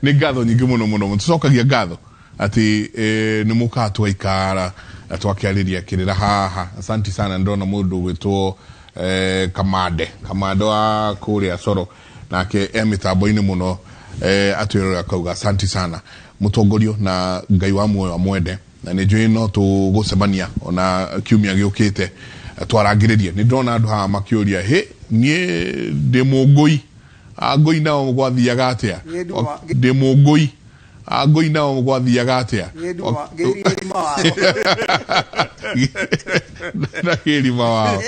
Nĩ ngatho nyingĩ mũno mũno mũno, tũcokagia ngatho. Ati nĩ mũkaga twaikara na twakĩarĩria kĩrĩra haha. Asanti sana. Ndona mũndũ gwĩtwo Kamande wa kũrĩa Coro, nake e mĩtambo-inĩ mũno, atwĩrore akauga asanti sana mũtongorio, na Ngai wa muoyo amwende, na nĩ njũĩ no tũgũcemania ona kiumia gĩũkĩte twarangĩrĩrie. Nĩ ndĩrona andũ haha makĩũria, hĩ, niĩ ndĩ mũngũi, angũi nao gwathiaga atĩa? Ndĩ mũngũi, angũi nao gwathiaga atĩa? Na kĩrima wao.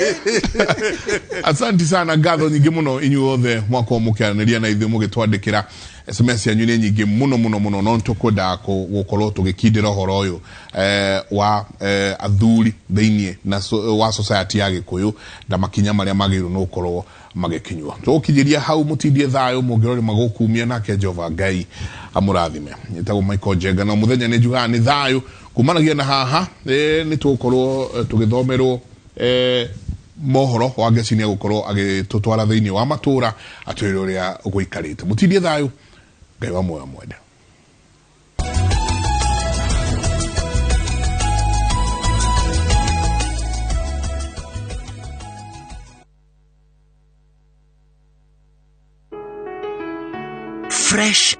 Asanti sana, ngatho nyingĩ mũno inyuothe mwakorwo mũkĩaranĩria na ithuĩ, mũgĩtwandĩkĩra SMS yanyu nĩ nyingĩ mũno mũno mũno, no nĩtũkwendaga gũkorwo tũgĩkindĩra ũhoro ũyũ wa athuri thĩinĩ na wa society ya Gĩkũyũ na makinya marĩa magĩrĩirwo nĩ gũkorwo magĩkinywo. Tũgũkinyĩria hau, mũtindie thayũ, mũngĩrore magũkumia, nake Jehova Ngai amũrathime. Njĩtagwo Michael Njenga, na mũthenya nĩ njugaga nĩ thayũ kumanagia na haha. Nĩ tũgũkorwo tũgĩthomerwo mohoro wa Ngeci, nĩ agũkorwo agĩtũtwara thĩinĩ wa matũra atwĩre ũrĩa gũikarĩte. Mũtindie thayũ, Ngai wa muoyo mwende. Fresh.